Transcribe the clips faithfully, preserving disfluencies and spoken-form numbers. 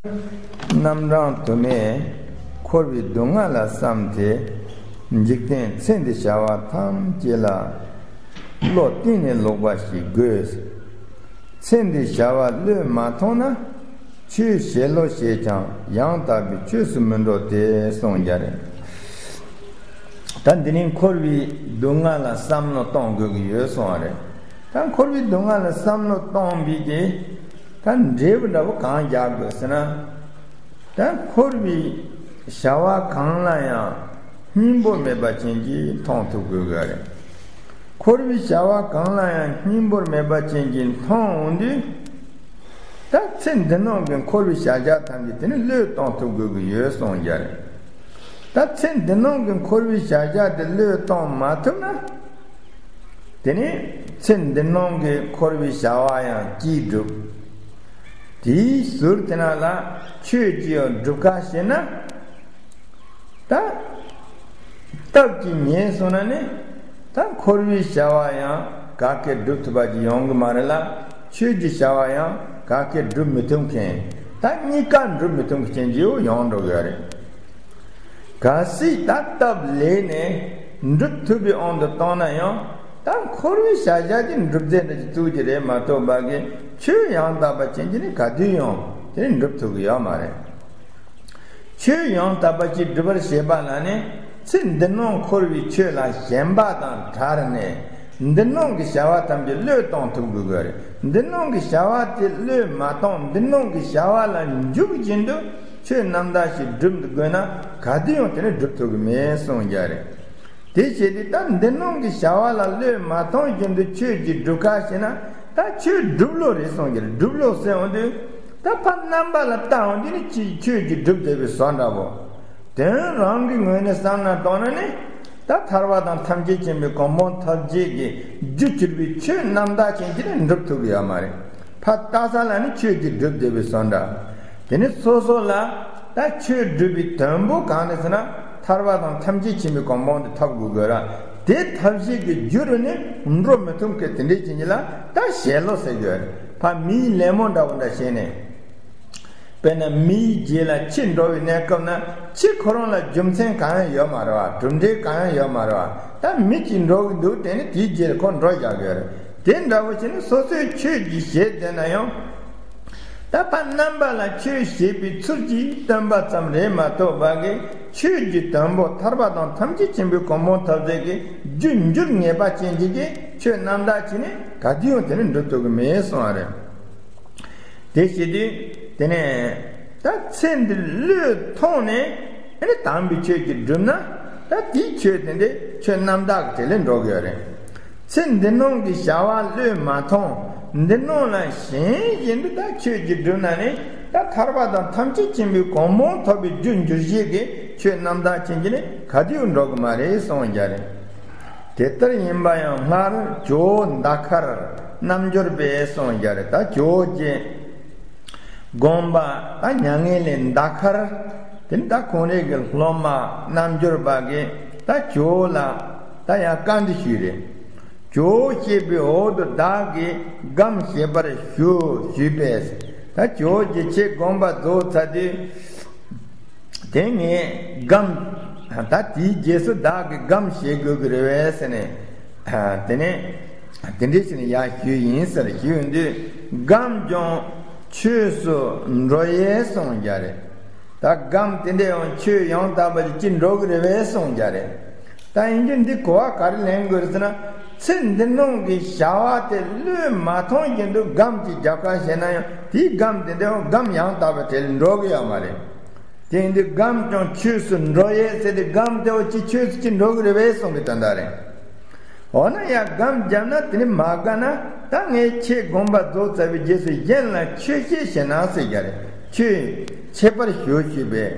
རྣམ་གྲངས་དུ་མས་འཁོར་བའི་སྡུག་བསྔལ་ལ་བསམས་ཏེ། འཇིག་རྟེན་ཚེ་འདི་བྱ་བ་ཐམས་ཅད་ལ། བློ་གཏིང་ནས་ལོག་པ་ཞིག་དགོས། ཚེ་འདི་བྱ་བ་བློས་མ་ཐོངས་ན། ཆོས་བྱེད་ལོ་བྱས་ཀྱང་ཡང་དག་པའི་ཆོས་སུ་མི་འགྲོ་སྟེ་གསུངས་རྒྱུ་རེད། ད་འདི་ནི་འཁོར་བའི་སྡུག་བསྔལ་ལ་བསམ་བློ་གཏོང་དགོས་ཀྱི་ཡོད་གསུངས་པ་རེད། ད་འཁོར་བའི་སྡུག་བསྔལ་ལ་བསམ་བློ་གཏོང་བའི་དེ། ད་འབྲས་བུ་འདྲ་བོ་གང་རྒྱག་དགོས་ཟེར་ན། ད་འཁོར་བའི་བྱ་བ་གང་ལ་ཡང་སྙིང་པོ་མེད་པ་ཅན་གྱིས་མཐོང་ཐུབ་དགོས་ཀྱི་རེད། འཁོར་བའི་བྱ་བ་གང་ལ་ཡང་སྙིང་པོར་མེད་པ་ཅན་གྱིས་མཐོང་འོང་དུས། ད་ཚེ་འདི་ནང་གི་འཁོར་བའི་བྱ་བཞག་ཐམས་ཅད་དེ་ནི་བློས་གཏོང་ཐུབ་དགོས་ཀྱི་ཡོད་གསུངས་རྒྱུ་རེད། ད་ཚེ་འདི་ནང་གི་འཁོར་བའི་བྱ་བཞག་དེ་བློས་གཏོང་མ་ཐུབ་ན། དེ་ནི་ཚེ་འདི་ནང་གི་འཁོར་བའི་བྱ་བ་ཡང་ཅིས་འགྲུབ། དེའི་ཟུར་དེ་ན་ལ་ཆོས་ཅིག་ཡང་སྒྲུབ་ཁ་ཞེ་ན། ད་སྟབས་ཀྱིས་ཉེས་སོང་ན་ནི། ད་འཁོར་བའི་བྱ་བ་ཡང་ག་གེ་སྒྲུབ་ཐུབ་པ་ཅིག་ཡོང་གི་མ་རེད་ལ། ཆོས་ཀྱི་བྱ་བ་ཡང་ག་གེ་སྒྲུབ་མི་ཐུབ་མཁན། ད་གཉིས་ཀ་སྒྲུབ་མི་ཐུབ་མཁན་ཅིག་ཡང་ཡོང་འགྲོ་གི་རེད། གལ་སྲིད་ད་སྟབས་ལེགས་ནས་འགྲུབ་ཐུབ་པའི་དབང་དུ་བཏང་ན་ཡང་། ད་འཁོར་བའི་བྱ་བཞག་གི་འགྲུབ་རྫས་འདྲ་ཅིག་བཙུགས་ཀྱི་རེད་མ་གཏོགས། ཕ་གི་ཆོས་ཡང་དག་པ་ཅན་གྱི་ནི་ག་དུས་ཡང་དེ་ནི་འགྲུབ་ཐུབ་ཀྱི་ཡོད་མ་རེད། ཆོས་ཡང་དག་པ་ཅིག་སྒྲུབ་པར་བྱེད་པ་ལ་ནི། ཚེ་འདི་ནང་འཁོར་བའི་ཆོས་ལ་ཞེན་པ་དང་བྲལ་ནས། འདི་ནང་གི་བྱ་བ་ཐམས་ཅད་བློས་གཏོང་ཐུབ་དགོས་ཀྱི་རེད། འདི་ནང་གི་བྱ་བ་དེ་བློས་མ་གཏོང་། འདི་ནང་གི་བྱ་བ་ལ་འཇུག་བཞིན་དུ་ཆོས་རྣམ་དག་ཞིག་སྒྲུབ་དགོས་ན། ག་དུས་ཡང་དེ་ནི་སྒྲུབ་ཐུབ་ཀྱི་མེད་གསུངས་རྒྱུ་རེད། དེ་བྱས་ཏེ་ད་འདི་ནང་གི་བྱ་བ་ལ་བློས་མ་གཏོང་བཞིན་དུ་ཆོས་ཀྱི་སྒྲུབ་ཁ་ཞེ་ན། ད་ཆོས་སྒྲུབ་ལོ་རེད་གསུངས་རྒྱུ་རེད། སྒྲུབ་ལོ་ཟེར་འོང་དུས། ད་ཕར་རྣམ་པ་ལ་བལྟ་འོང་དུས་ནི་ཆོས་ཆོས་ཀྱི་སྒྲུབ་བསྡད་པའི་བཟོ་འདྲ་བོ། དོན་རང་གི་ངོས་ནས་བསམ་ན་གཏོང་ན་ནི། ད་ཐར་པ་དང་ཐམས་ཅད་མཁྱེན་པའི་གོ་འཕང་ཐོབ་བྱེད་ཀྱི་རྒྱུར་གྱུར་པའི་ཆོས་རྣམ་དག་ཅན་གྱི་ནི་འགྲུབ་ཐུབ་ཀྱི་ཡོད་མ་རེད། ཕར་ལྟ་ས་ལ་ནི་ཆོས་ཀྱི་སྒྲུབ་བསྡད་པའི་བཟོ་འདྲ། དེ་ནི་སོ་སོ་ལ་ད་ཆོས་སྒྲུབ་པའི་དོན་པོ་གང་རེད་ཟེར་ན། ཐར་པ་དང་ཐམས་ཅད་མཁྱེན་པའི་གོ་འཕང་དེ་ཐོབ་དགོས་དགོས་ར། དེ་ཐབས་ཤེས་ཀྱི་རྒྱུ་རུ་ནི་འགྲོ་མི་ཐུབ་མཁན་དེ་འདྲའི་ཅན་གྱི་ལ་ད་ཞེན་ལོ་ཟེར་དགོས། ཕར་མིའི་ལད་མོ་འདྲ་བོ་འདྲ་བྱས་ནས། དཔེར་ན་མིའི་རྗེས་ལ་ཁྱི་འགྲོ་བའི་གནས་སྐབས་ན། ཁྱི་ཁོ་རང་ལ་རྒྱུ་མཚན་གང་ཡང་ཡོད་མ་རེད་བ། གྲུབ་འབྲས་གང་ཡང་ཡོད་མ་རེད་བ། ད་མི་གཅིག་འགྲོ་གི་འདུག་དེ་ནི་དེའི་རྗེས་ལ་ཁོ་འགྲོ་བཞག་གི་ཡོད་རེད། དེ་འདྲ་བོ་བྱས་ན་སོ་སོས་ཆོས་ཀྱི་བྱེད་བསྡད་ན་ཡང་། ད་ཕར་རྣམ་པ་ལ་ཆོས་བྱེད་པའི་ཚུལ་གྱིས་སྟོན་པ་ཙམ་རེད་མ་གཏོགས། ཕ་གི་ཆོས་ཀྱི་དོན་པོ་ཐར་པ་དང་ཐམས་ཅད་མཁྱེན་པའི་གོ་འཕང་ཐོབ་བྱེད་ཀྱི་རྒྱུར་འགྱུར་ངེས་པ་ཅན་གྱི་གི་ཆོས་རྣམ་དག་ཅིག་ནི་ག་དུས་ཡང་དེ་ནི་འགྲུབ་ཐུབ་ཀྱི་མེད་གསུངས་པ་རེད། དེ་བྱེད་དུས་དེ་ནས་ད་ཚེ་འདི་བློས་ཐོངས་ནས་ཨ་ནི་དམ་པའི་ཆོས་ཀྱི་སྒྲུབ་ན། ད་དེའི་ཆོས་དེ་འདྲའི་ཆོས་རྣམ་དག་གི་གྲས་ལ་འགྲོ་གི་ཡོད་རེད། ཚེ་འདི་ནང་གི་བྱ་བ་བློས་མ་ཐོངས། འདི་ནང་ལ་ཞེན་བཞིན་དུ་ད་ཆོས་ཀྱི་སྒྲུབ་ན་ནི། ད་ཐར་པ་དང་ཐམས་ཅད་མཁྱེན་པའི་གོ་འཕང་ཐོབ་པའི་རྒྱུར་འགྱུར་བྱེད་ཀྱི་ཆོས་རྣམ་དག་ཅན་གྱི་ནི་ག་དུས་འགྲོ་གི་མ་རེད་གསུངས་རྒྱུ་རེད། དེ་ལྟར་ཡིན་པ་ཡང་སྔར་ཇོ་བོ་འདའ་ཁར་རྣལ་འབྱོར་པས་གསུངས་རྒྱུ་རེད། ད་ཇོ་བོ་རྗེ་དགོངས་པ་ད་མྱ་ངན་ལས་འདའ་ཁར། དེ་ནི་ད་ཁོང་རང་གི་སློབ་མ་རྣལ་འབྱོར་པ་གིས་ད་ཇོ་བོ་ལ་ད་ཡང་བཀའ་འདི་ཞུས་རེད། ཇོ་བོ་གཤེགས་པའི་འོག་ཏུ་བདག་གིས་སྒོམ་བྱེད་པར་ཞུ་ཞུས་པས། ད་ཇོ་བོ་རྗེ་ཁྱེད་དགོངས་པ་རྫོགས་ཚར་དུས། དེ་ངས་སྒོམ། ད་དེའི་རྗེས་སུ་བདག་གིས་སྒོམ་བྱེད་དགོས་ཀྱི་རེད་པས་ཟེར་ནས། དེ་ནས་དེ་འདྲས་ཟེར་ནས་ཡར་ཞུས་ཡིན་ཟེར་ཞུས་དུས། སྒོམ་ཀྱང་ཆོས་སུ་འགྲོ་ཡས་གསུངས་རྒྱུ་རེད། ད་སྒོམ་དེ་འདྲས་ཡང་ཆོས་ཡང་དག་པ་ཅིག་ཅི་འགྲོ་གི་རེད་པས་གསུངས་རྒྱུ་རེད། ད་ཡིན་རྒྱུ་འདི་གོ་བ་ག་རེ་ལེན་དགོས་རེད་ཟེར་ན། ཚེ་འདི་ནང་གི་བྱ་བ་དེ་བློས་མ་ཐོངས་བཞིན་དུ་སྒོམ་ཅིག་རྒྱབ་ཁ་བྱས་ན་ཡང་། དེའི་སྒོམ་དེ་འདྲ་ཡང་སྒོམ་ཡང་དག་པའི་གྲས་ལ་འགྲོ་གི་ཡོད་མ་རེད། དེ་ཡིན་དུས་སྒོམ་ཀྱང་ཆོས་སུ་འགྲོ་ཡས་ཟེར་ཏེ། སྒོམ་དེ་བོ་ཅི་ཆོས་སུ་ཅི་འགྲོ་གི་རེད་པས་གསུངས་པའི་དོན་དག་རེད། འོ་ན་ཡང་སྒོམ་བརྒྱབ་ན་དེ་ནི་མ་དགའ་ན། ད་ངས་ཁྱེད་དགོངས་པ་རྫོགས་ཚར་བའི་རྗེས་སུ་གཞན་ལ་ཆོས་བཤད་ཞེ་ན་ཟེར་རྒྱུ་རེད། ཆོས་འཆད་པར་ཞུ་ཞུས་པས།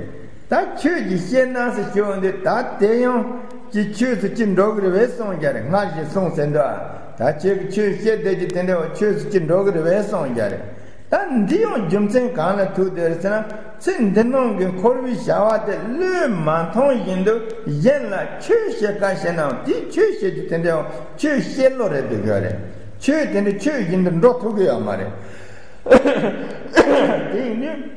ད་ཆོས་ཀྱི་བཤད་ན་ཟེར་ཞུ་འོང་དུས། ད་དེ་ཡང་ཅི་ཆོས་སུ་ཅི་འགྲོ་གི་རེད་པས་གསུངས་རྒྱུ་རེད། སྔར་བཞིན་གསུངས་ཟེར་འདུག་ད་ཁྱེད་ཀྱིས་ཆོས་བཤད་བསྡད་ཀྱི་དེ་འདྲ་བ་ཆོས་སུ་ཅི་འགྲོ་གི་རེད་པས་གསུངས་རྒྱུ་རེད། ད་འདི་ཡང་རྒྱུ་མཚན་གང་ལ་ཐུག་བསྡད་རེད་ཟེར་ན། ཚེ་འདི་ནང་གི་འཁོར་བའི་བྱ་བ་དེ་བློས་མ་ཐོངས་བཞིན་དུ་གཞན་ལ་ཆོས་བཤད་དཀའ་བཤད་ནའང་། དེའི་ཆོས་བཤད་རྒྱུ་དེ་འདྲའང་ཆོས་བཤད་ལོ་རེད་འདུག་གི་རེད། ཆོས་དེ་འདྲ་ཆོས་བཞིན་དུ་འགྲོ་ཐུབ་ཀྱི་ཡོད་མ་རེད། དེ་ཡིན་དུས།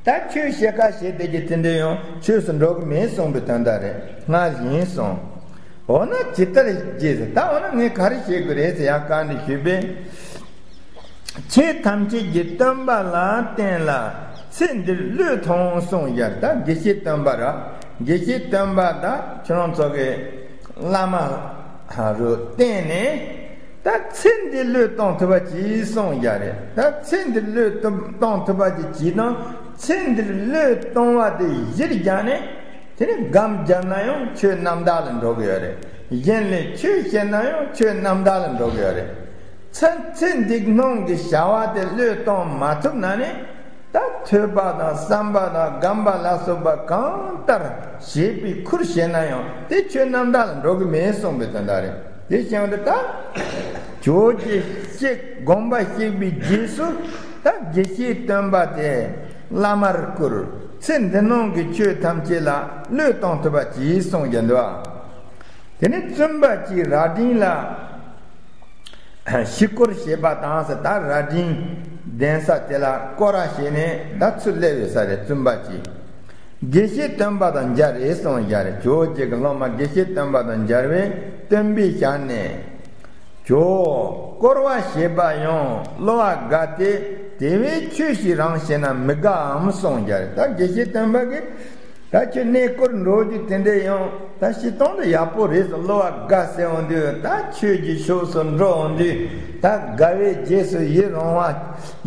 ད་ཆོས་བཤད་ཁ་བཤད་དེ་གི་དེ་འདྲ་ཡང་ཆོས་སུ་འགྲོ་གི་མེད་གསུངས་པའི་དོན་དག་རེད། སྔར་བཞིན་གསུངས། འོ་ན་ཇི་ལྟར་བགྱིས་ཟེར། ད་འོ་ན་ངས་ག་རེ་བྱེད་དགོས་རེད་ཟེར་ཡང་བཀའ་འདྲི་ཞུས་པས། ཆོས་ཐམས་ཅད་ཀྱི་སྟོན་པ་ལ་བསྟེན་ལ་ཚེ་འདིར་བློས་ཐོངས་གསུངས་ཡར། ད་དགེ་བཤེས་སྟོན་པ་ར། དགེ་བཤེས་སྟོན་པ་དང་ཁྱོད་རང་ཚོ་གི་བླ་མ་རུ་བསྟེན་ནས། ད་ཚེ་འདི་བློས་གཏོང་ཐུབ་པ་ཅིག་གསུངས་ཡ་རེད། ད་ཚེ་འདི་བློས་གཏོང་ཐུབ་པ་ཅིག་བྱས་ན། ཚེ་འདིར་བློས་གཏོང་བ་དེ་གཞིར་བཞག་ནས། དེ་ནས་སྒོམ་བརྒྱབ་ན་ཡང་ཆོས་རྣམ་དག་ལ་འགྲོ་གི་ཡོད་རེད། གཞན་ལ་ཆོས་བཤད་ན་ཡང་ཆོས་རྣམ་དག་ལ་འགྲོ་གི་ཡོད་རེད། ཚེ་ཚེ་འདི་སྣང་གི་བྱ་བ་དེ་བློས་གཏོང་མ་ཐུབ་ན་ནི། ད་ཐོས་པ་དང་བསམ་པ་དང་སྒོམ་པ་ལ་སོགས་པ་གང་ལྟར་བྱེད་པའི་ཁུར་བྱས་ན་ཡང་དེ་ཆོས་རྣམ་དག་ལ་འགྲོ་གི་མེད་གསུངས་པའི་དོན་དག་རེད། དེ་བཞིན་དུ་ད་ཇོ་བོ་རྗེ་གཤེགས་དགོངས་པ་གཤེགས་པའི་རྗེས་སུ་ད་དགེ་བཤེས་སྟོན་པ་དེ་བླ་མར་བཀུར། ཚེ་འདི་སྣང་གི་ཆོས་ཐམས་ཅད་ལ་བློས་གཏོང་ཐུབ་པ་གྱིས་གསུངས་ཀྱི་འདུག། དེ་ནས་བཙུན་པ་གྱིས་རྭ་སྒྲེང་ལ་ཞུ་སྐོར་བྱེད་པ་དང་ཟེར། ད་རྭ་སྒྲེང་གདན་ས་དེ་ལ་སྐོར་ར་བྱས་ནས་ད་ཚུར་སླེབས་ཡོད་ས་རེད། བཙུན་པ་གྱིས། དགེ་བཤེས་སྟོན་པ་དང་མཇལ་རེ་གསུངས་ཡ་རེད། ཇོ་བོ་རྗེ་གི་སློབ་མ་དགེ་བཤེས་སྟོན་པ་དང་མཇལ་བས་སྟོན་པའི་ཞལ་ནས། ཇོ་བོ། སྐོར་བ་བྱེད་པ་ཡང་བསླུ་བ་དགའ་སྟེ། དེ་བས་ཆོས་ཤིག་རང་བྱས་ན་མི་དགའ་འམ་གསུངས་ཡ་རེད། ད་དགེ་བཤེས་སྟོན་པ་གིས། ད་ཁྱོད་གནས་སྐོར་འགྲོ་རྒྱུ་དེ་འདྲ་ཡང་ད་སྤྱིར་བཏང་དུ་ཡག་པོ་རེད་ཟེར་བསླུ་བ་དགའ་ཟེར་འོང་དུས། ད་ཆོས་ཀྱི་ཕྱོགས་སུ་འགྲོ་འོང་དུས། ད་དགའ་བའི་རྗེས་སུ་ཡི་རང་བ།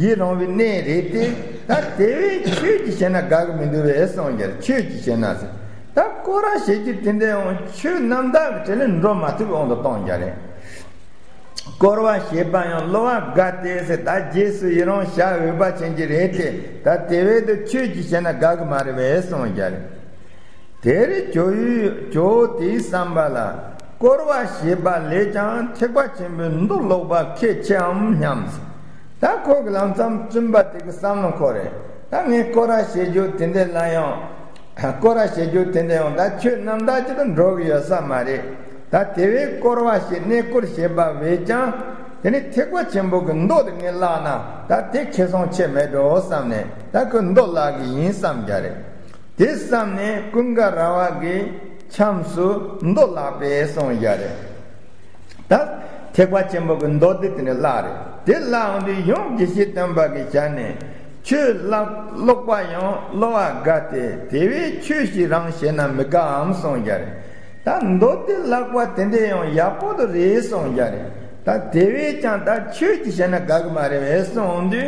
ཡི་རང་བའི་གནས་རེད་དེ། ད་དེ་བས་ཆོས་ཀྱི་བྱས་ན་དགའ་གི་མི་འདུག་བས་གསུངས་ཀྱང་། ཆོས་ཀྱི་བྱས་ན་ཟེར། ད་སྐོར་ར་བྱེད་རྒྱུ་དེ་འདྲ་ཡང་ཆོས་རྣམ་དག་གི་གྲས་ལས་འགྲོ་མ་ཐུབ་དབང་དུ་གཏོང་རྒྱུ་རེད། སྐོར་བ་བྱེད་པ་ཡང་བསླུ་བ་དགའ་སྟེ་ཟེར། ད་རྗེས་སུ་ཡི་རང་བྱ་འོས་པ་ཅན་གྱི་རེད་དེ། ད་དེ་བས་དུ་ཆོས་ཀྱི་བྱས་ན་དགའ་གི་མ་རེད་བས་གསུངས་རྒྱུ་རེད། དེར་ཇོ་བོ། ཇོ་བོ་དེའི་བསམ་པ་ལ། སྐོར་བ་བྱེད་པ་ལས་ཀྱང་ཐེག་པ་ཆེན་པོའི་མདོ་ཀློག་པ་ཁས་འཆེའམ་སྙམ། ད་ཁོ་གི་ལམ་སང་བཙུན་པ་དེ་གི་བསམ་བློ་འཁོར་རེད། ད་ངས་སྐོར་ར་བྱེད་རྒྱུ་དེ་འདྲ་ལ་ཡང་། སྐོར་ར་བྱེད་རྒྱུ་དེ་འདྲ་ཡང་ད་ཆོས་རྣམ་དག་ཅིག་ཏུ་འགྲོ་གི་ཡོད་ས་མ་རེད། ད་དེ་བས་སྐོར་བ་བྱེད། གནས་སྐོར་བྱེད་པ་བས་ཀྱང་དེ་ནི་ཐེག་པ་ཆེན་པོ་གི་མདོ་དེ་ངས་བཀླགས་ན་ད་དེ་ཁེ་བཟང་ཆེ་མེད་འགྲོ་བསམ་ནས། ད་ཁོས་མདོ་བཀླག་གི་ཡིན་བསམ་རྒྱུ་རེད། དེ་བསམ་ནས་ཀུན་དགའ་ར་བ་གི་ཁྱམས་སུ་མདོ་བཀླག་པས་གསུངས་རྒྱུ་རེད། ད་ཐེག་པ་ཆེན་པོ་གི་མདོ་སྡེ་དེ་ནས་བཀླགས་རེད། དེ་བཀླགས་འོང་དུས་ཡང་དགེ་བཤེས་སྟོན་པ་གི་ཞལ་ནས། ཆོས་ཀློག་ཀློག་པ་ཡང་བསླུ་བ་དགའ་སྟེ། དེ་བས་ཆོས་ཤིག་རང་བྱས་ན་མི་དགའ་འམ་གསུངས་རྒྱུ་རེད། ད་མདོ་སྡེ་བཀླག་པ་དེ་འདྲ་ཡང་ཡག་པོ་དུ་རེད་གསུངས་རྒྱུ་རེད། ད་དེ་བས་ཀྱང་ད་ཆོས་ཀྱི་བྱས་ན་དགའ་གི་མ་རེད་བས་གསུངས་འོང་དུས།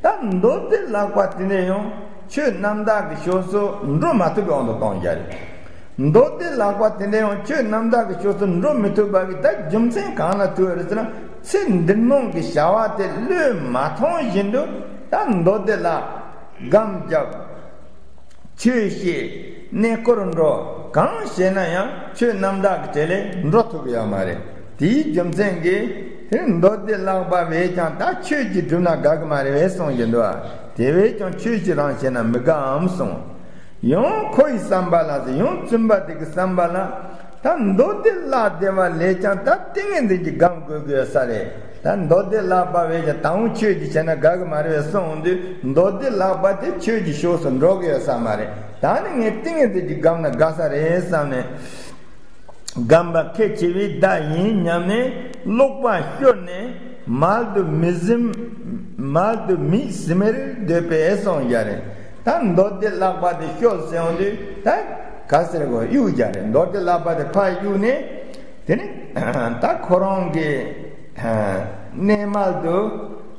ད་མདོ་སྡེ་བཀླག་པ་དེ་འདྲ་ཡང་ཆོས་རྣམ་དག་གི་ཕྱོགས་སུ་འགྲོ་མ་ཐུབ་པའི་དབང་དུ་གཏོང་རྒྱུ་རེད། མདོ་སྡེ་བཀླག་པ་དེ་འདྲ་ཡང་ཆོས་རྣམ་དག་གི་ཕྱོགས་སུ་འགྲོ་མི་ཐུབ་པ་གི་ད་རྒྱུ་མཚན་གང་ལ་ཐུག་ཡོད་རེད་ཟེར་ན། ཚེ་འདི་སྣང་གི་བྱ་བ་དེ་བློས་མ་ཐོངས་བཞིན་དུ་ད་མདོ་སྡེ་བཀླག་སྒོམ་རྒྱབ། ཆོས་བཤད། གནས་སྐོར་འགྲོ། གང་བྱས་ན་ཡང་ཆོས་རྣམ་དག་གི་གྲས་ལས་འགྲོ་ཐུབ་ཀྱི་ཡོད་མ་རེད། དེའི་རྒྱུ་མཚན་གྱིས་དེ་མདོ་སྡེ་བཀླག་པ་བས་ཀྱང་ད་ཆོས་ཀྱིས་བསྒྲུབས་ན་དགའ་གི་མ་རེད་བས་གསུངས་ཀྱི་འདུག། དེ་བས་ཀྱང་ཆོས་ཀྱིས་རང་བྱས་ན་མི་དགའ་འམ་གསུངས། ཡང་ཁོ་ཡི་བསམ་པ་ལ་ཟེར། ཡང་བཙུན་པ་དེ་གི་བསམ་པ་ལ། ད་མདོ་སྡེ་བཀླག་བསྡད་པ་ལས་ཀྱང་ད་ཏིང་ངེ་འཛིན་གྱི་སྒོམ་དགོས་ཀྱི་ཡོད་ས་རེད། ད་མདོ་སྡེ་བཀླག་པ་བས་ཀྱང་ད་འོང་ཆོས་ཀྱིས་བྱས་ན་དགའ་གི་མ་རེད་བས་གསུངས་འོང་དུས། མདོ་སྡེ་བཀླག་པ་དེ་ཆོས་ཀྱི་ཕྱོགས་སུ་འགྲོ་གི་ཡོད་ས་མ་རེད། ད་ནི་ངས་ཏིང་ངེ་འཛིན་གྱི་སྒོམ་ན་དགའ་ས་རེད་བསམ་ནས། སྒོམ་པ་ཁས་འཆེ་བས་བདག་ཡིན་སྙམ་ནས་ཀློག་པ་ཤོར་ནས་མལ་དུ་མིག་ཟིམ། མལ་དུ་མིག་ཟིམ་མེར་སྡོད་པས་གསུངས་རྒྱུ་རེད། ད་མདོ་སྡེ་བཀླག་པ་དེ་ཤོར་ཟེར་འོང་དུས་ད་ག་ཟེར་དགོས། གཡུག་རྒྱུ་རེད། མདོ་སྡེ་བཀླག་པ་དེ་ཕར་གཡུག་ནས། དེ་ནས་ད་ཁོ་རང་གི་གནས་མལ་དུ།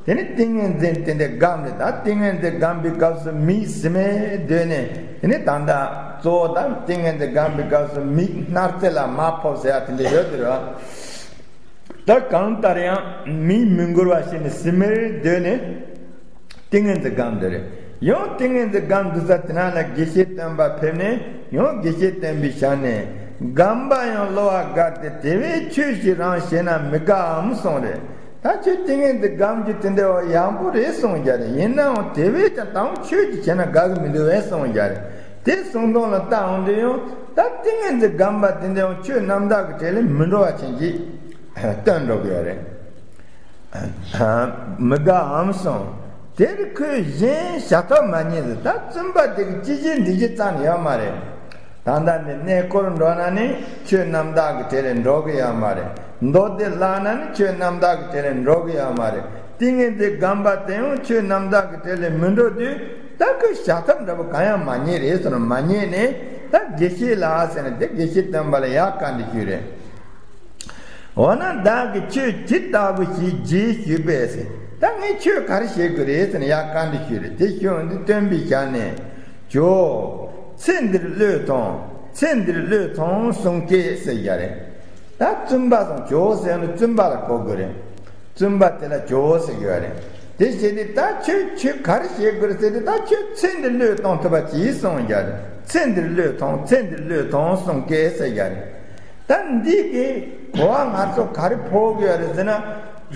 དེ་ནས་ཏིང་ངེ་འཛིན་དེ་འདྲ་སྒོམ་རེད། ད་ཏིང་ངེ་འཛིན་སྒོམ་པའི་སྐབས་སུ་མིག་ཟིམ་མེར་སྡོད་ནས། དེ་ནས་ད་ལྟ་གཙོ་བོ་ད་ཏིང་ངེ་འཛིན་སྒོམ་པའི་སྐབས་སུ་མིག་སྣར་རྩེ་ལ་མ་ཕོག་ཟེར་ཡ་དེ་འདྲ་ཡོད་དེ་རེད། ད་གང་ལྟར་ཡང་མིག་མི་འགུལ་བ་བྱས་ནས་ཟིམ་མེར་སྡོད་ནས་ཏིང་ངེ་འཛིན་སྒོམ་འདོད་རེད། ཡང་ཏིང་ངེ་འཛིན་སྒོམ་འདོད་ས་དེ་ན་ལ་དགེ་བཤེས་སྟོན་པ་ཕེབས་ནས། ཡང་དགེ་བཤེས་སྟོན་པའི་ཞལ་ནས། སྒོམ་པ་ཡང་བསླུ་བ་དགའ་སྟེ། དེ་བས་ཆོས་ཤིག་རང་བྱས་ན་མི་དགའ་འམ་གསུངས་རེད། ད་ཁྱོད་ཏིང་ངེ་འཛིན་སྒོམ་རྒྱུ་དེ་འདྲ་བ་ཡག་པོ་རེད་གསུངས་རྒྱུ་རེད། ཡིན་ནའང་དེ་བས་ཀྱང་ད་འོང་ཆོས་ཀྱིས་བྱས་ན་དགའ་གི་མི་འདུག་བས་གསུངས་རྒྱུ་རེད། དེ་གསུང་དོན་ལ་བལྟ་འོང་དུས་ཡང་ད་ཏིང་ངེ་འཛིན་སྒོམ་པ་དེ་འདྲ་ཡང་ཆོས་རྣམ་དག་གི་གྲས་ལས་མི་འགྲོ་བ་ཅན་གྱིས་སྟོན་འགྲོ་གི་ཡོད་རེད། མི་དགའ་འམ་གསུངས། དེར་ཁོས་གཞན་བྱ་ཐབས་མ་རྙེད་ཟེར། ད་བཙུན་པ་དེ་གི་ཅི་བྱེད་འདི་བྱེད་ཙམ་ཡོད་མ་རེད། ད་ལྟ་འདི་གནས་སྐོར་འགྲོ་ན་ནི་ཆོས་རྣམ་དག་གི་གྲས་ལས་འགྲོ་གི་ཡོད་མ་རེད། མདོ་སྡེ་བཀླགས་ན་ནི་ཆོས་རྣམ་དག་གི་གྲས་ལས་འགྲོ་གི་ཡོད་མ་རེད། ཏིང་ངེ་འཛིན་སྒོམ་པ་དེ་ཡང་ཆོས་རྣམ་དག་གི་གྲས་ལས་མི་འགྲོ་དུས། ད་ཁོས་བྱ་ཐབས་འདྲ་པོ་གང་ཡང་མ་རྙེད་རེད་ཟེར་ན། མ་རྙེད་ནས་ད་དགེ་བཤེས་ལགས་ཟེར་ནས་དེ་དགེ་བཤེས་སྟོན་པ་ལ་ཡར་བཀའ་འདྲི་ཞུས་རེད། འོ་ན་བདག་གིས་ཆོས་ཇི་ལྟ་བུ་ཞིག་བགྱིས་ཞུས་པས་ཟེར། ད་ངས་ཆོས་ག་རེ་བྱེད་དགོས་རེད་ཟེར་ནས་ཡར་བཀའ་འདྲི་ཞུས་རེད། དེ་ཞུས་འོང་དུས་སྟོན་པའི་ཞལ་ནས། ཇོ། ཚེ་འདིར་བློས་ཐོངས། ཚེ་འདིར་བློས་ཐོངས་གསུངས་ཀྱི་ཟེར་བཞག་རེད། ད་བཙུན་པ་སོང་། ཇོ་ཟེར་ནས་བཙུན་པ་ལ་གོ་དགོས་རེད། བཙུན་པ་དེ་ལ་ཇོ་ཟེར་གྱི་ཡོད་རེད། དེ་བྱས་ཏེ་ད་ཁྱོད་ཁྱོད་ག་རེ་བྱེད་དགོས་རེད་ཟེར་ཏེ། ད་ཁྱོད་ཚེ་འདིར་བློས་གཏོང་ཐུབ་པ་གྱིས་གསུངས་བཞག་རེད། ཚེ་འདིར་བློས་ཐོངས། ཚེ་འདིར་བློས་ཐོངས་གསུངས་ཀྱི་ཟེར་བཞག་རེད། ད་འདི་གི་གོ་བ་ང་ཚོ་ག་རེ་ཕོག་གི་ཡོད་རེད་ཟེར་ན།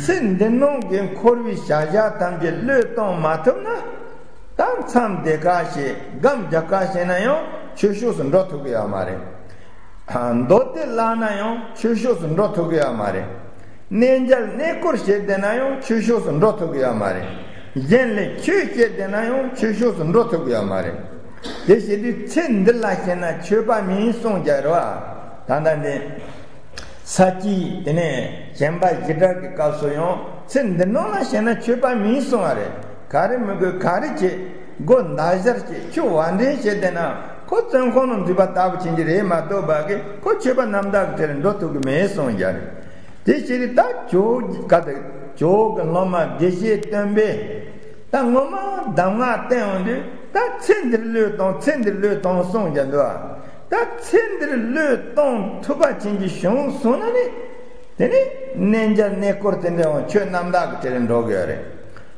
ཚེ་འདི་ནང་གི་འཁོར་བའི་བྱ་བཞག་ཐམས་ཅད་བློས་གཏོང་མ་ཐུབ་ན། ད་མཚམས་བསྡད་ཁ་ཤས། སྒོམ་རྒྱག་ཁ་ཤས་ན་ཡང་ཆོས་ཕྱོགས་སུ་འགྲོ་ཐུབ་ཀྱི་ཡོད་མ་རེད། མདོ་སྡེ་བཀླགས་ན་ཡང་ཆོས་ཕྱོགས་སུ་འགྲོ་ཐུབ་ཀྱི་ཡོད་མ་རེད། གནས་མཇལ་གནས་སྐོར་བྱེད་བསྡད་ན་ཡང་ཆོས་ཕྱོགས་སུ་འགྲོ་ཐུབ་ཀྱི་ཡོད་མ་རེད། གཞན་ལ་ཆོས་བཤད་བསྡད་ན་ཡང་ཆོས་ཕྱོགས་སུ་འགྲོ་ཐུབ་ཀྱི་ཡོད་མ་རེད། དེ་བྱེད་དུས་ཚེ་འདི་ལ་བྱས་ན་ཆོས་པ་མིན་གསུངས་བཞག་རེད་བ། ད་ལྟ་འདི། ས་སྐྱའི་དེ་ནས་ཞེན་པ་བཞི་དྲག་གི་སྐབས་སུ་ཡང་ཚེ་འདི་ནང་ལ་བྱས་ན་ཆོས་པ་མིན་གསུང་བ་རེད། ག་རེ་མི་དགོས་ག་རེ་བྱེད། སྒོ་འདག་བཞར་བྱེད། ཆུ་བ་འདྲེན་བྱེད་བསྡད་ན་ཁོ་བཙོན་ཁང་ནང་འཛུལ་བ་ལྟ་བུ་ཕྱིན་གྱི་རེད་མ་གཏོགས་པ་གི་ཁོ་ཆོས་པ་རྣམ་དག་གི་གྲས་ལ་འགྲོ་ཐུབ་ཀྱི་མེད་གསུང་བཞག་རེད། དེ་ཕྱིར་ད་ཇོ་བོ་ག་དེ་ཇོ་བོ་གི་སློབ་མ་དགེ་བཤེས་སྟོན་པས། ད་ངོ་མ་གདམས་ངག་བསྟན་འོང་དུས་ད་ཚེ་འདིར་བློས་གཏོང་། ཚེ་འདིར་བློས་གཏོང་གསུངས་ཀྱང་འདུག་ད་ཚེ་འདིར་བློས་གཏོང་ཐུབ་པ་ཅན་གྱི་བྱུང་སོང་ན་ནི། དེ་ནི་གནས་མཇལ་གནས་སྐོར་དེ་འདྲ་འོང་ཆོས་རྣམ་དག་གི་གྲས་ལ་འགྲོ་གི་ཡོད་རེད།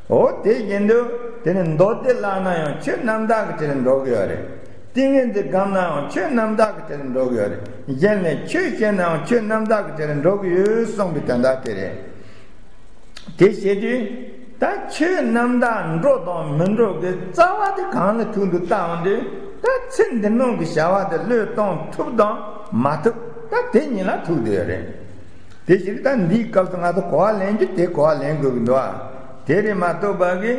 འོ་དེ་བཞིན་དུ་དེ་ནི་མདོ་སྡེ་བཀླགས་ན་ཡང་ཆོས་རྣམ་དག་གི་གྲས་ལ་འགྲོ་གི་ཡོད་རེད། ཏིང་ངེ་འཛིན་སྒོམ་ན་ཡང་ཆོས་རྣམ་དག་གི་གྲས་ལ་འགྲོ་གི་ཡོད་རེད། གཞན་ལ་ཆོས་བཤད་ན་ཡང་ཆོས་རྣམ་དག་གི་གྲས་ལ་འགྲོ་གི་ཡོད་གསུངས་པའི་དོན་དག་དེ་རེད། དེ་བྱེད་དུས་ད་ཆོས་རྣམ་དག་འགྲོ་དང་མི་འགྲོ་གི་རྩ་བ་དེ་གང་ལ་ཐུག་འདུག་བལྟ་འོང་དུས། ད་ཚེ་འདི་ནང་གི་བྱ་བ་དེ་བློས་གཏོང་ཐུབ་དང་མ་ཐུབ། ད་དེ་གཉིས་ལ་ཐུག་བསྡད་ཡོད་རེད། དེ་བཞིན་ད་འདིའི་སྐབས་སུ་ང་ཚོ་གོ་བ་ལེན་རྒྱུ་དེ་གོ་བ་ལེན་དགོས་ཀྱི་འདུག་ཨ། དེ་རེད་མ་གཏོགས་པ་གི་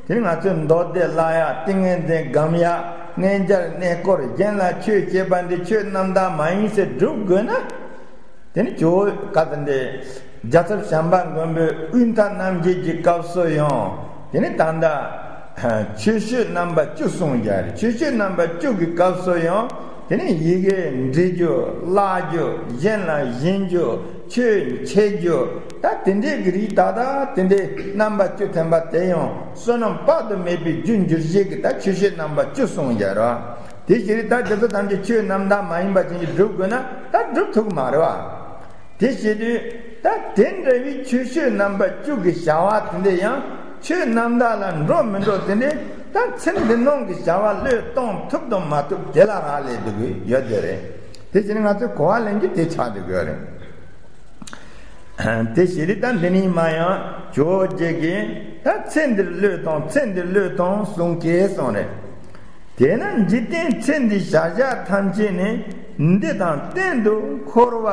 དེ་ང་ཚོས་མདོ་སྡེ་བཀླག་ཡག་ཏིང་ངེ་འཛིན་སྒོམ་ཡག་གནས་མཇལ་གནས་སྐོར་གཞན་ལ་ཆོས་བཤད་པ་འདི་ཆོས་རྣམ་དག་མ་ཡིན་ཟེར་སྒྲུབ་དགོས་ན། དེ་ནི་ཇོ་བོ་ག་དེ་འདྲས་རྒྱལ་ཚབ་བྱམས་པ་མགོན་པོའི་དབུས་མཐའ་རྣམ་འབྱེད་ཀྱི་སྐབས་སུ་ཡང་དེ་ནི་ད་ལྟ་ཆོས་སྤྱོད་རྣམ་པ་བཅུ་གསུངས་ཀྱང་རེད། ཆོས་སྤྱོད་རྣམ་པ་བཅུ་གི་སྐབས་སུ་ཡང་དེ་ནི་ཡི་གེ་འབྲི་རྒྱུ། བཀླག་རྒྱུ། གཞན་ལ་བྱིན་རྒྱུ། ཆོས་འཆད་རྒྱུ། ད་དེ་འདྲས་ཀྱི་རིགས་ད་ལྟ་དེ་འདྲས་རྣམ་པ་བཅུ་ཐོན་པ་དེ་ཡང་བསོད་ནམས་དཔག་ཏུ་མེད་པའི་རྒྱུར་འགྱུར་བྱེད་ཀྱི་ད་ཆོས་སྤྱོད་རྣམ་པ་བཅུ་གསུངས་ཀྱང་རེད། དེ་ཕྱིར་ད་འདི་ཚོ་ཐམས་ཅད་ཆོས་རྣམ་དག་མ་ཡིན་པ་ཅན་གྱིས་སྒྲུབ་དགོས་ན་ད་སྒྲུབ་ཐུབ་ཀྱི་མ་རེད་བ། དེ་བྱེད་དུས་ད་དེ་འདྲ་བའི་ཆོས་སྤྱོད་རྣམ་པ་བཅུ་གི་བྱ་བ་དེ་འདྲ་ཡང་ཆོས་རྣམ་དག་ལ་འགྲོ་མི་འགྲོ་དེ་འདྲ་ད་ཚེ་འདི་ནང་གི་བྱ་བ་བློས་གཏོང་ཐུབ་དང་མ་ཐུབ་དེ་ལ་རག་ལས་འདུག་གི་ཡོད་དེ་རེད། དེ་བྱས་ནས་ང་ཚོས་གོ་བ་ལེན་རྒྱུ་དེ་ཆགས་འདུག་གི་ཡོད་རེད། དེ་བྱས་ཏེ་ད་འདི་ནས་མ་ཡང་ཇོ་བོ་རྗེ་གིས་ད་ཚེ་འདིར་བློས་གཏོང་། ཚེ་འདིར་བློས་གཏོང་གསུངས་ཀྱི་གསུངས་རེད། དེས་ན་འཇིག་རྟེན་ཚེ་འདིའི་བྱ་བཞག་ཐམས་ཅད་ནི་འདི་དང་གཏན་དུ་འཁོར་བ་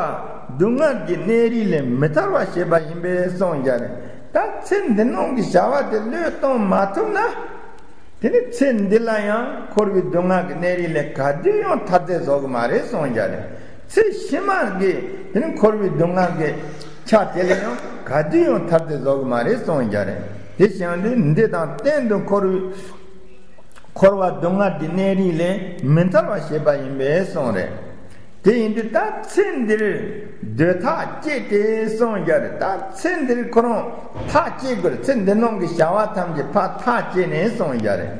སྡུག་བསྔལ་གྱི་གནས་རིས་ལས་མི་ཐར་བར་བཤད་པ་ཡིན་པས་གསུངས་ཀྱང་རེད། ད་ཚེ་འདི་ནང་གི་བྱ་བ་དེ་བློས་གཏོང་མ་ཐུབ་ན། དེ་ནི་ཚེ་འདི་ལ་ཡང་འཁོར་བའི་སྡུག་བསྔལ་གྱི་གནས་རིས་ལས་ག་དུས་ཡང་ཐར་ཚད་བཟོ་གི་མ་རེད་གསུངས་ཀྱང་རེད། ཚེ་ཕྱི་མ་གི་དེ་ནི་འཁོར་བའི་སྡུག་བསྔལ་གྱི་ཆ་དེ་ལས་ཡང་ག་དུས་ཡང་ཐར་ཚད་བཟོ་གི་མ་རེད་གསུངས་ཀྱང་རེད། དེ་བྱས་ཏེ་འདི་དང་གཏན་དུ་འཁོར་བའི་འཁོར་བ་སྡུག་བསྔལ་གྱི་གནས་རིས་ལས་མི་ཐར་བར་བཤད་པ་ཡིན་པས་གསུངས་རེད། དེ་ཡིན་དུས་ད་ཚེ་འདིར་སྡོད་ཐག་བཅད་དེ་གསུངས་ཀྱང་རེད། ད་ཚེ་འདིར་ཁོ་རང་ཐག་བཅད་དགོས་རེད། ཚེ་འདི་ནང་གི་བྱ་བ་ཐམས་ཅད་ཕར་ཐག་བཅད་ནས་གསུངས་ཀྱང་རེད།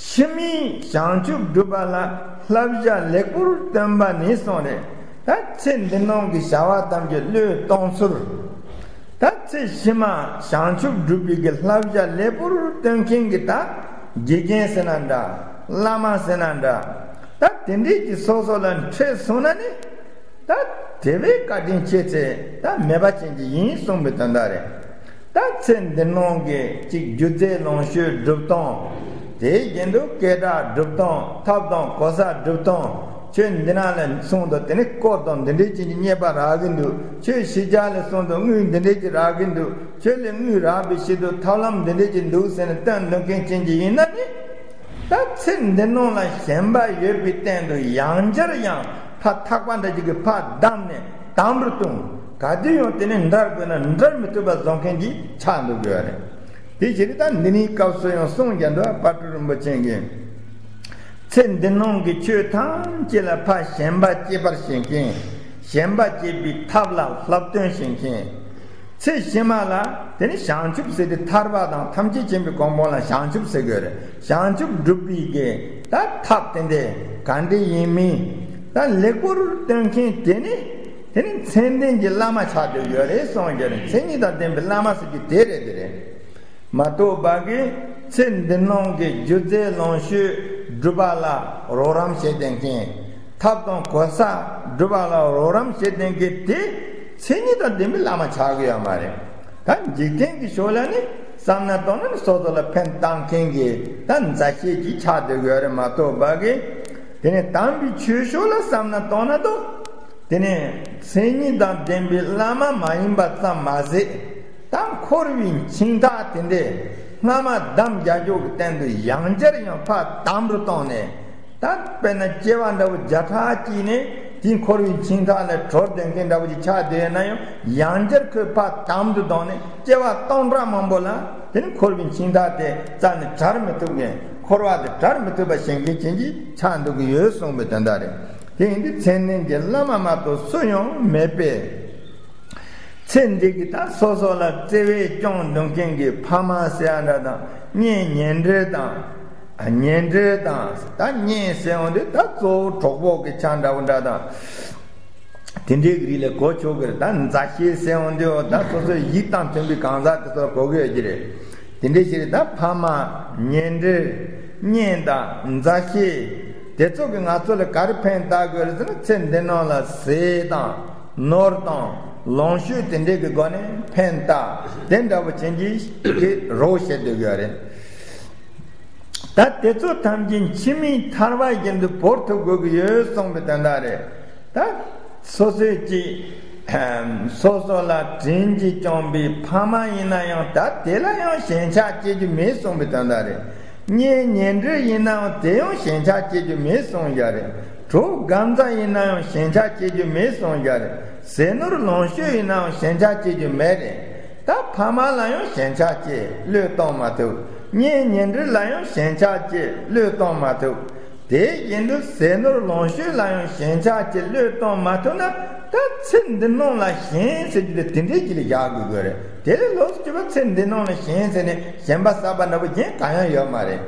ཕྱི་མའི་བྱང་ཆུབ་སྒྲུབ་པ་ལ་བསླབ་བྱ་ལེགས་པོར་སྟོན་པ་ནི་གསུངས་རེད། ད་ཚེ་འདི་ནང་གི་བྱ་བ་ཐམས་ཅད་བློས་གཏོང་ཚུལ། ད་ཚེ་ཕྱི་མ་བྱང་ཆུབ་སྒྲུབ་པའི་གི་བསླབ་བྱ་ལེགས་པོར་སྟོན་མཁན་གྱི་ད་དགེ་རྒན་ཟེར་ན་འདྲ། བླ་མ་ཟེར་ན་འདྲ། ད་དེ་འདྲས་ཀྱི་སོ་སོ་ལ་འཕྲད་སོང་ན་ནི། ད་དེ་བས་བཀའ་དྲིན་ཆེ་ཚེ་ད་མེད་པ་ཅན་གྱི་ཡིན་གསུངས་པའི་དོན་དག་རེད། ད་ཚེ་འདི་ནང་གི་གཅིག་སྒྱུ་རྩལ་ལོངས་སྤྱོད་སྒྲུབ་སྟངས། དེའི་རྒྱན་དུ་སྐད་གྲགས་སྒྲུབ་སྟངས། ཐབས་དང་གོ་ས་སྒྲུབ་སྟངས། ཁྱོད་འདི་ན་ལ་སོང་དུས་དེ་ནི་དཀོར་དང་འདི་འདྲའི་ཅན་གྱི་རྙེད་པ་རག་གི་འདུག་ཁྱོད་ཕྱི་རྒྱལ་ལ་སོང་དུས་དངུལ་འདི་འདྲའི་ཅིག་རག་གི་འདུག་ཁྱོད་ལ་དངུལ་རག་པའི་ཆེད་དུ་ཐབས་ལམ་འདི་འདྲའི་ཅིག་འདུག་ཟེར་ནས་སྟོན་འདུག་མཁན་ཅན་གྱི་ཡིན་ན་ནི། ད་ཚེ་འདི་ནང་ལ་ཞེན་པ་ཡོད་པའི་སྟེང་དུ་ཡང་བསྐྱར་ཡང་ཕར་ཐག་པ་འདྲ་ཅིག་གིས་ཕར་བསྡམས་ནས་དམ་རུ་བཏུང་། ག་དུས་ཡང་དེ་ནས་འདྲར་དགོས་ན་འདྲར་མི་ཐུབ་པ་བཟོ་མཁན་གྱི་ཆགས་འདུག་དགོས་པ་རེད། དེ་ཕྱིར་ད་འདི་ནས་སྐབས་སུ་ཡང་གསུངས་ཀྱང་འདུག་དཔལ་སྤྲུལ་རིན་པོ་ཆེ་གིས། ཚེ་འདི་ནང་གི་ཆོས་ཐམས་ཅད་ལ་ཕར་ཞེན་པ་སྐྱེད་པར་བྱེད་མཁན། ཞེན་པ་སྐྱེད་པའི་ཐབས་ལ་བསླབ་སྟོན་བྱེད་མཁན། ཚེ་ཕྱི་མ་ལ་དེ་ནི་བྱང་ཆུབ་ཟེར་དུས་ཐར་པ་དང་ཐམས་ཅད་མཁྱེན་པའི་གོ་འཕང་ལ་བྱང་ཆུབ་ཟེར་དགོས་རེད། བྱང་ཆུབ་སྒྲུབ་པའི་གི་ད་ཐབས་དེ་འདྲ་ག་འདྲ་ཡིན་མིན་ད་ལེགས་པོར་སྟོན་མཁན་དེ་ནི། དེ་ནི་མཚན་ལྡན་གྱི་བླ་མ་ཆགས་བསྡད་ཡོད་རེད་གསུངས་ཡོད་རེད། མཚན་ཉིད་དང་ལྡན་པའི་བླ་མ་ཟེར་རྒྱུ་དེ་རེད། དེ་རེད་མ་གཏོགས་པ་གི་ཚེ་འདི་ནང་གི་རྒྱུ་རྫས་ལོངས་སྤྱོད་སྒྲུབ་པ་ལ་རོགས་རམ་བྱེད་བསྡད་མཁན། ཐབས་དང་གོ་ས་སྒྲུབ་པ་ལ་རོགས་རམ་བྱེད་བསྡད་མཁན་དེ་མཚན་ཉིད་དང་ལྡན་པའི་བླ་མ་ཆགས་ཀྱི་ཡོད་མ་རེད། ད་འཇིག་རྟེན་གྱི་ཕྱོགས་ལ་ནི་བསམ་ན་དང་ནི་སོ་སོ་ལ་ཕན་བཏགས་མཁན་གྱི་ད་མཛའ་བཤེས་ཀྱི་ཆགས་བསྡད་ཡོད་རེད་མ་གཏོགས་པ་གི། དེ་ནས་དམ་པའི་ཆོས་ཕྱོགས་ལ་བསམ་ན་དང་ན་དང་། དེ་ནས་མཚན་ཉིད་དང་ལྡན་པའི་བླ་མ་མ་ཡིན་པ་ཙམ་མ་ཟད། ད་འཁོར་བའི་འཆིང་ཐག་དེ་འདྲས་སྔ་མ་བསྡམས་རྒྱག་རྒྱུ་གི་སྟེང་དུ་ཡང་བསྐྱར་ཡང་ཕར་དམ་རུ་བཏང་ནས། ད་དཔེར་ན་སྐྱེ་བ་འདྲ་བོ་བརྒྱ་ཕྲག་གཅིག་ནས་དེའི་འཁོར་བའི་འཆིང་ཐག་ལས་གྲོལ་བསྡད་མཁན་འདྲ་བོ་ཅིག་ཆགས་བསྡད་ན་ཡང་ཡང་བསྐྱར་ཁོས་ཕར་དམ་དུ་བཏང་ནས་སྐྱེ་བ་སྟོང་ཕྲག་མང་པོ་ལ་དེ་ནི་འཁོར་བའི་འཆིང་ཐག་དེ་རྩ་ནས་བྲལ་མི་ཐུབ་མཁན། འཁོར་བ་དེ་བྲལ་མི་ཐུབ་པ་བྱེད་མཁན་ཅན་གྱི་ཆགས་འདུག་གི་ཡོད་གསུངས་པའི་དོན་དག་རེད། དེ་ཡིན་དུས་མཚན་ལྡན་གྱི་བླ་མ་མ་གཏོགས་སུ་ཡང་མེད་པས། ཚེ་འདི་གི་ད་སོ་སོ་ལ་བརྩེ་བས་སྐྱོང་འདུག་མཁན་གྱི་ཕ་མ་ཟེར་ཡ་འདྲ་དང་གཉེན་ཉེ་འབྲེལ་དང་། ཨ་གཉེན་འབྲེལ་དང་ད་གཉེན་ཟེར་ཡོང་དུས་ད་གཙོ་བོ་གྲོགས་པོ་གི་ཆ་འདྲ་བོ་འདྲ་དང་། དེ་འདྲའི་རིགས་ལ་གོ་ཆོག་གི་རེད། ད་མཛའ་བཤེས་ཟེར་ཡོང་དུས་ད་སོ་སོའི་ཡིད་དང་མཐུན་པའི་གང་ཟག་དེ་ཚོ་ལ་གོ་གི་ཡོད་ཀྱི་རེད། དེ་འདྲའི་ཕྱིར་ད་ཕ་མ་གཉེན་འབྲེལ་གཉེན་དང་མཛའ་བཤེས་དེ་ཚོ་གིས་ང་ཚོ་ལ་ག་རེ་ཕན་བཏགས་དགོས་རེད་ཟེར་ན། ཚེ་འདི་ནང་ལ་ཟས་དང་ནོར་དང་ལོངས་སྤྱོད་དེ་འདྲའི་གི་སྒོ་ནས་ཕན་བཏགས་དེ་འདྲ་བོ་ཅན་གྱི་རོགས་བྱེད་སྡོད་ཀྱི་ཡོད་རེད། ད་དེ་ཚོ་ཐམས་ཅད་འཆི་མེད་ཐར་པ་བཞིན་དུ་བོར་ཐུབ་དགོས་ཀྱི་ཡོད་གསུངས་པའི་དོན་དག་རེད། ད་སོ་སོའི་ཅིག་སོ་སོ་ལ་དྲིན་གྱིས་སྐྱོང་པའི་ཕ་མ་ཡིན་ན་ཡང་ད་དེ་ལ་ཡང་ཞེན་ཆགས་སྐྱེ་རྒྱུ་མེད་གསུངས་པའི་དོན་དག་རེད། གཉེན་ཉེ་འབྲེལ་ཡིན་ན་ཡང་དེ་ཡང་ཞེན་ཆགས་སྐྱེ་རྒྱུ་མེད་གསུངས་ཡ་རེད། གྲོགས་རྒན་མཛའ་ཡིན་ན་ཡང་ཞེན་ཆགས་སྐྱེ་རྒྱུ་མེད་གསུངས་ཡ་རེད། ཟས་ནོར་ལོངས་སྤྱོད་ཡིན་ན་ཡང་ཞེན་ཆགས་སྐྱེ་རྒྱུ་མེད་རེད། ད་ཕ་མ་ལ་ཡང་ཞེན་ཆགས་སྐྱེ་བློས་གཏོང་མ་ཐུབ། གཉེན་ཉེ་འབྲེལ་ལ་ཡང་ཞེན་ཆགས་སྐྱེ་བློས་གཏོང་མ་ཐུབ། དེ་བཞིན་དུ་ཟས་ནོར་ལོངས་སྤྱོད་ལ་ཡང་ཞེན་ཆགས་སྐྱེ་བློས་གཏོང་མ་ཐུབ་ན། ད་ཚེ་འདི་ནང་ལ་ཞེན་ཟེར་རྒྱུ་དེ་དེ་འདྲའི་ཅིག་ལ་བཞག་དགོས་དགོས་རེད། དེ་ལས་ལོགས་སུ་གྱུར་པ་ཚེ་འདི་ནང་ལ་ཞེན་ཟེར་ནས་ཞེན་པ་ཟ་བ་འདྲ་བོ་གཞན་གང་ཡང་ཡོད་མ་རེད།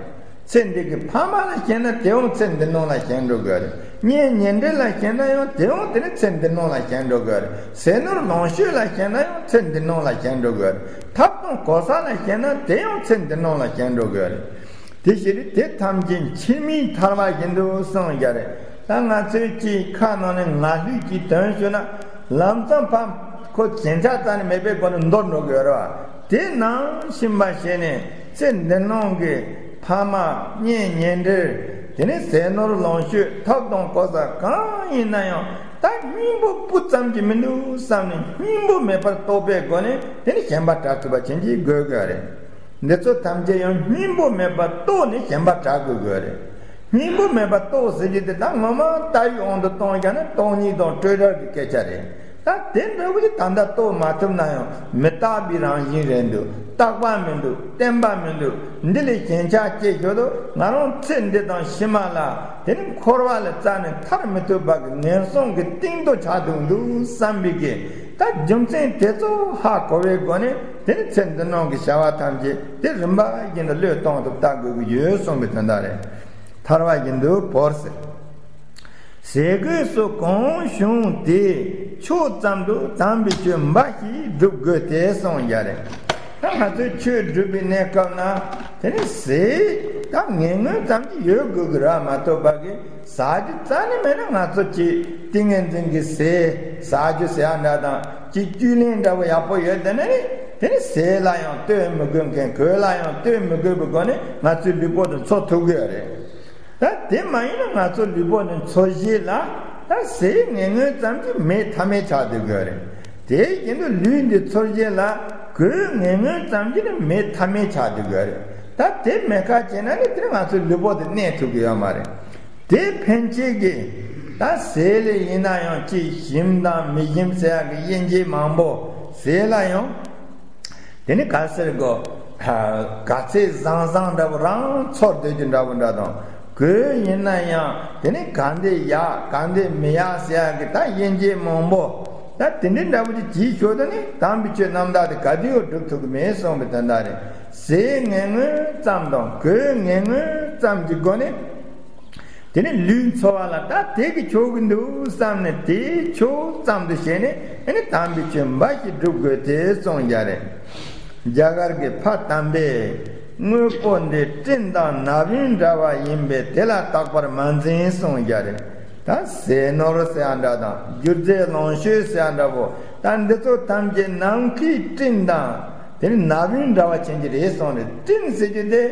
ཚེ་འདི་གི་ཕ་མ་ལ་ཞེན་ན་དེ་ཡང་ཚེ་འདི་ནང་ལ་ཞེན་འགྲོ་དགོས་རེད། གཉེན་ཉེ་འབྲེལ་ལ་ཞེན་ན་ཡང་དེ་ཡང་དེ་ནི་ཚེ་འདི་ནང་ལ་ཞེན་འགྲོ་དགོས་རེད། ཟས་ནོར་ལོངས་སྤྱོད་ལ་ཞེན་ན་ཡང་ཚེ་འདི་ནང་ལ་ཞེན་འགྲོ་དགོས་རེད། ཐབས་དང་གོ་ས་ལ་ཞེན་ན་དེ་ཡང་ཚེ་འདི་ནང་ལ་ཞེན་འགྲོ་དགོས་རེད། དེ་ཕྱིར་དེ་ཐམས་ཅད་འཆི་མེད་ཐར་པ་བཞིན་དུ་གསུངས་ཡ་རེད། ད་ང་ཚོའི་ཅིག་ཁ་ནང་ནས་ང་ལུས་ཀྱི་དོན་ཞུ་ན་ལམ་སང་ཕར་ཁོ་ཞེན་ཆགས་རྩ་ནས་མེད་པའི་སྒོ་ནས་འདོར་འགྲོ་དགོས་རེད་བ། དེ་ནང་བཞིན་པ་བྱས་ནས་ཚེ་འདི་ནང་གི་ཕ་མ་གཉེན་ཉེ་འབྲེལ། དེ་ནས་ཟས་ནོར་ལོངས་སྤྱོད་ཐབས་དང་གོ་ས་གང་ཡིན་ན་ཡང་ད་སྙིང་པོ་སྤུ་ཙམ་གྱི་མི་འདུག་བསམ་ནས་སྙིང་པོ་མེད་པར་རྟོགས་པའི་སྒོ་ནས་དེ་ནི་ཞེན་པ་བྲལ་ཐུབ་པ་བྱིན་གྱིས་དགོས་དགོས་རེད། འདི་ཚོ་ཐམས་ཅད་ཡང་སྙིང་པོ་མེད་པར་རྟོགས་ནས་ཞེན་པ་བྲལ་དགོས་དགོས་རེད། སྙིང་པོ་མེད་པར་རྟོགས་ཟེར་རྒྱུ་དེ་ད་ངོ་མ་ལྟ་བའི་དབང་དུ་གཏོང་བཞག་ན་སྟོང་ཉིད་དང་སྤྲོས་བྲལ་གྱི་སྐད་ཆ་རེད། ད་དེ་འདྲ་བོ་ཞིག་ད་ལྟ་རྟོགས་མ་ཐུབ་ན་ཡང་མི་རྟག་པའི་རང་བཞིན་རེད་འདུག་རྟག་པ་མི་འདུག་བརྟན་པ་མི་འདུག་འདི་ལས་ཞེན་ཆགས་སྐྱེ་ཞོར་དུ་ང་རང་ཚེ་འདི་དང་ཕྱི་མ་ལ་དེ་ནི་འཁོར་བ་ལས་རྩ་ནས་ཐར་མི་ཐུབ་པ་གི་ངན་སོང་གི་གཏིང་དུ་ཆགས་འདུག་འདུག་བསམ་པའི་གི་ད་རྒྱུ་མཚན་དེ་ཚོ་ཧ་གོ་བའི་སྒོ་ནས་དེ་ནི་ཚེ་འདི་ནང་གི་བྱ་བ་ཐམས་ཅད་དེ་རིམ་པ་བཞིན་དུ་བློས་གཏོང་ཐུབ་ལྟ་དགོས་ཀྱི་ཡོད་གསུངས་པའི་དོན་དག་རེད། ཐར་བ་བཞིན་དུ་བོར་ཟེར། ཟས་གོས་སོགས་གང་བྱུང་དེ་ཕྱོགས་ཙམ་དུ་དམ་པའི་ཆོས་འབའ་ཞིག་སྒྲུབ་དགོས་ཏེ་གསུངས་ཡ་རེད། ད་ང་ཚོས་ཆོས་སྒྲུབ་པའི་གནས་སྐབས་ན་དེ་ནི་ཟས་ད་ངན་ངོན་ཙམ་གྱི་ཡོད་དགོས་ཀྱི་རེད་མ་གཏོགས་པ་གི་ཟ་རྒྱུ་རྩ་ནས་མེད་ན། ང་ཚོ་ཅིག་ཏིང་ངེ་འཛིན་གྱི་ཟས་ཟ་རྒྱུ་ཟེར་ཡ་འདྲ་དང་ཅིག་བཅུད་ལེན་འདྲ་བོ་ཡག་པོ་ཡོད་དེ་ནི་དེ་ནི་ཟས་ལ་ཡང་ལྟོས་མི་དགོས་མཁན་གོས་ལ་ཡང་ལྟོས་མི་དགོས་པའི་སྒོ་ནས་ང་ཚོའི་ལུས་པོ་དེ་འཚོ་ཐུབ་ཀྱི་ཡོད་རེད། ད་དེ་མ་ཡིན་ན་ང་ཚོ་ལུས་པོ་ནི་འཚོ་བྱེད་ལ་ད་ཟས་ངན་ངོན་ཙམ་གྱིས་མེ་མཐའ་མེད་ཆགས་སྡོད་དགོས་རེད། དེ་བཞིན་དུ་ལུས་འདི་འཚོ་བྱེད་ལ་གོས་ངན་ངོན་ཙམ་གྱིས་ནི་མེ་མཐའ་མེད་ཆགས་སྡོད་དགོས་རེད། ད་དེ་མེད་ཁ་བྱས་ན་ནི་དེ་ང་ཚོའི་ལུས་པོ་དེ་གནས་ཐུབ་ཀྱི་ཡོད་མ་རེད། དེ་ཕན་ཆད་ཀྱི་ད་ཟས་ལ་ཡིན་ན་ཡང་ཅིག་ཞིམ་དང་མི་ཞིམ་ཟེར་ཡག་གི་དབྱེ་འབྱེད་མང་པོ་ཟས་ལ་ཡང་། དེ་ནི་ག་ཟེར་གོ། ག་ཚད་བཟང་བཟང་འདྲ་པོ་རང་ཚོར་སྡོད་རྒྱུ་འདྲ་པོ་འདྲ་དང་། གོས་ཡིན་ན་ཡང་དེ་ནི་ག་འདི་ཡག་ག་འདི་མི་ཡག་ཟེར་ཡག་གི་ད་དབྱེ་འབྱེད་མང་པོ། ད་དེ་འདྲའི་འདྲ་པོ་ཅིག་བྱེད་ཆོག་ད་ནི་དམ་པའི་ཆོས་རྣམ་དག་དེ་ག་དུས་ཡང་སྒྲུབ་ཐུབ་ཀྱི་མེད་གསུངས་པའི་དོན་དག་རེད། ཟས་ངན་ངོན་ཙམ་དང་གོས་ངན་ངོན་ཙམ་གྱི་སྒོ་ནས། དེ་ནས་ལུས་འཚོ་བ་ལ་ད་དེ་གི་ཆོག་གི་འདུག་བསམ་ནས་དེའི་ཆོག་ཙམ་དུ་བྱས་ནས་ཨ་ནི་དམ་པའི་ཆོས་འབའ་ཞིག་སྒྲུབ་དགོས་དེ་གསུངས་ཡ་རེད། རྒྱ་གར་གྱི་ཕ་དམ་པས་དངོས་པོ་འདི་སྤྲིན་དང་ནག་པོའི་འདྲ་བ་ཡིན་པས་དེ་ལ་རྟག་པར་མ་འཛིན་གསུངས་ཡ་རེད། ད་ཟས་ནོར་ཟེར་ཡ་འདྲ་དང་སྒྱུ་རྩལ་ལོངས་སྤྱོད་ཟེར་ཡ་འདྲ་པོ་ད་འདི་ཚོ་ཐམས་ཅད་ནམ་མཁའི་སྤྲིན་དང་དེ་ནི་ནག་པོའི་འདྲ་བ་ཅན་གྱི་རེད་གསུངས་རེད། སྤྲིན་ཟེར་རྒྱུ་དེ།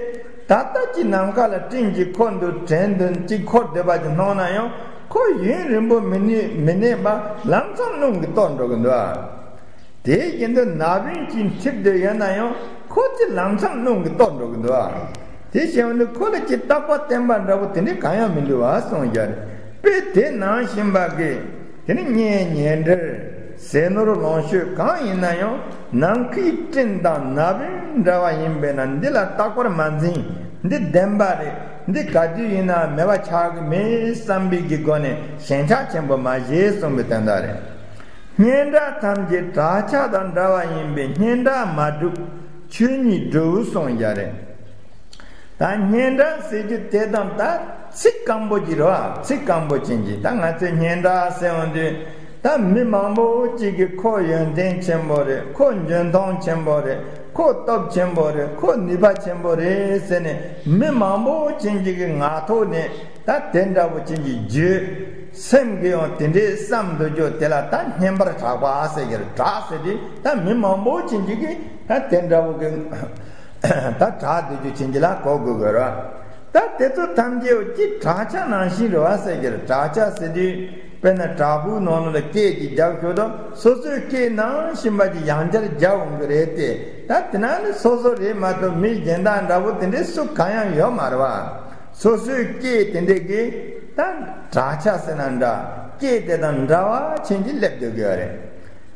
ད་ལྟ་ཅིག་ནམ་མཁའ་ལ་སྤྲིན་གྱིས་འཁོར་འདུག་དྲན་འདུག་ཅིག་འཁོར་བསྡད་པ་ཅིག་མཐོང་ན་ཡང་ཁོ་ཡུན་རིང་པོ་མི་གནས་མི་གནས་པ་ལམ་སང་རླུང་གིས་གཏོར་འགྲོ་གི་འདུག་ཨ། དེ་བཞིན་དུ་ནག་པོའི་ཅིག་འཐིབས་བསྡད་ཡོད་ན་ཡང་ཁོ་ཅིག་ལམ་སང་རླུང་གིས་གཏོར་འགྲོ་གི་འདུག་ཨ། དེ་བྱས་པ་ནི་ཁོ་ལ་ཅིག་རྟག་པ་བརྟན་པ་འདྲ་པོ་དེ་འདྲའི་གང་ཡང་མི་འདུག་ཨ་གསུངས་ཡ་རེད། དཔེ་དེ་ནང་བཞིན་པ་གི། དེ་ནི་གཉེན་ཉེ་འབྲེལ། ཟས་ནོར་ལོངས་སྤྱོད་གང་ཡིན་ན་ཡང་ནམ་མཁའི་སྤྲིན་དང་ནག་པོའི་འདྲ་བ་ཡིན་པས་ན་འདི་ལ་རྟག་པར་མ་འཛིན། འདི་བདེན་པ་རེད། འདི་ག་དུས་ཡིན་ན་མེད་པ་ཆགས་ཀྱི་མེད་བསམ་པའི་གི་སྒོ་ནས་ཞེན་ཆགས་ཆེན་པོ་མ་བྱེད་གསུངས་པའི་དོན་དག་རེད། སྙན་གྲགས་ཐམས་ཅད་བྲག་ཆ་དང་འདྲ་བ་ཡིན་པས་སྙན་གྲགས་མ་བསྒྲུབ་ཆོས་ཉིད་སྒྲུབ་གསུངས་ཡ་རེད། ད་སྙན་གྲགས་ཟེར་རྒྱུ་དེ་དང་ད་ཚིག་སྐམ་པོ་ཅིག་རེད་བ། ཚིག་སྐམ་པོ་ཅན་གྱི་ད་ང་ཚོས་སྙན་གྲགས་ཟེར་འོང་དུས་ད་མི་མང་པོ་ཅིག་གིས་ཁོ་ཡོན་ཏན་ཆེན་པོ་རེད། ཁོ་འཇོན་ཐང་ཆེན་པོ་རེད། ཁོ་སྟོབས་ཆེན་པོ་རེད། ཁོ་ནུས་པ་ཆེན་པོ་རེད་ཟེར་ནས་མི་མང་པོ་ཅན་ཅིག་གི་ངག་ཐོག་ནས་ད་དེ་འདྲ་པོ་ཅན་གྱི་བརྗོད། སེམས་ཀྱིས་ཡང་དེ་འདྲའི་བསམ་འདོད་རྒྱུ་དེ་ལ་ད་སྙན་པར་གྲགས་པ་ཟེར་གྱི་རེད། གྲགས་ཟེར་དུས་ད་མི་མང་པོ་ཅན་ཅིག་གིས་ད་དེ་འདྲ་པོ་གི་ད་གྲགས་སྡོད་རྒྱུ་ཅན་གྱི་ལ་གོ་དགོས་དགོས་ར། ད་དེ་ཚོ་ཐམས་ཅད་ཀྱི་བྲག་ཆ་ནང་བཞིན་རེད་བ་ཟེར་གྱི་རེད། བྲག་ཆ་ཟེར་དུས་དཔེར་ན་བྲག་ཕུག་ནང་ལ་སྐད་ཅིག་རྒྱབ་ཤོག་དང་སོ་སོའི་སྐད་ནང་བཞིན་པ་ཅིག་ཡང་བསྐྱར་རྒྱབ་འོང་གི་རེད་དེ། ད་དེ་ན་ནི་སོ་སོ་རེད་མ་གཏོགས་མི་གཞན་དག་འདྲ་པོ་དེ་འདྲའི་སུ་གང་ཡང་ཡོད་མ་རེད་བ། སོ་སོའི་སྐད་དེ་འདྲས་ཀྱིས་ད་བྲག་ཆ་ཟེར་ན་འདྲ། སྐད་དེ་དང་འདྲ་བ་ཅན་གྱིས་སླེབས་སྡོད་ཀྱི་ཡོད་རེད།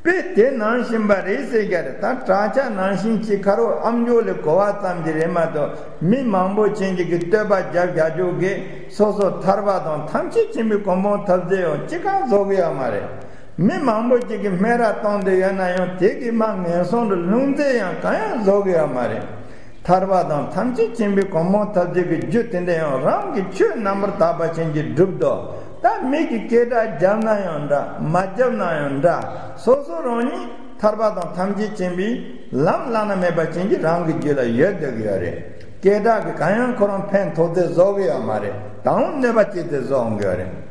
དཔེ་དེ་ནང་བཞིན་པ་རེད་ཟེར་གྱི་རེད། ད་བྲག་ཆ་ནང་བཞིན་གྱི་ཁ་རོག་ཨམ་ཅོག་ལས་གོ་བ་ཙམ་གྱི་རེད་མ་གཏོགས་མི་མང་པོ་ཅན་གྱི་གི་བསྟོད་པ་རྒྱབ་བཞག་རྒྱུ་གི་སོ་སོ་ཐར་པ་དང་ཐམས་ཅད་མཁྱེན་པའི་གོ་འཕང་ཐོབ་རྩིས་ཡང་ཅི་གང་བཟོ་གི་ཡོད་མ་རེད། མི་མང་པོ་ཅིག་གིས་སྨད་ར་གཏོང་བསྡད་ཡོད་ན་ཡང་དེ་གིས་མ་ངན་སོང་དུ་ལྷུང་རྩིས་ཡང་གང་ཡང་བཟོ་གི་ཡོད་མ་རེད། ཐར་པ་དང་ཐམས་ཅད་མཁྱེན་པའི་གོ་འཕང་ཐོབ་རྩིས་ཀྱི་རྒྱུ་དེ་འདྲ་ཡང་རང་གི་ཆོས་རྣམ་པར་དག་པ་ཅན་གྱིས་སྒྲུབ་དོ། ད་མི་གིས་སྐད་གྲགས་བརྒྱབ་ན་ཡང་འདྲ། མ་བརྒྱབ་ན་ཡང་འདྲ། སོ་སོ་རང་ཉིད་ཐར་པ་དང་ཐམས་ཅད་མཁྱེན་པའི་ལམ་བླ་ན་མེད་པ་ཅན་གྱི་རང་གི་རྒྱུད་ལ་ཡོད་བསྡད་ཀྱི་ཡོད་རེད། སྐད་གྲགས་ཀྱིས་གང་ཡང་ཁོ་རང་ཕན་ཐོགས་རྩིས་བཟོ་གི་ཡོད་མ་རེད། དང་གནོད་པ་སྐྱེལ་རྩིས་བཟོ་འོང་གི་ཡོད་རེད།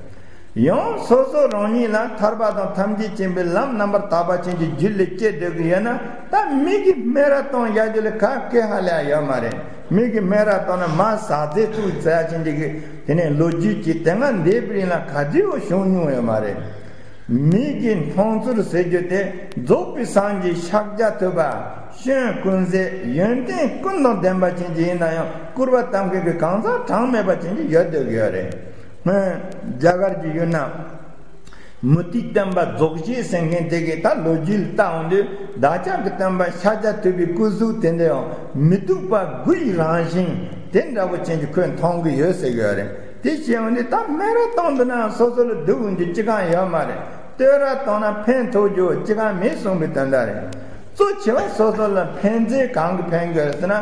ཡང་སོ་སོ་རང་ཉིད་ལ་ཐར་པ་དང་ཐམས་ཅད་མཁྱེན་པའི་ལམ་རྣམ་པར་དག་པ་ཅན་གྱི་རྒྱུད་ལ་སྐྱེས་སྡོད་ཀྱི་ཡོད་ན། ད་མི་གིས་སྨད་ར་གཏོང་བཞག་རྒྱུ་ལ་ག་གེ་ཧ་ལས་ཡོད་མ་རེད། མི་གིས་སྨད་ར་གཏོང་ན་མ་ཟ་རྫས་བཙུགས་ཟེར་ཡ་ཅན་གྱི་དེ་ནས་ལོ་རྒྱུས་ཀྱི་དེ་སྔ་འདས་པའི་རིང་ལ་ག་དུས་ཡང་བྱུང་མྱོང་ཡོད་མ་རེད། མི་གི་མཐོང་ཚུལ་ཟེར་རྒྱུ་དེ་རྫོགས་པའི་སངས་རྒྱས་ཤཱཀྱ་ཐུབ་པ་སྐྱོན་ཀུན་ཟད་ཡོན་ཏན་ཀུན་དང་ལྡན་པ་ཅན་གྱི་ཡིན་ན་ཡང་སྐུར་བ་བཏབ་མཁན་གྱི་གང་ཟག་གྲངས་མེད་པ་ཅན་གྱི་ཡོད་སྡོད་ཀྱི་ཡོད་རེད། སྔོན་རྒྱ་གར་གྱི་ཡུལ་ན། མུ་སྟེགས་སྟོན་པ་རྫོགས་བྱེད་ཟེར་མཁན་དེ་གིས་ད་ལོ་རྒྱུས་ལ་བལྟ་འོང་དུས་བདག་ཅག་གི་སྟོན་པ་ཤཱཀྱ་ཐུབ་པའི་སྐུ་གཟུགས་དེ་འདྲ་ཡང་མི་སྡུག་པ་དགུ་ཡི་རང་བཞིན་དེ་འདྲ་པོ་ཅན་གྱི་ཁོས་མཐོང་གི་ཡོད་ཟེར་གྱི་ཡོད་རེད། དེ་བྱས་འོང་དུས་ད་སྨད་ར་གཏོང་འདུག་ན་སོ་སོ་ལ་སྡུག་འོང་རྒྱུ་ཅི་གང་ཡོད་མ་རེད། བསྟོད་ར་གཏོང་ན་ཕན་ཐོགས་རྒྱུ་ཅི་གང་མེད་གསུངས་པའི་དོན་དག་རེད། གཙོ་ཆེ་བ་སོ་སོ་ལ་ཕན་ཚུན་གང་གིས་ཕན་དགོས་ཟེར་ན་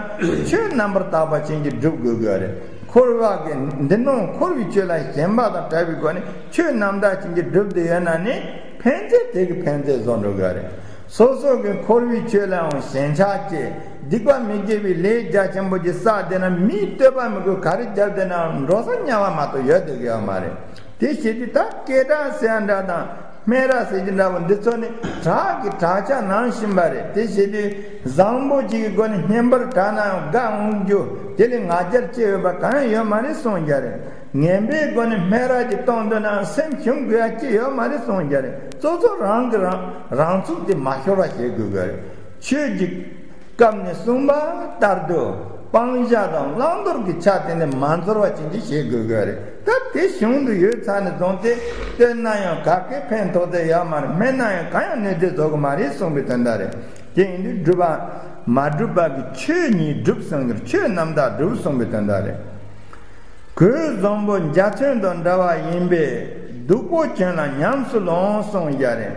ཆོས་རྣམ་པར་དག་པ་ཅན་གྱིས་སྒྲུབ་དགོས་ཀྱི་རེད། འཁོར་བ་གི་འདི་ནང་འཁོར་བའི་ཆོས་ལ་ཞེན་པ་དང་བྲལ་བའི་སྒོ་ནས་ཆོས་རྣམ་དག་ཅན་གྱིས་སྒྲུབ་བསྡད་ཡོད་ན་ནི་ཕན་ཚུན་དེ་གིས་ཕན་ཚུན་བཟོ་འགྲོ་གི་རེད། སོ་སོ་གི་འཁོར་བའི་ཆོས་ལའང་ཞེན་ཆགས་སྐྱེ། སྡིག་པ་མི་དགེ་བའི་ལས་རྒྱ་ཆེན་པོ་ཅིག་བསགས་བསྡད་ན་མིས་བསྟོད་པ་མི་དགོས་ག་རེ་བརྒྱབ་བསྡད་ན་འགྲོ་ས་དམྱལ་བ་མ་གཏོགས་ཡོད་བསྡད་ཀྱི་ཡོད་མ་རེད། དེ་བྱེད་དུས་ད་སྐད་གྲགས་ཟེར་ཡ་འདྲ་དང་ སྨད་ར་ཟེར་གྱི་འདྲ་བོ་འདི་ཚོ་ནི་བྲག་གི་བྲག་ཆ་ནང་བཞིན་པ་རེད། དེ་བྱེད་དུས་བཟང་པོ་གཅིག་གི་སྒོ་ནས་སྙན་པར་གྲགས་ན་ཡང་དགའ་འོང་རྒྱུ་དེ་ལས་ང་རྒྱལ་སྐྱེ་འོས་པ་གང་ཡང་ཡོད་མ་རེད་གསུངས་རྒྱུ་རེད། ངན་པའི་སྒོ་ནས་སྨད་ར་གཅིག་གཏོང་འདོད་ན་སེམས་ཞུམ་དགོས་ཡ་གཅིག་ཡོད་མ་རེད་གསུངས་རྒྱུ་རེད། གཙོ་གཙོ་རང་གི་རང་རང་ཚུགས་དེ་མ་ཤོར་བ་བྱེད་དགོས་ཀྱི་རེད། ཆོས་ཀྱི། སྐབས་ནས་གསུངས་པ་ལྟར་དུ་སྤང་བྱ་དང་བླང་དོར་གྱི་ཆ་དེ་ནི་མ་འཛོལ་བ་ཅན་གྱིས་བྱེད་དགོས་དགོས་རེད། ད་དེ་གཞུང་དུ་ཡོད་ཚར་ནས་བཟུང་སྟེ་བཏོན་ན་ཡང་ག་གེ་ཕན་ཐོགས་ཚད་ཡོད་མ་རེད། སྨད་ན་ཡང་གང་ཡང་གནོད་འཚེ་བཟོ་གི་མ་རེད་གསུངས་པའི་དོན་དག་རེད། དེ་ཡིན་དུས་སྒྲུབ་པ་མ་གྲུབ་པ་གི་ཆོས་ཉིད་གྲུབ་གསུངས་ཀྱི་ཆོས་རྣམ་དག་གྲུབ་གསུངས་པའི་དོན་དག་རེད། གོས་བཟང་པོ་འཇའ་ཚོན་དང་འདྲ་བ་ཡིན་པས་སྡུག་པོ་གྱོན་ལ་ཉམས་སུ་ལོངས་གསུངས་ཡ་རེད།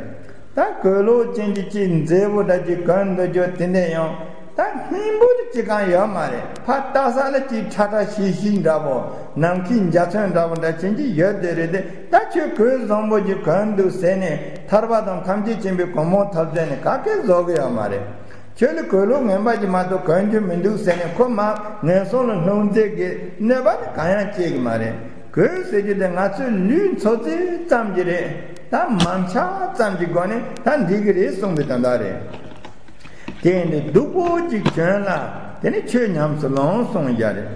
ད་གོས་ལོག་ཅན་གྱི་ཅིག་མཛེས་པོ་འདྲ་ཅིག་གོན་འདུག་རྒྱུ་དེ་འདྲ་ཡང་ད་སྙིང་པོ་ཅིག་གང་ཡོད་མ་རེད། ཕར་ལྟ་ས་ལ་ཅིག་ཁྲ་ཁྲ་ཤིག་ཤིག་འདྲ་པོ་ནམ་མཁའི་འཇའ་ཚོན་འདྲ་པོ་འདྲ་ཅན་གྱི་ཡོད་དེ་རེད་དེ། ད་ཁྱོད་གོས་བཟང་པོ་ཅིག་གོན་འདུག་ཟེར་ནས་ཐར་པ་དང་ཐམས་ཅད་མཁྱེན་པའི་གོ་འཕང་ཐོབ་ཚད་ནི་ག་གེ་བཟོ་གི་ཡོད་མ་རེད། ཁྱོད་ལ་གོས་ལོག་ངན་པ་ཅིག་མ་གཏོགས་གོན་རྒྱུ་མི་འདུག་ཟེར་ནས་ཁོ་མ་ངན་སོང་ལ་ལྷུང་ཚད་ཀྱི་གནོད་པ་ནི་གང་ཡང་སྐྱེ་གི་མ་རེད། གོས་ཟེར་རྒྱུ་དེ་ང་ཚོའི་ལུས་འཚོ་ཚད་ཙམ་གྱི་རེད། ད་མ་འཆག་ཙམ་གྱི་སྒོ་ནས་ད་འགྲིག་གི་རེད་གསུངས་པའི་དོན་དག་རེད། དེ་ནི་སྡུག་པོ་ཅིག་གྱོན་ལ་དེ་ནི་ཆོས་ཉམས་སུ་ལོངས་གསུངས་ཡ་རེད།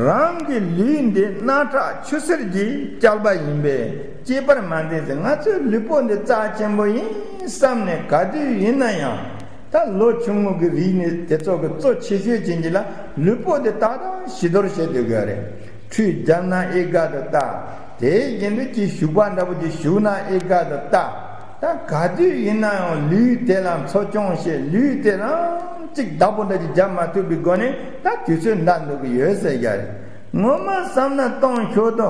རང་གི་ལུས་འདི་རྣག་ཁྲག་ཆུ་སེར་གྱིས་བསྐྱལ་བ་ཡིན་པས་སྐྱེས་པར་མ་འཛིན་ཟེར། ང་ཚོའི་ལུས་པོ་འདི་རྩ་ཆེན་པོ་ཡིན་བསམ་ནས་ག་དུས་ཡིན་ན་ཡང་ད་ལོ་ཆུང་ངུ་གི་རིགས་ནི་དེ་ཚོ་གི་གཙོ་ཆེ་ཤོས་ཅན་གྱི་ལ་ལུས་པོ་འདི་ཏག་ཏག་ཞི་དོར་བྱེད་སྡོད་དགོས་རེད། ཁྲུས་བརྒྱབ་ན་ཨེ་དགའ་དུ་ལྟ། དེ་བཞིན་དུ་ཅིག་བཞུགས་པ་འདྲ་པོ་ཅིག་བཞུགས་ན་ཨེ་དགའ་དུ་ལྟ། ད་ག་དུས་ཡིན་ན་ཡང་ལུས་དེ་ལ་འཚོ་སྐྱོང་བྱེད། ལུས་དེ་རང་གཅིག་བདག་པོ་འདྲ་ཅིག་རྒྱབ་མ་ཐུབ་པའི་སྒོ་ནས་ད་དུས་ཚོད་འདའ་འགྲོ་གི་ཡོད་ཟེར་ཡ་རེད། ངོ་མ་བསམ་ན་སྟོང་ཤོར་དོ།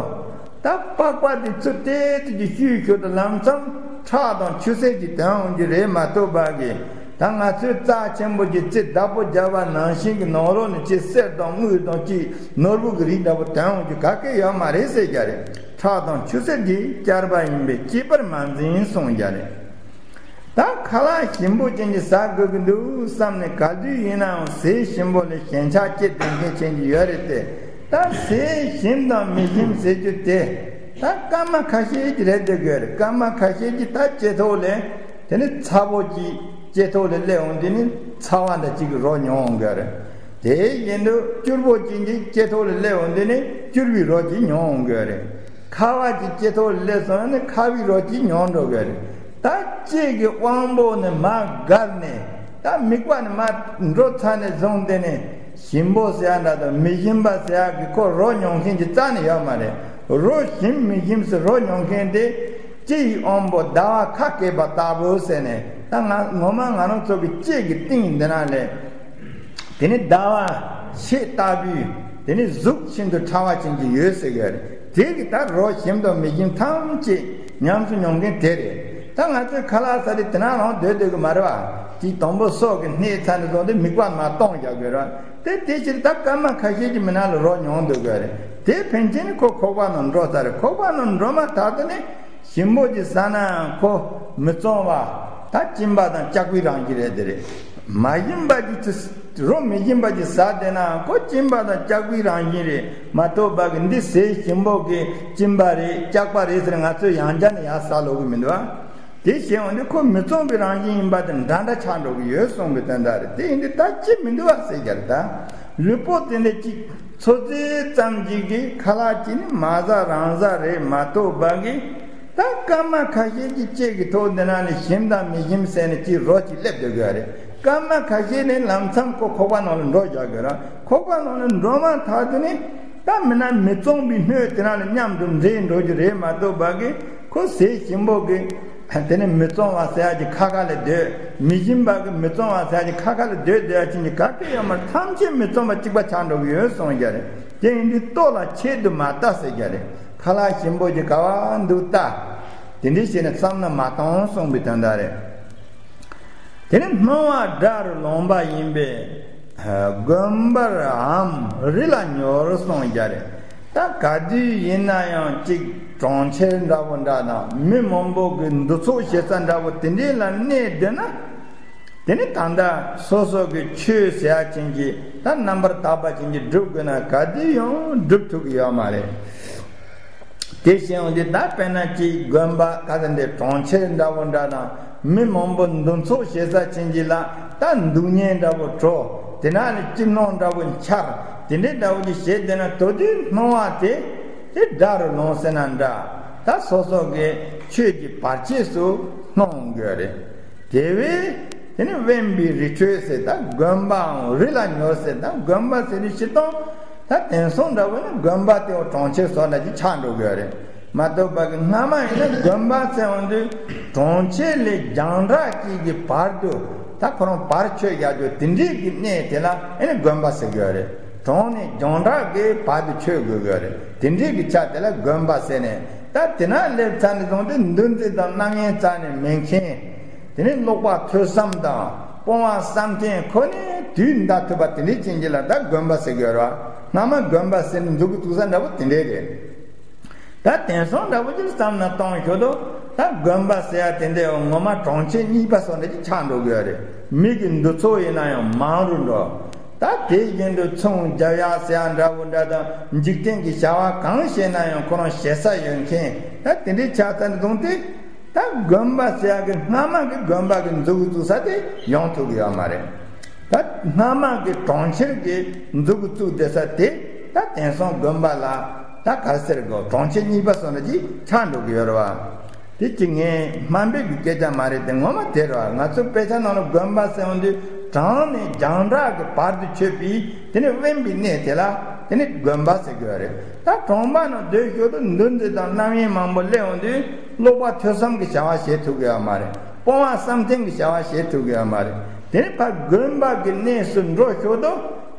ད་པགས་པ་དེ་ཚུར་ཏེ་ཏེ་ཅིག་བཤུས་ཤོར་དོ། ལམ་མཚམས་ཁྲག་དང་ཆུ་སེར་གྱི་དོན་འོང་རྒྱུ་རེད་མ་གཏོགས་པ་གི། ད་ང་ཚོའི་རྩ་ཆེན་པོ་གི་རྩི་བདག་པོ་རྒྱབ་པ་ནང་བཞིན་གྱི་ནང་ལོགས་ནས་ཅིག་གསེར་དང་དངུལ་དང་ཅིག་ནོར་བུ་གི་རིགས་འདྲ་པོ་དོན་འོང་རྒྱུ་ག་གེ་ཡོད་མ་རེད་ཟེར་ཡ་རེད། ཁྲག་དང་ཆུ་སེར་གྱིས་བསྐྱལ་བ་ཡིན་པས་སྐྱེས་པར་མ་འཛིན་གསུངས་ཡ་རེད། ད་ཁ་ལག་ཞིམ་པོ་ཅན་གྱི་ཟ་དགོས་ཀྱི་འདུག་བསམ་ནས་ག་དུས་ཡིན་ནའང་ཟས་ཞིམ་པོ་ལ་ཞེན་ཆགས་སྐྱེ་དགོས་མཁན་ཅན་གྱི་ཡོད་རེད་དེ། ད་ཟས་ཞིམ་དང་མི་ཞིམ་ཟེར་རྒྱུ་དེ་ད་སྐར་མ་ཁ་ཤས་ཀྱི་རེད་དེ་དགོས་རེད། སྐར་མ་ཁ་ཤས་ཀྱི་ད་ལྕེ་ཐོག་ལས་དེ་ནི་ཚ་པོ་ཅིག་ལྕེ་ཐོག་ལས་སླེབས་འོང་དུས་ནི་ཚ་བ་འདྲ་ཅིག་གི་རོ་མྱོང་འོང་དགོས་རེད། དེ་བཞིན་དུ་སྐྱུར་པོ་ཅན་གྱི་ལྕེ་ཐོག་ལས་སླེབས་འོང་དུས་ནི་སྐྱུར་པའི་རོ་ཅིག་མྱོང་འོང་དགོས་རེད། ཁ་བ་ཅིག་ལྕེ་ཐོག་ལས་སླེབས་སོང་ན་ནི་ཁ་བའི་རོ་ཅིག་མྱོང་འགྲོ་དགོས་རེད། ད་ལྕེ་གི་དབང་པོ་ནི་མར་བསྒར་ནས་ད་མིད་པ་ནི་མར་འགྲོ་ཚར་ནས་བཟུང་སྟེ་ནི་ཞིམ་པོ་ཟེར་ཡ་འདྲ་དང་མི་ཞིམ་པ་ཟེར་ཡ་གི་ཁོ་རོ་མྱོང་མཁན་གྱི་རྩ་ནས་ཡོད་མ་རེད། རོ་ཞིམ་མི་ཞིམ་ཟེར་རོ་མྱོང་མཁན་དེ་ལྕེ་ཡི་དབང་པོ་ཟླ་བ་ཁ་བསྐལ་པ་ལྟ་བུ་ཟེར་ནས། ད་ང་ངོ་མ་ང་རང་ཚོ་གི་ལྕེ་གི་གཏིང་འདི་ན་ལས་དེ་ནི་ཟླ་བ་ཕྱེད་ལྟ་བུའི་དེ་ནི་གཟུགས་ཤིན་ཏུ་ཕྲ་བ་ཅན་གྱི་ཡོད་ཟེར་གི་རེད། དེ་གི་ད་རོ་ཞིམ་དང་མི་ཞིམ་ཐམས་ཅད་ཉམས་སུ་མྱོང་མཁན་དེ་རེད། ད་ང་ཚོས་ཁ་ལག་ཟ་དེ་དེ་ན་རང་སྡོད་སྡོད་གི་མ་རེད་བ། ཅིག་དང་པོ་སོ་གི་སྣེ་ཚ་ནས་བཟུང་སྟེ་མིད་པ་མར་གཏོང་བཞག་དགོས་རེད། དེ་དེ་ཕྱིར་ད་སྐར་མ་ཁ་ཤས་ཀྱི་མི་ནང་ལ་རོ་མྱོང་སྡོད་དགོས་རེད། དེ་ཕན་ཆད་ནི་ཁོ་ཁོག་པ་ནང་འགྲོ་ས་རེད། ཁོག་པ་ནང་འགྲོ་མ་ཐག་ཏུ་ནི་ཞིམ་པོ་ཅིག་ཟ་ན་ཁོ་མི་བཙོང་བ་ད་གཅིན་པ་དང་ལྕགས་པའི་རང་བཞིན་རེད་དེ་རེད། མ་ཞིམ་པ་ཅིག་ཅི་རོ་མི་ཞིམ་པ་ཅིག་ཟ་བསྡད་ན་ཁོ་གཅིན་པ་དང་ལྕགས་པའི་རང་བཞིན་རེད་མ་གཏོགས་པ་གི་འདི་ཟས་ཞིམ་པོ་གི་གཅིན་པ་རེད་ལྕགས་པ་རེད་ཟེར་ང་ཚོས་ཡང་བསྐྱར་ནས་ཡར་ཟ་ལོག་གི་མི་འདུག་ཨ། དེ་བྱས་འོང་དུས་ཁོ་མི་བཙོང་པའི་རང་བཞིན་ཡིན་པ་དེ་འདྲ་འདྲ་ཆགས་འགྲོ་གི་ཡོད་གསུངས་པའི་དོན་དག་རེད། དེ་ཡིན་དུས་ད་ཅི་མི་འདུག་བ་ཟེར་རྒྱུ་རེད་ད། ལུས་པོ་དེ་འདྲ་ཅིག་འཚོ་ཚད་ཙམ་ཅིག་གིས་ཁ་ལག་ཅིག་ནི་མ་ཟ་རང་ཟ་རེད་མ་གཏོགས་པ་གི། ད་སྐར་མ་ཁ་ཤས་ཀྱི་ལྕེ་གི་ཐོག་འདི་ན་ནི་ཞིམ་དང་མི་ཞིམ་ཟེར་ནས་ཅིག་རོ་ཅིག་སླེབས་སྡོད་དགོས་རེད། སྐར་མ་ཁ་ཤས་ནི་ལམ་མཚམས་ཁོ་ཁོག་པ་ནང་ལ་འགྲོ་བཞག་དགོས་ར། ཁོག་པ་ནང་ལ་འགྲོ་མ་ཐག་ཏུ་ནི་ད་མི་ན་མི་བཙོང་པའི་སྣོད་དེ་ན་ལ་མཉམ་དུ་འདྲེས་འགྲོ་རྒྱུ་རེད་མ་གཏོགས་པ་གི། ཁོ་ཟས་ཞིམ་པོ་གི་དེ་ནི་མི་བཙོང་བ་ཟེར་ཡ་གི་ཁ་ཁ་ལ་སྡོད། མི་ཞིམ་པ་གི་མི་བཙོང་བ་ཟེར་ཡ་གི་ཁ་ཁ་ལ་སྡོད་སྡོད་ཡ་ཅན་གྱི་ག་གེ་ཡོད་མ་རེད། ཐམས་ཅད་མི་བཙོང་བ་གཅིག་པ་ཆགས་འགྲོ་གི་ཡོད་གསུངས་རྒྱུ་རེད། དེ་ཡིན་དུས་ལྟོ་ལ་ཆེད་དུ་མ་ལྟ་ཟེར་རྒྱུ་རེད། ཁ་ལག་ཞིམ་པོ་ཅིག་ག་བ་འདུག་ལྟ། དེ་འདྲའི་བྱས་ནས་བསམ་བློ་མ་གཏོང་གསུངས་པའི་དོན་དག་རེད། དེ་ནི་སྣང་བ་དགྲ་རུ་ལངས་པ་ཡིན་པས་དགོན་པར་འམ་རི་ལ་ཉོར་གསུངས་རྒྱུ་རེད། ད་ག་དུས་ཡིན་ན་ཡང་ཅིག་གྲོང་ཁྱེར་འདྲ་བོ་འདྲ་དང་མི་མང་པོ་གི་འདུ་ཚོགས་བྱེད་ས་འདྲ་བོ་དེ་འདྲའི་ལ་གནས་བསྡད་ན། དེ་ནི་ད་ལྟ་སོ་སོ་གི་ཆོས་ཟེར་ཡ་ཅན་གྱི་ད་རྣམ་པར་དག་པ་ཅན་གྱི་སྒྲུབ་དགོས་ན་ག་དུས་ཡང་སྒྲུབ་ཐུབ་ཀྱི་ཡོད་མ་རེད། དེ་བཞིན་འོང་དུས་ད་དཔེར་ན་ཅིག་དགོན་པ་ག་ཚོད་འདི་གྲོང་ཁྱེར་འདྲ་བོ་འདྲ་དང་མི་མང་པོ་འདུ་ཚོགས་བྱེད་ས་ཕྱིན་གྱི་ལ་ད་འདུག་ཉེན་འདྲ་བོ་བྲོ། དེ་ན་ནི་སྐྱིད་སྣང་འདྲ་བོ་འཆར། དེ་འདྲའི་འདྲ་བོ་ཅིག་བྱེད་བསྡད་ན་དོ་དུས་སྣང་བ་དེ་དེ་དགྲ་རུ་ལོངས་ཟེར་ན་འདྲ། ད་སོ་སོ་གི་ཆོས་ཀྱི་བར་ཆད་སུ་སྣང་དགོས་རེད། དེ་བས་དེ་ནི་དབེན་པའི་རི་ཁྲོད་ཟེར། ད་དགོན་པའང་རི་ལ་ཉོར་ཟེར། ད་དགོན་པ་ཟེར་ནི་སྤྱིར་བཏང་ད་དེང་སང་འདྲ་བོ་ནི་དགོན་པ་དེ་བ་གྲོང་ཁྱེར་བཟོ་འདྲ་ཅིག་ཆགས་འགྲོ་གི་ཡོད་རེད་མ་གཏོགས་པ་གི། སྔ་མ་ཡིན་ན་དགོན་པ་ཟེར་འོང་དུས་གྲོང་ཁྱེར་ལས་རྒྱང་གྲགས་ཅིག་གི་བར་དུ་ད་ཁོ་རང་བར་ཆོད་རྒྱག་རྒྱུ་དེ་འདྲའི་གི་གནས་དེ་ལ་ཨེ་ནི་དགོན་པ་ཟེར་གི་ཡོད་རེད། གྲོང་ནས་རྒྱང་གྲགས་ཀྱི་བར་དུ་ཆོད་དགོས་ཀྱི་ཡོད་རེད། དེ་འདྲའི་གི་ཆ་དེ་ལ་དགོན་པ་ཟེར་ནས། ད་དེ་ན་སླེབས་ཚར་ནས་བཟུང་སྟེ་འདུ་འཛི་དང་རྣམ་གཡེང་རྩ་ནས་མེད་མཁན། དེ་ནས་ཀློག་པ་ཐོས་བསམ་དང་སྤོང་བ་བསམ་གཏན་ཁོ་ནས་དུས་འདའ་ཐུབ་པ་དེ་འདྲའི་ཅན་གྱི་ལ་ད་དགོན་པ་ཟེར་གི་ཡོད་རེད་བ། སྔ་མ་དགོན་པ་ཟེར་ནས་འཛུགས་ཀྱི་འདུག་ས་འདྲ་བོ་དེ་འདྲའི་རེད། ད་དེང་སང་འདྲ་བོ་ཅིག་བསམ་ན་གཏོང་ཞོར་དུ་ད་དགོན་པ་ཟེར་ཡ་དེ་འདྲའི་ངོ་མ་གྲོང་ཁྱེར་གཉིས་པ་སོགས་འདྲ་ཅིག་ཆགས་འགྲོ་གི་ཡོད་རེད། མི་གི་འདུ་ཚོགས་ཡིན་ན་ཡང་མང་རུ་འགྲོ། ད་དེ་བཞིན་དུ་ཚོང་རྒྱབ་ཡག་ཟེར་ཡག་འདྲ་བོ་འདྲ་དང་འཇིག་རྟེན་གྱི་བྱ་བ་གང་བྱས་ན་ཡང་ཁོ་རང་བྱེད་ས་ཡོད་མཁན་ད་དེ་འདྲའི་ཆགས་ཚར་ནས་བཟུང་སྟེ། ད་དགོན་པ་ཟེར་ཡག་གི་སྔ་མ་གི་དགོན་པ་གི་འཛུགས་འཛུགས་ས་དེ་ཡོང་ཐུབ་ཀྱི་ཡོད་མ་རེད། ད་སྔ་མ་གི་གྲོང་ཁྱེར་གི་འཛུགས་བཙུགས་བསྡད་ས་དེ་ད་དེང་སང་དགོན་པ་ལ་ད་ག་ཟེར་དགོས། གྲོང་ཁྱེར་གཉིས་པ་སོགས་འདྲ་ཅིག་ཆགས་འགྲོ་གི་ཡོད་རེད་བ། དེ་ཅིག་ངས་སྨ་འབེབས་ཀྱི་སྐད་ཆ་མ་རེད་དེ་ངོ་མ་དེ་རེད་བ། ང་ཚོ་དཔེ་ཆ་ནང་ལ་དགོན་པ་ཟེར་འོང་དུས་གྲོང་ནས་རྒྱང་གྲགས་ཀྱི་བར་དུ་ཆོད་པའི་དེ་ནི་དབེན་པའི་གནས་དེ་ལ་དེ་ནི་དགོན་པ་ཟེར་གི་ཡོད་རེད། ད་གྲོང་པ་ནང་སྡོད་ཞོར་དུ་འདུ་འཛི་དང་རྣམ་གཡེང་མང་པོ་སླེབས་འོང་དུས་ཀློག་པ་ཐོས་བསམ་གྱི་བྱ་བ་བྱེད་ཐུབ་ཀྱི་ཡོད་མ་རེད། སྤོང་བ་བསམ་གཏན་གྱི་བྱ་བ་བྱེད་ཐུབ་ཀྱི་ཡོད་མ་རེད། དེ་ནི་ཕར་དགོན་པ་གི་གནས་སུ་འགྲོ་ཞོར་དུ་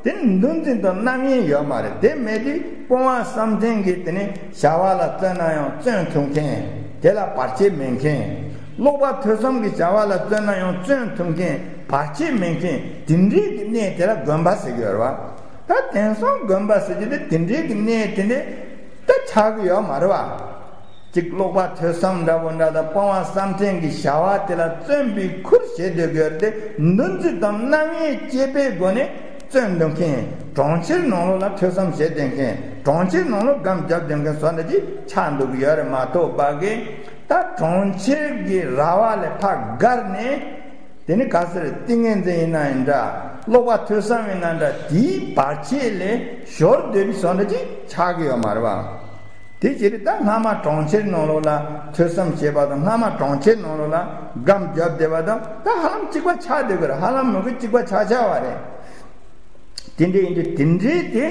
དེ་ནི་འདུ་འཛི་དང་རྣམ་གཡེང་ཡོད་མ་རེད། དེ་མེད་དུས་སྤོང་བ་བསམ་གཏན་གྱི་དེ་ནི་བྱ་བ་ལ་བརྩོན་ན་ཡང་བརྩོན་ཐུབ་མཁན། དེ་ལ་བར་ཆད་མེད་མཁན། ཀློག་པ་ཐོས་བསམ་གྱི་བྱ་བ་ལ་བརྩོན་ན་ཡང་བརྩོན་ཐུབ་མཁན། བར་ཆད་མེད་མཁན་དེ་འདྲའི་གི་གནས་དེ་ལ་དགོན་པ་ཟེར་གི་ཡོད་རེད་བ། ད་དེང་སང་དགོན་པ་ཟེར་རྒྱུ་དེ་དེ་འདྲའི་གི་གནས་དེ་འདྲའི་ད་ཆགས་གི་ཡོད་མ་རེད་བ། གཅིག་ཀློག་པ་ཐོས་བསམ་འདྲ་བོ་འདྲ་དང་སྤོང་བ་བསམ་གཏན་གྱི་བྱ་བ་དེ་ལ་བརྩོན་པའི་ཁུར་བྱེད་སྡོད་དགོས་ཏེ་འདུ་འཛི་དང་རྣམ་གཡེང་སྐྱེས་པའི་སྒོ་ནས་བརྩོན་འདུག་མཁན། གྲོང་ཁྱེར་ནང་ལོགས་ལ་ཐོས་བསམ་བྱེད་སྡོད་མཁན། གྲོང་ཁྱེར་ནང་ལོགས་སྒམ་རྒྱབ་སྡོད་མཁན་སོགས་འདྲ་ཅིག་ཆགས་འདུག་གི་ཡོད་རེད་མ་གཏོགས་པ་གི། ད་གྲོང་ཁྱེར་གྱི་ར་བ་ལས་ཕར་བརྒལ་ནས། དེ་ནི་ག་ཟེར་ཏིང་ངེ་འཛིན་ཡིན་ན་ཡང་འདྲ། ཀློག་པ་ཐོས་བསམ་ཡིན་ན་འདྲ། དེའི་བར་ཆད་ལས་ཞོར་སྡོད་པའི་བཟོ་འདྲ་ཅིག་ཆགས་ཀྱི་ཡོད་མ་རེད་བ། དེ་ཕྱིར་ད་སྔ་མ་གྲོང་ཁྱེར་ནང་ལོགས་ལ་ཐོས་བསམ་བྱེད་པ་དང་སྔ་མ་གྲོང་ཁྱེར་ནང་ལོགས་ལ་སྒམ་རྒྱབ་བསྡད་པ་དང་ད་ཧ་ལམ་གཅིག་པ་ཆགས་བསྡད་ཀྱི་རེད། ཧ་ལམ་མི་དགོས་གཅིག་པ་ཆགས་ཆགས་པ་རེད། དེ་འདྲ་ཡིན་དུས་དེ་འདྲའི་དེ་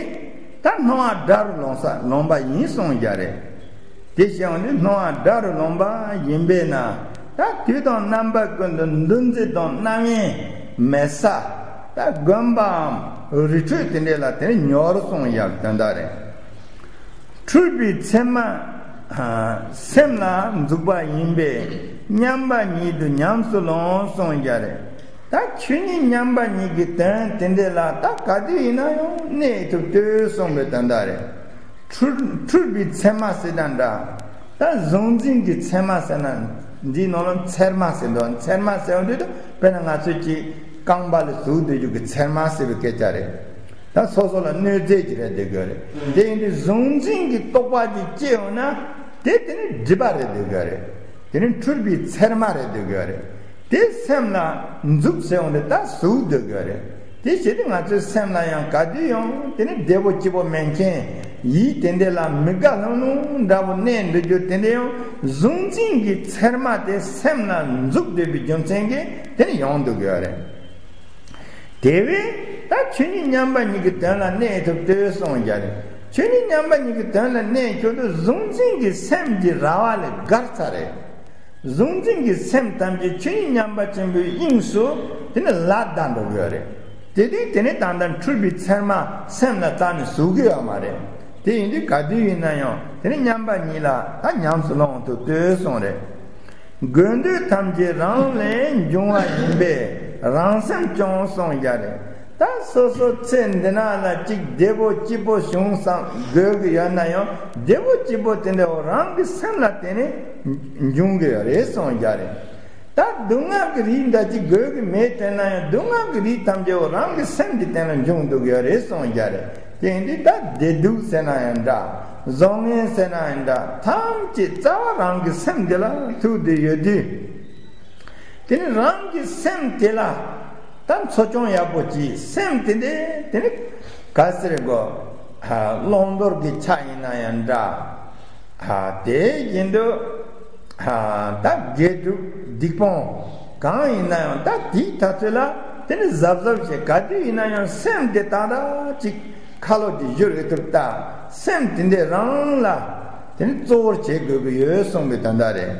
ད་སྣང་བ་དགྲ་རུ་ལོངས་ས་ལོངས་པ་ཡིན་གསུངས་རྒྱུ་རེད། དེ་བྱས་འོང་དུས་སྣང་བ་དགྲ་རུ་ལོངས་པ་ཡིན་པས་ན། ད་དུས་དང་རྣམ་པ་ཀུན་ཏུ་འདུ་འཛི་དང་རྣམ་གཡེང་མེད་ས། ད་དགོན་པའམ་རི་ཁྲོད་དེ་འདྲ་ལ་དེ་ཉོར་གསུངས་ཡག་དོན་དག་རེད། འཁྲུལ་པའི་མཚན་མ་སེམས་ལ་འཛུགས་པ་ཡིན་པས་མཉམ་པ་ཉིད་དུ་ཉམས་སུ་ལོངས་གསུངས་རྒྱུ་རེད། ད་ཆོས་ཉིད་མཉམ་པ་ཉིད་ཀྱི་དོན་དེ་འདྲ་ལ་ད་ག་དུས་ཡིན་ན་ཡང་གནས་ཐུབ་ལྟོས་གསུངས་པའི་དོན་དག་རེད། འཁྲུལ་འཁྲུལ་པའི་མཚན་མ་ཟེར་དང་འདྲ། ད་གཟུང་འཛིན་གྱི་མཚན་མ་ཟེར་ན་འདིའི་ནང་ལ་ཚེར་མ་ཟེར་འདུག་ཚེར་མ་ཟེར་བ་འདི་དཔེར་ན་ང་ཚོས་ཀྱི་རྐང་པ་ལ་ཟུག་སྡོད་རྒྱུ་གི་ཚེར་མ་ཟེར་བའི་སྐད་ཆ་རེད། ད་སོ་སོ་ལ་གནོད་རྫས་ཀྱི་རེད་འདོད་དགོས་རེད། དེ་ཡིན་དུས་གཟུང་འཛིན་གྱི་རྟོག་པ་ཅིག་སྐྱེ་འོང་ན་དེ་དེ་ནི་སྒྲིབ་པ་རེད་འདོད་དགོས་རེད། དེ་ནི་འཁྲུལ་པའི་ཚེར་མ་རེད་འདོད་དགོས་རེད། དེ་སེམས་ལ་འཛུགས་ཟེར་འོང་དེ་ད་ཟུག་སྡོད་དགོས་རེད། དེ་བྱེད་དུས་ང་ཚོའི་སེམས་ལ་ཡང་ག་དུས་ཡང་དེ་ནི་བདེ་པོ་སྐྱིད་པོ་མེད་མཁན་ཡིད་དེ་འདྲ་ལ་མི་དགའ་ལྷང་ལྷུང་འདྲ་པོ་གནས་འགྲོ་རྒྱུ་དེ་འདྲ་ཡང་གཟུང་འཛིན་གྱི་ཚེར་མ་དེ་སེམས་ལ་འཛུགས་སྡོད་པའི་རྒྱུ་མཚན་གྱིས་དེ་ནི་ཡོང་འདུག་ཡོད་རེད། དེ་བས་ད་ཆོས་ཉིད་མཉམ་པ་ཉིད་ཀྱི་དོན་ལ་གནས་ཐུབ་ལྟོས་གསུངས་རྒྱུ་རེད། ཆོས་ཉིད་མཉམ་པ་ཉིད་ཀྱི་དོན་ལ་གནས་ཁྱོད་དུ་གཟུང་འཛིན་གྱི་སེམས་ཀྱི་ར་བ་ལས་བརྒལ་ཚར་རེད། གཟུང་འཛིན་གྱི་སེམས་ཐམས་ཅད་ཆོས་ཉིད་མཉམ་པ་ཆེན་པོའི་དབྱིངས་སུ་དེ་ནི་ལ་བདའ་འགྲོ་གི་ཡོད་རེད། དེ་དུས་དེ་ནི་ད་ལྟ་འཁྲུལ་པའི་ཚེར་མ་སེམས་ལ་བཏགས་ནས་ཟུག་གི་ཡོད་མ་རེད། དེ་ཡིན་དུས་ག་དུས་ཡིན་ན་ཡང་དེ་ནི་མཉམ་པ་ཉིད་ལ་ད་ཉམས་སུ་ལོངས་ཐུབ་ལྟོས་གསུངས་རེད། དགོས་འདོད་ཐམས་ཅད་རང་ལས་འབྱུང་བ་ཡིན་པས་རང་སེམས་སྐྱོང་གསུངས་རྒྱུ་རེད། ད་སོ་སོ་ཚེ་འདི་ན་ལ་གཅིག་བདེ་པོ་སྐྱིད་པོ་བྱུང་བསམ་དགོས་ཀྱི་ཡོད་ན་ཡང་བདེ་པོ་སྐྱིད་པོ་དེ་འདྲ་བོ་རང་གི་སེམས་ལ་བརྟེན་ནས་འབྱུང་གི་ཡོད་རེད་གསུངས་རྒྱུ་རེད། ད་སྡུག་བསྔལ་གྱི་རིགས་འདྲ་གཅིག་དགོས་ཀྱི་མེད་དྲན་ན་ཡང་སྡུག་བསྔལ་གྱི་རིགས་ཐམས་ཅད་བོ་རང་གི་སེམས་ཀྱི་སྟེང་ལ་འབྱུང་འདུག་ཡོད་རེད་གསུངས་རྒྱུ་རེད། དེ་ཡིན་དུས་ད་བདེ་སྡུག་ཟེར་ན་ཡང་འདྲ། བཟང་ངན་ཟེར་ན་ཡང་འདྲ། ཐམས་ཅད་རྩ་བ་རང་གི་སེམས་དེ་ལ་ཐུག་བསྡད་ཡོད་དུས། དེ་ནི་རང་གི་སེམས་དེ་ལ་ད་འཚོ་སྐྱོང་ཡག་པོ་གྱིས། སེམས་དེ་འདྲའི་དེ་ནི་ག་ཟེར་དགོས། ཨ། བླང་དོར་གྱི་ཆ་ཡིན་ན་ཡང་འདྲ། ཨ། དེ་བཞིན་དུ། ཨ། ད་དགེ་སྒྲུབ་སྡིག་སྤོང་གང་ཡིན་ན་ཡང་ད་དེའི་ཐ་ཚོད་ལ་དེ་ནི་གཟབ་གཟབ་བྱས། ག་དུས་ཡིན་ན་ཡང་སེམས་དེ་ཏག་ཏག་ཅིག་ཁ་ལོ་ཅིག་བཞུར་ཡོད་ཐུབ་ད། སེམས་དེ་འདྲའི་རང་ལ་དེ་ནི་གཙོ་བོར་བྱེད་དགོས་ཀྱི་ཡོད་གསུངས་པའི་དོན་དག་རེད།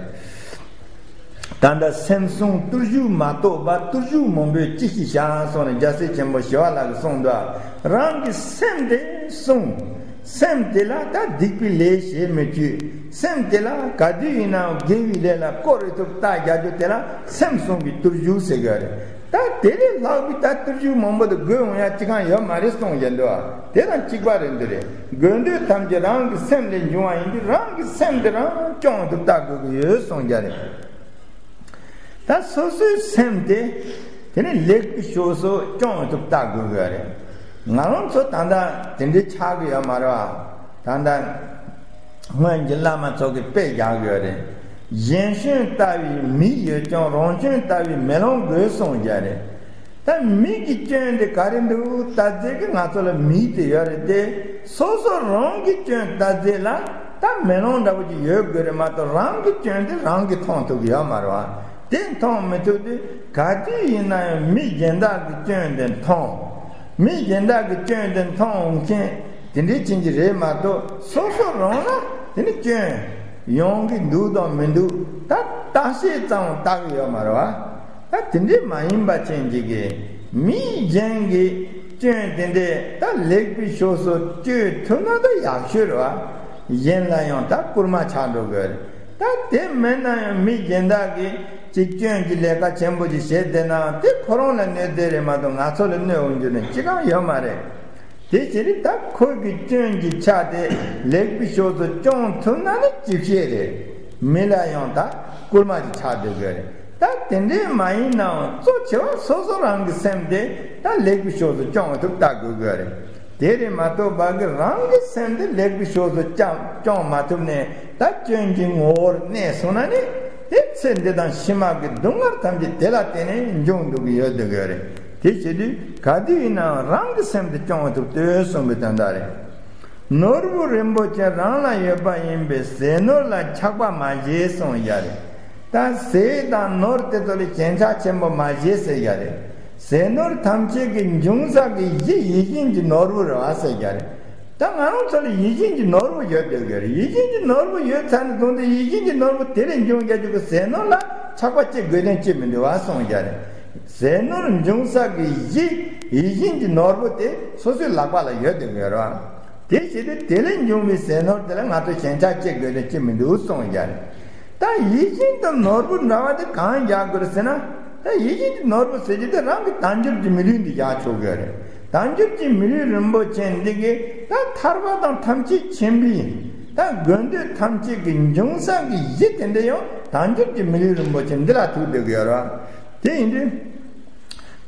ད་ལྟ་སེམས་བསྲུང་བརྟུལ་ཞུགས་མ་གཏོགས་པ། བརྟུལ་ཞུགས་མང་པོས་ཅི་ཞིག་བྱ། གསུངས་ནས་རྒྱལ་སྲས་ཆེན་པོ་ཞི་བ་ལྷ་གིས་གསུངས་འདུག་རང་གི་སེམས་དེ་བསྲུང་། སེམས་དེ་ལ་ད་སྡིག་པའི་ལས་བྱེད་མི་བཅུག་སེམས་དེ་ལ་ག་དུས་ཡིན་ནའང་དགེ་བའི་ལས་ལ་བཀོལ་ཐུབ་རྟགས་རྒྱག་རྒྱུ་དེ་ལ་སེམས་བསྲུང་གི་བརྟུལ་ཞུགས་ཟེར་གི་རེད། ད་དེ་ལས་ལྷག་པའི་ད་བརྟུལ་ཞུགས་མང་པོ་དེ་དགོས་འོང་ཡ་ཅི་གང་ཡོད་མ་རེད་གསུངས་བཞག་འདུག་དེ་དང་གཅིག་པ་རེད་འདི་རེད། དགོས་འདོད་ཐམས་ཅད་རང་གི་སེམས་ལས་འབྱུང་བ་ཡིན་དུས། རང་གི་སེམས་དེ་རང་སྐྱོང་ཐུབ་ལྟ་དགོས་ཀྱི་ཡོད་གསུངས་བཞག་རེད། ད་སོ་སོའི་སེམས་དེ་དེ་ནི་ལེགས་པའི་ཕྱོགས་སུ་སྐྱོང་ཐུབ་ལྟ་དགོས་ཀྱི་ཡོད་རེད། ང་རང་ཚོ་ད་ལྟ་དེ་འདྲའི་ཆགས་ཀྱི་ཡོད་མ་རེད་བ། ད་ལྟ་སྔོན་གྱི་བླ་མ་ཚོ་གིས་དཔེ་བཞག་གི་ཡོད་རེད། གཞན་གཞོན་ལྟ་བུའི་མིག་ཡོད་ཀྱང་། རང་གཞོན་ལྟ་བུའི་མེ་ལོང་དགོས་གསུངས་བཞག་རེད། ད་མིག་གི་སྐྱོན་དེ་ག་རེ་འདུག་ལྟ་ཚེ་གི་ང་ཚོ་ལ་མིག་དེ་ཡོད་རེད་དེ། སོ་སོ་རང་གི་སྐྱོན་ལྟ་ཚེ་ལ་ད་མེ་ལོང་འདྲ་པོ་ཅིག་ཡོད་དགོས་རེད་མ་གཏོགས། རང་གི་སྐྱོན་དེ་རང་གིས་མཐོང་ཐུབ་ཀྱི་ཡོད་མ་རེད་བ། དེ་མཐོང་མི་ཐུབ་དུས་ག་དུས་ཡིན་ན་ཡང་མི་གཞན་དག་གི་སྐྱོན་དེ་མཐོང་། མི་གཞན་དག་གི་སྐྱོན་དེ་མཐོང་འོང་མཁན་དེ་འདྲའི་ཅན་གྱི་རེད་མ་གཏོགས། སོ་སོ་རང་ལ་དེ་ནི་སྐྱོན་ཡོང་གི་འདུག་དང་མི་འདུག་ད་བརྟག་ཤེས་ཙམ་བལྟ་གི་ཡོད་མ་རེད་བ། ད་དེ་འདྲའི་མ་ཡིན་པ་ཅན་གྱི་གི་མི་གཞན་གྱི་སྐྱོན་དེ་འདྲའི་ད་ལེགས་པའི་ཕྱོགས་སུ་བཅོས་ཐུབ་ན་ད་ཡག་ཤོས་རེད་བ། གཞན་ལ་ཡང་ད་སྐུལ་མ་ཆགས་འགྲོ་དགོས་རེད། ད་དེ་མིན་ན་ཡང་མི་གཞན་དག་གིས་ཅིག་སྐྱོན་གྱི་ལས་ཀ་ཆེན་པོ་ཅིག་བྱས་བསྡད་ན་དེ་ཁོ་རང་ལ་གནོད་དེ་རེད་མ་གཏོགས་ང་ཚོ་ལ་གནོད་འོང་རྒྱུ་ནི་ཅི་གང་ཡོད་མ་རེད། དེ་ཕྱིར་ད་ཁོ་གི་སྐྱོན་གྱི་ཆ་དེ་ལེགས་པའི་ཕྱོགས་སུ་སྐྱོང་ཐུབ་ན་ནི་ཅི་བྱེད་རེད། མི་ལ་ཡང་ད་སྐུལ་མ་ཅིག་ཆགས་སྡོད་དགོས་རེད། ད་དེ་འདྲའི་མ་ཡིན་ནའང་གཙོ་ཆེ་བ་སོ་སོ་རང་གི་སེམས་དེ་ད་ལེགས་པའི་ཕྱོགས་སུ་སྐྱོང་ཐུབ་ལྟ་དགོས་དགོས་རེད། དེ་རེད་མ་གཏོགས་པ་གི་རང་གི་སེམས་དེ་ལེགས་པའི་ཕྱོགས་སུ་སྐྱོང་སྐྱོང་མ་ཐུབ་ནས་ད་སྐྱོན་གྱི་ངོ་བོར་གནས་སོང་ན་ནི། དེ་ཚེ་འདི་དང་ཕྱི་མ་གི་སྡུག་བསྔལ་ཐམས་ཅད་དེ་ལ་བརྟེན་ནས་འབྱུང་འགྲོ་གི་ཡོད་སྡོད་དགོས་རེད། དེ་བྱེད་དུས་ག་དུས་ཡིན་ནའང་རང་གི་སེམས་དེ་སྐྱོང་ཐུབ་ལྟོས་གསུངས་པའི་དོན་དག་རེད། ནོར་བུ་རིན་པོ་ཆེ་རང་ལ་ཡོད་པ་ཡིན་པས། ཟས་ནོར་ལ་ཆགས་པ་མ་བྱེད་གསུངས་བཞག་རེད། ད་ཟས་དང་ནོར་དེ་ཚོ་ལ་ཞེན་ཆགས་ཆེན་པོ་མ་བྱེད་ཟེར་བཞག་རེད། ཟས་ནོར་ཐམས་ཅད་ཀྱི་འབྱུང་ས་གི་གཞི་ཡིད་བཞིན་གྱི་ནོར་བུ་རེད་བ་ཟེར་བཞག་རེད། ད་ང་རང་ཚོ་ལ་ཡིད་བཞིན་གྱི་ནོར་བུ་ཡོད་སྡོད་དགོས་རེད། ཡིད་བཞིན་གྱི་ནོར་བུ་ཡོད་ཚར་ནས་བཟུང་སྟེ་ཡིད་བཞིན་གྱི་ནོར་བུ་དེ་ལས་འབྱུང་རྒྱུ་གི་ཟས་ནོར་ལ་ཆགས་པ་སྐྱེ་དགོས་དོན་ཅི་མི་འདུག་བ་གསུངས་བཞག་རེད། ཟས་ནོར་འབྱུང་ས་གི་གཞི་ཡིད་བཞིན་གྱི་ནོར་བུ་དེ་སོ་སོའི་ལག་པ་ལ་ཡོད་སྡོད་དགོས་རེད་བ། དེ་བྱས་ཏེ་དེ་ལས་འབྱུང་བའི་ཟས་ནོར་དེ་ལ་ང་ཚོ་ཞེན་ཆགས་སྐྱེ་དགོས་དོན་ཅི་མི་འདུག་གསུངས་བཞག་རེད། ད་ཡིད་བཞིན་དུ་ནོར་བུ་འདྲ་བ་དེ་གང་རྒྱག་དགོས་རེད་ཟེར་ན། ད་ཡིད་བཞིན་གྱི་ནོར་བུ་ཟེར་རྒྱུ་དེ་རང་གི་དལ་འབྱོར་གྱི་མི་ལུས་འདི་རྒྱག་ཆོག་གི་རེད། དལ་འབྱོར་གྱི་མི་ལུས་རིན་པོ་ཆེ་འདི་གིས་ད་ཐར་པ་དང་ཐམས་ཅད་མཁྱེན་པའི་ད་དགོས་འདོད་ཐམས་ཅད་ཀྱི་འབྱུང་ས་གི་གཞི་དེ་འདྲ་ཡང་དལ་འབྱོར་གྱི་མི་ལུས་རིན་པོ་ཆེ་འདི་ལ་ཐུག་བསྡད་ཀྱི་ཡོད་རེད། དེ་ཡིན་དུས།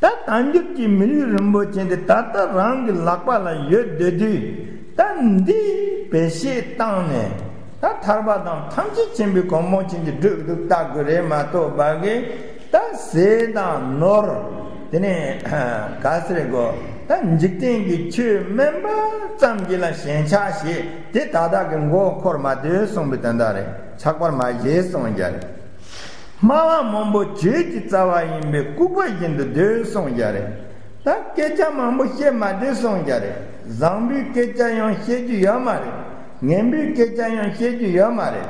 ད་དལ་འབྱོར་གྱི་མི་ལུས་རིན་པོ་ཆེ་འདི་ད་ལྟ་རང་གི་ལག་པ་ལ་ཡོད་སྡོད་དུས། ད་འདི་བེད་སྤྱོད་བཏང་ནས་ད་ཐར་པ་དང་ཐམས་ཅད་མཁྱེན་པའི་གོ་འཕང་ཅན་གྱི་སྒྲུབ་ཐུབ་ལྟ་དགོས་རེད་མ་གཏོགས་པ་གི། ད་ཟས་དང་ནོར། དེ་ནས་ག་ཟེར་དགོས། ད་འཇིག་རྟེན་གྱི་ཆོས་དམན་པ་ཙམ་གྱི་ལ་ཞེན་ཆགས་བྱེད་དེ་ད་ལྟ་གི་མགོ་འཁོར་མ་སྡོད་གསུངས་པའི་དོན་དག་རེད། ཆགས་པར་མ་བྱེད་གསུངས་བཞག་རེད། སྨྲ་བ་མང་པོ་བརྗོད་ཀྱི་རྩ་བ་ཡིན་པས། ལྐུགས་པ་བཞིན་དུ་སྡོད་གསུངས་བཞག་རེད། ད་སྐད་ཆ་མང་པོ་བཤད་མ་སྡོད་གསུངས་བཞག་རེད། བཟང་པོའི་སྐད་ཆ་ཡང་བཤད་རྒྱུ་ཡོད་མ་རེད། ངན་པའི་སྐད་ཆ་ཡང་བཤད་རྒྱུ་ཡོད་མ་རེད།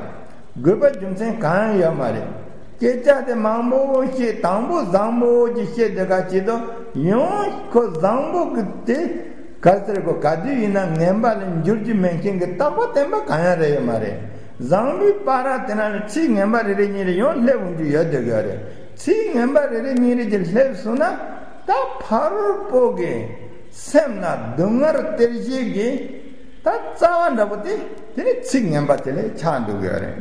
དགོས་པ་རྒྱུ་མཚན་གང་ཡང་ཡོད་མ་རེད། སྐད་ཆ་དེ་མང་པོ་བཤད། དང་པོ་བཟང་པོ་ཅིག་བཤད་དེ་ག་བྱེད་དོ། ཡང་ཁོ་བཟང་པོ་གི་དེ་ག་ཟེར་གོ། ག་དུས་ཡིན་ན་ངན་པ་ལ་འགྱུར་རྒྱུ་མེད་མཁན་གྱི་རྟག་པ་བརྟན་པ་གང་ཡང་རེ་ཡོད་མ་རེད། བཟང་པོའི་བར་དེ་ན་ལ་ཚིག་ངན་པ་རེ་རེ་གཉིས་རེ་ཡང་སླེབས་འོང་རྒྱུ་ཡོད་དེ་ག་རེད། ཚིག་ངན་པ་རེ་རེ་གཉིས་རེ་ཅིག་སླེབས་སོང་ན། ད་ཕ་རོལ་པོ་གི་སེམས་ལ་སྡུག་བསྔལ་སྟེར་བྱེད་ཀྱི་ད་རྩ་བ་འདྲ་པོ་དེ། དེ་ནི་ཚིག་ངན་པ་དེ་ལས་ཆགས་འགྲོ་གི་ཡོད་རེད།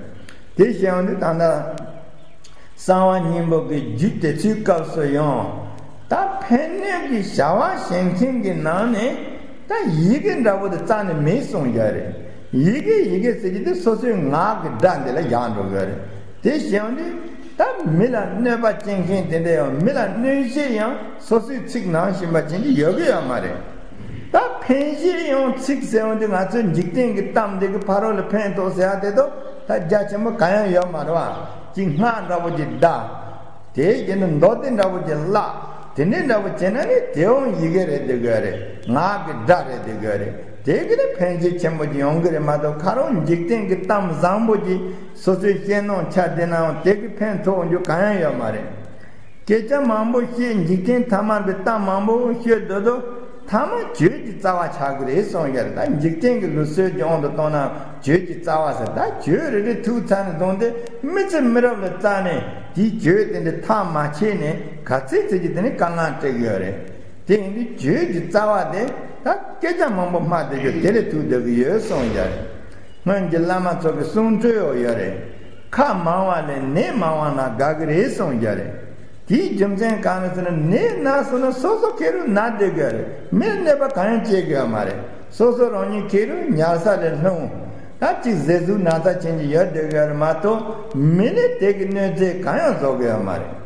དེ་བཤད་ཡོང་དུས་ད་ལྟ་གསང་བ་སྙིང་པོ་གི་རྒྱུད་དེ་ཚོའི་སྐབས་སུ་ཡང་ད་ཕན་གནོད་ཀྱི་བྱ་བ་བྱེད་མཁན་གྱི་ནང་ནས་ད་ཡི་གེ་འདྲ་པོ་དེ་རྩ་ནས་མེད་གསུངས་བཞག་རེད། ཡི་གེ་ཡི་གེ་ཟེར་གྱི་དེ་སོ་སོའི་ངག་གི་སྒྲ་འདི་ལ་བཞག་འགྲོ་གི་རེད། དེ་བཞག་དུས་ད་མི་ལ་གནོད་པ་སྐྱེལ་མཁན་དེ་འདྲ་ཡང་མི་ལ་གནོད་བྱེད་ཡང་སོ་སོའི་ཚིག་ནང་བཞིན་པ་ཅན་གྱི་ཡོད་གི་ཡོད་མ་རེད། ད་ཕན་བྱེད་ཡང་ཚིག་ཟེར་བ་འདི་ང་ཚོའི་འཇིག་རྟེན་གྱི་གཏམ་འདི་གི་ཕ་རོལ་ལ་ཕན་ཐོགས་ཟེར་ཡ་དེ་དོ་ད་རྒྱ་ཆེན་པོ་གང་ཡང་ཡོད་མ་རེད་བ། ཅིག་སྔགས་འདྲ་པོ་ཅིག་བཟླ། དེའི་རྗེས་ནས་མདོ་སྡེ་འདྲ་པོ་ཅིག་བཀླག་དེ་འདྲའི་འདྲ་པོ་བྱས་ན་ནི་དེའང་ཡི་གེ་རེད་བསྡད་དགོས་རེད། ངག་གི་སྒྲ་རེད་བསྡད་དགོས་རེད། དེ་གི་ནི་ཕན་ཆེ་ཆེན་པོ་ཅིག་ཡོང་གི་རེད་མ་གཏོགས་ཁ་རོག་འཇིག་རྟེན་གྱི་གཏམ་བཟང་པོ་ཅིག་སོ་སོའི་བཤད་ནོ་ཆ་བདེ་ནའང་དེ་གི་ཕན་ཐོགས་རྒྱུ་གང་ཡང་ཡོད་མ་རེད། སྐད་ཆ་མང་པོ་བཤད་འཇིག་རྟེན་ཐ་མལ་པའི་གཏམ་མང་པོ་བཤད་སྡོད་དོ། ཐ་མ་གྱོད་ཀྱི་རྩ་བ་ཆགས་ཀྱི་རེད་གསུངས་ཡོད་རེད། ད་འཇིག་རྟེན་གྱི་ལུགས་སྲོལ་གྱི་དབང་དུ་བཏང་ན་གྱོད་ཀྱི་རྩ་བ་ཟེར་ད་གྱོད་རེ་རེ་ཐུག་ཚར་ནས་བཟུང་སྟེ་མི་ཚེ་མི་རབས་ལ་བཙལ་ནས་དེའི་གྱོད་དེ་འདྲ་ཐག་མ་ཆད་ནས་ག་ཚོད་ཚོད་ཀྱི་དེ་ནི་དཀའ་ངལ་སྤྲད་ཀྱི་ཡོད་རེད། དེ་ཡིན་དུས་གྱོད་ཀྱི་རྩ་བ་དེ་ད་སྐད་ཆ་མང་པོ་སྨྲ་བསྡད་རྒྱུ་དེ་ལས་ཐུག་བསྡད་ཀྱི་ཡོད་གསུངས་ཡོད་རེད། སྔོན་གྱི་བླ་མ་ཚོ་གི་གསུང་འཕྲོས་ཡོད་ཡོད་རེད། ཁ་མང་བ་ལས་ནད་མང་བ་ན་དགའ་གི་རེད་གསུངས་ཡོད་རེད། དེའི་རྒྱུ་མཚན་གང་རེད་ཟེར་ན་ནད་ན་སོང་ན་སོ་སོ་ཁེ་རུ་ན་བསྡད་དགོས་རེད། མིར་གནོད་པ་གང་ཡང་བྱེད་དགོས་ཡོད་མ་རེད། སོ་སོ་རང་ཉིད་ཁེ་རུ་ཉལ་ས་ལས་ལྷུང་། ད་ཅིག་ཟས་ཟུག་ན་ཚ་ཅན་གྱི་ཡོད་བསྡད་དགོས་རེད་མ་གཏོགས་མི་ནི་དེ་གི་གནོད་འཚེ་གང་ཡང་བཟོ་དགོས་ཡོད་མ་རེད།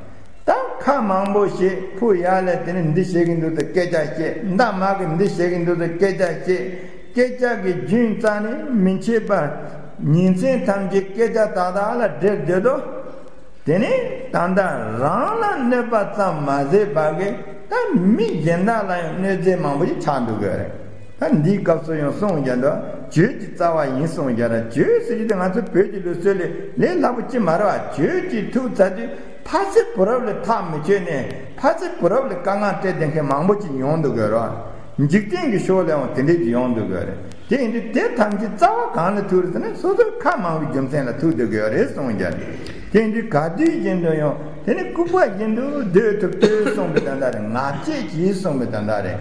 ད་ཁ་མང་པོ་བཤད་ཕུ་ཡ་ལས་དེ་ནི་འདི་བཤད་གི་འདུག་ད་སྐད་ཆ་བཤད་མདའ་མ་གི་འདི་བཤད་གི་འདུག་ད་སྐད་ཆ་བཤད། སྐད་ཆ་གི་རྒྱུན་རྩ་ནས་མི་འཆད་པར་ཉིན་མཚན་ཐམས་ཅད་སྐད་ཆ་དག་དག་ལ་འདྲེར་སྡོད་དོ། དེ་ནས་ད་ལྟ་རང་ལ་གནོད་པ་ཙམ་མ་ཟད་པ་གི་ད་མི་གཞན་དག་ལ་ཡང་གནོད་འཚེ་མང་པོ་ཞིག་ཆགས་འདུག་གི་རེད། ད་འདིའི་སྐབས་སུ་ཡང་གསུངས་ཀྱང་འདུག་གྱོད་ཀྱི་རྩ་བ་ཡིན་གསུངས་ཀྱང་ར་གྱོད་ཟེར་གྱི་དེ་ང་ཚོ་བོད་ཀྱི་ལུགས་སྲོལ་ལས་ལས་སླ་པོ་ཅི་མ་རེད་བ། གྱོད་ཀྱི་ཐུག་ཚར་དུས་ཕ་ཚེ་བུ་རབས་ལ་ཐག་མི་ཆོད་ནས་ཕ་ཚེ་བུ་རབས་ལ་དཀའ་ངལ་སྤྲད་བསྡད་མཁན་མང་པོ་ཅིག་ཡོང་འདུག་གི་ར། འཇིག་རྟེན་གྱི་ཕྱོགས་ལའང་དེ་འདྲས་ཀྱི་ཡོང་འདུག་གི་རེད། དེ་ཡིན་དུས་དེ་ཐམས་ཅད་རྩ་བ་གང་ལ་ཐུག་རེད་ཟེར་ན་སོ་སོའི་ཁ་མང་བའི་རྒྱུ་མཚན་ལ་ཐུག་འདུག་གི་རེད་གསུངས་ཀྱང་། དེ་ཡིན་དུས་ག་དུས་བཞིན་དུ་ཡང་དེ་ནི་ལྐུགས་པ་བཞིན་དུ་སྡོད་ཐུབ་ཐུབ་གསུངས་པའི་དོན་དག་རེད། ངག་བཅད་ཀྱིས་གསུངས་པའི་དོན་དག་རེད།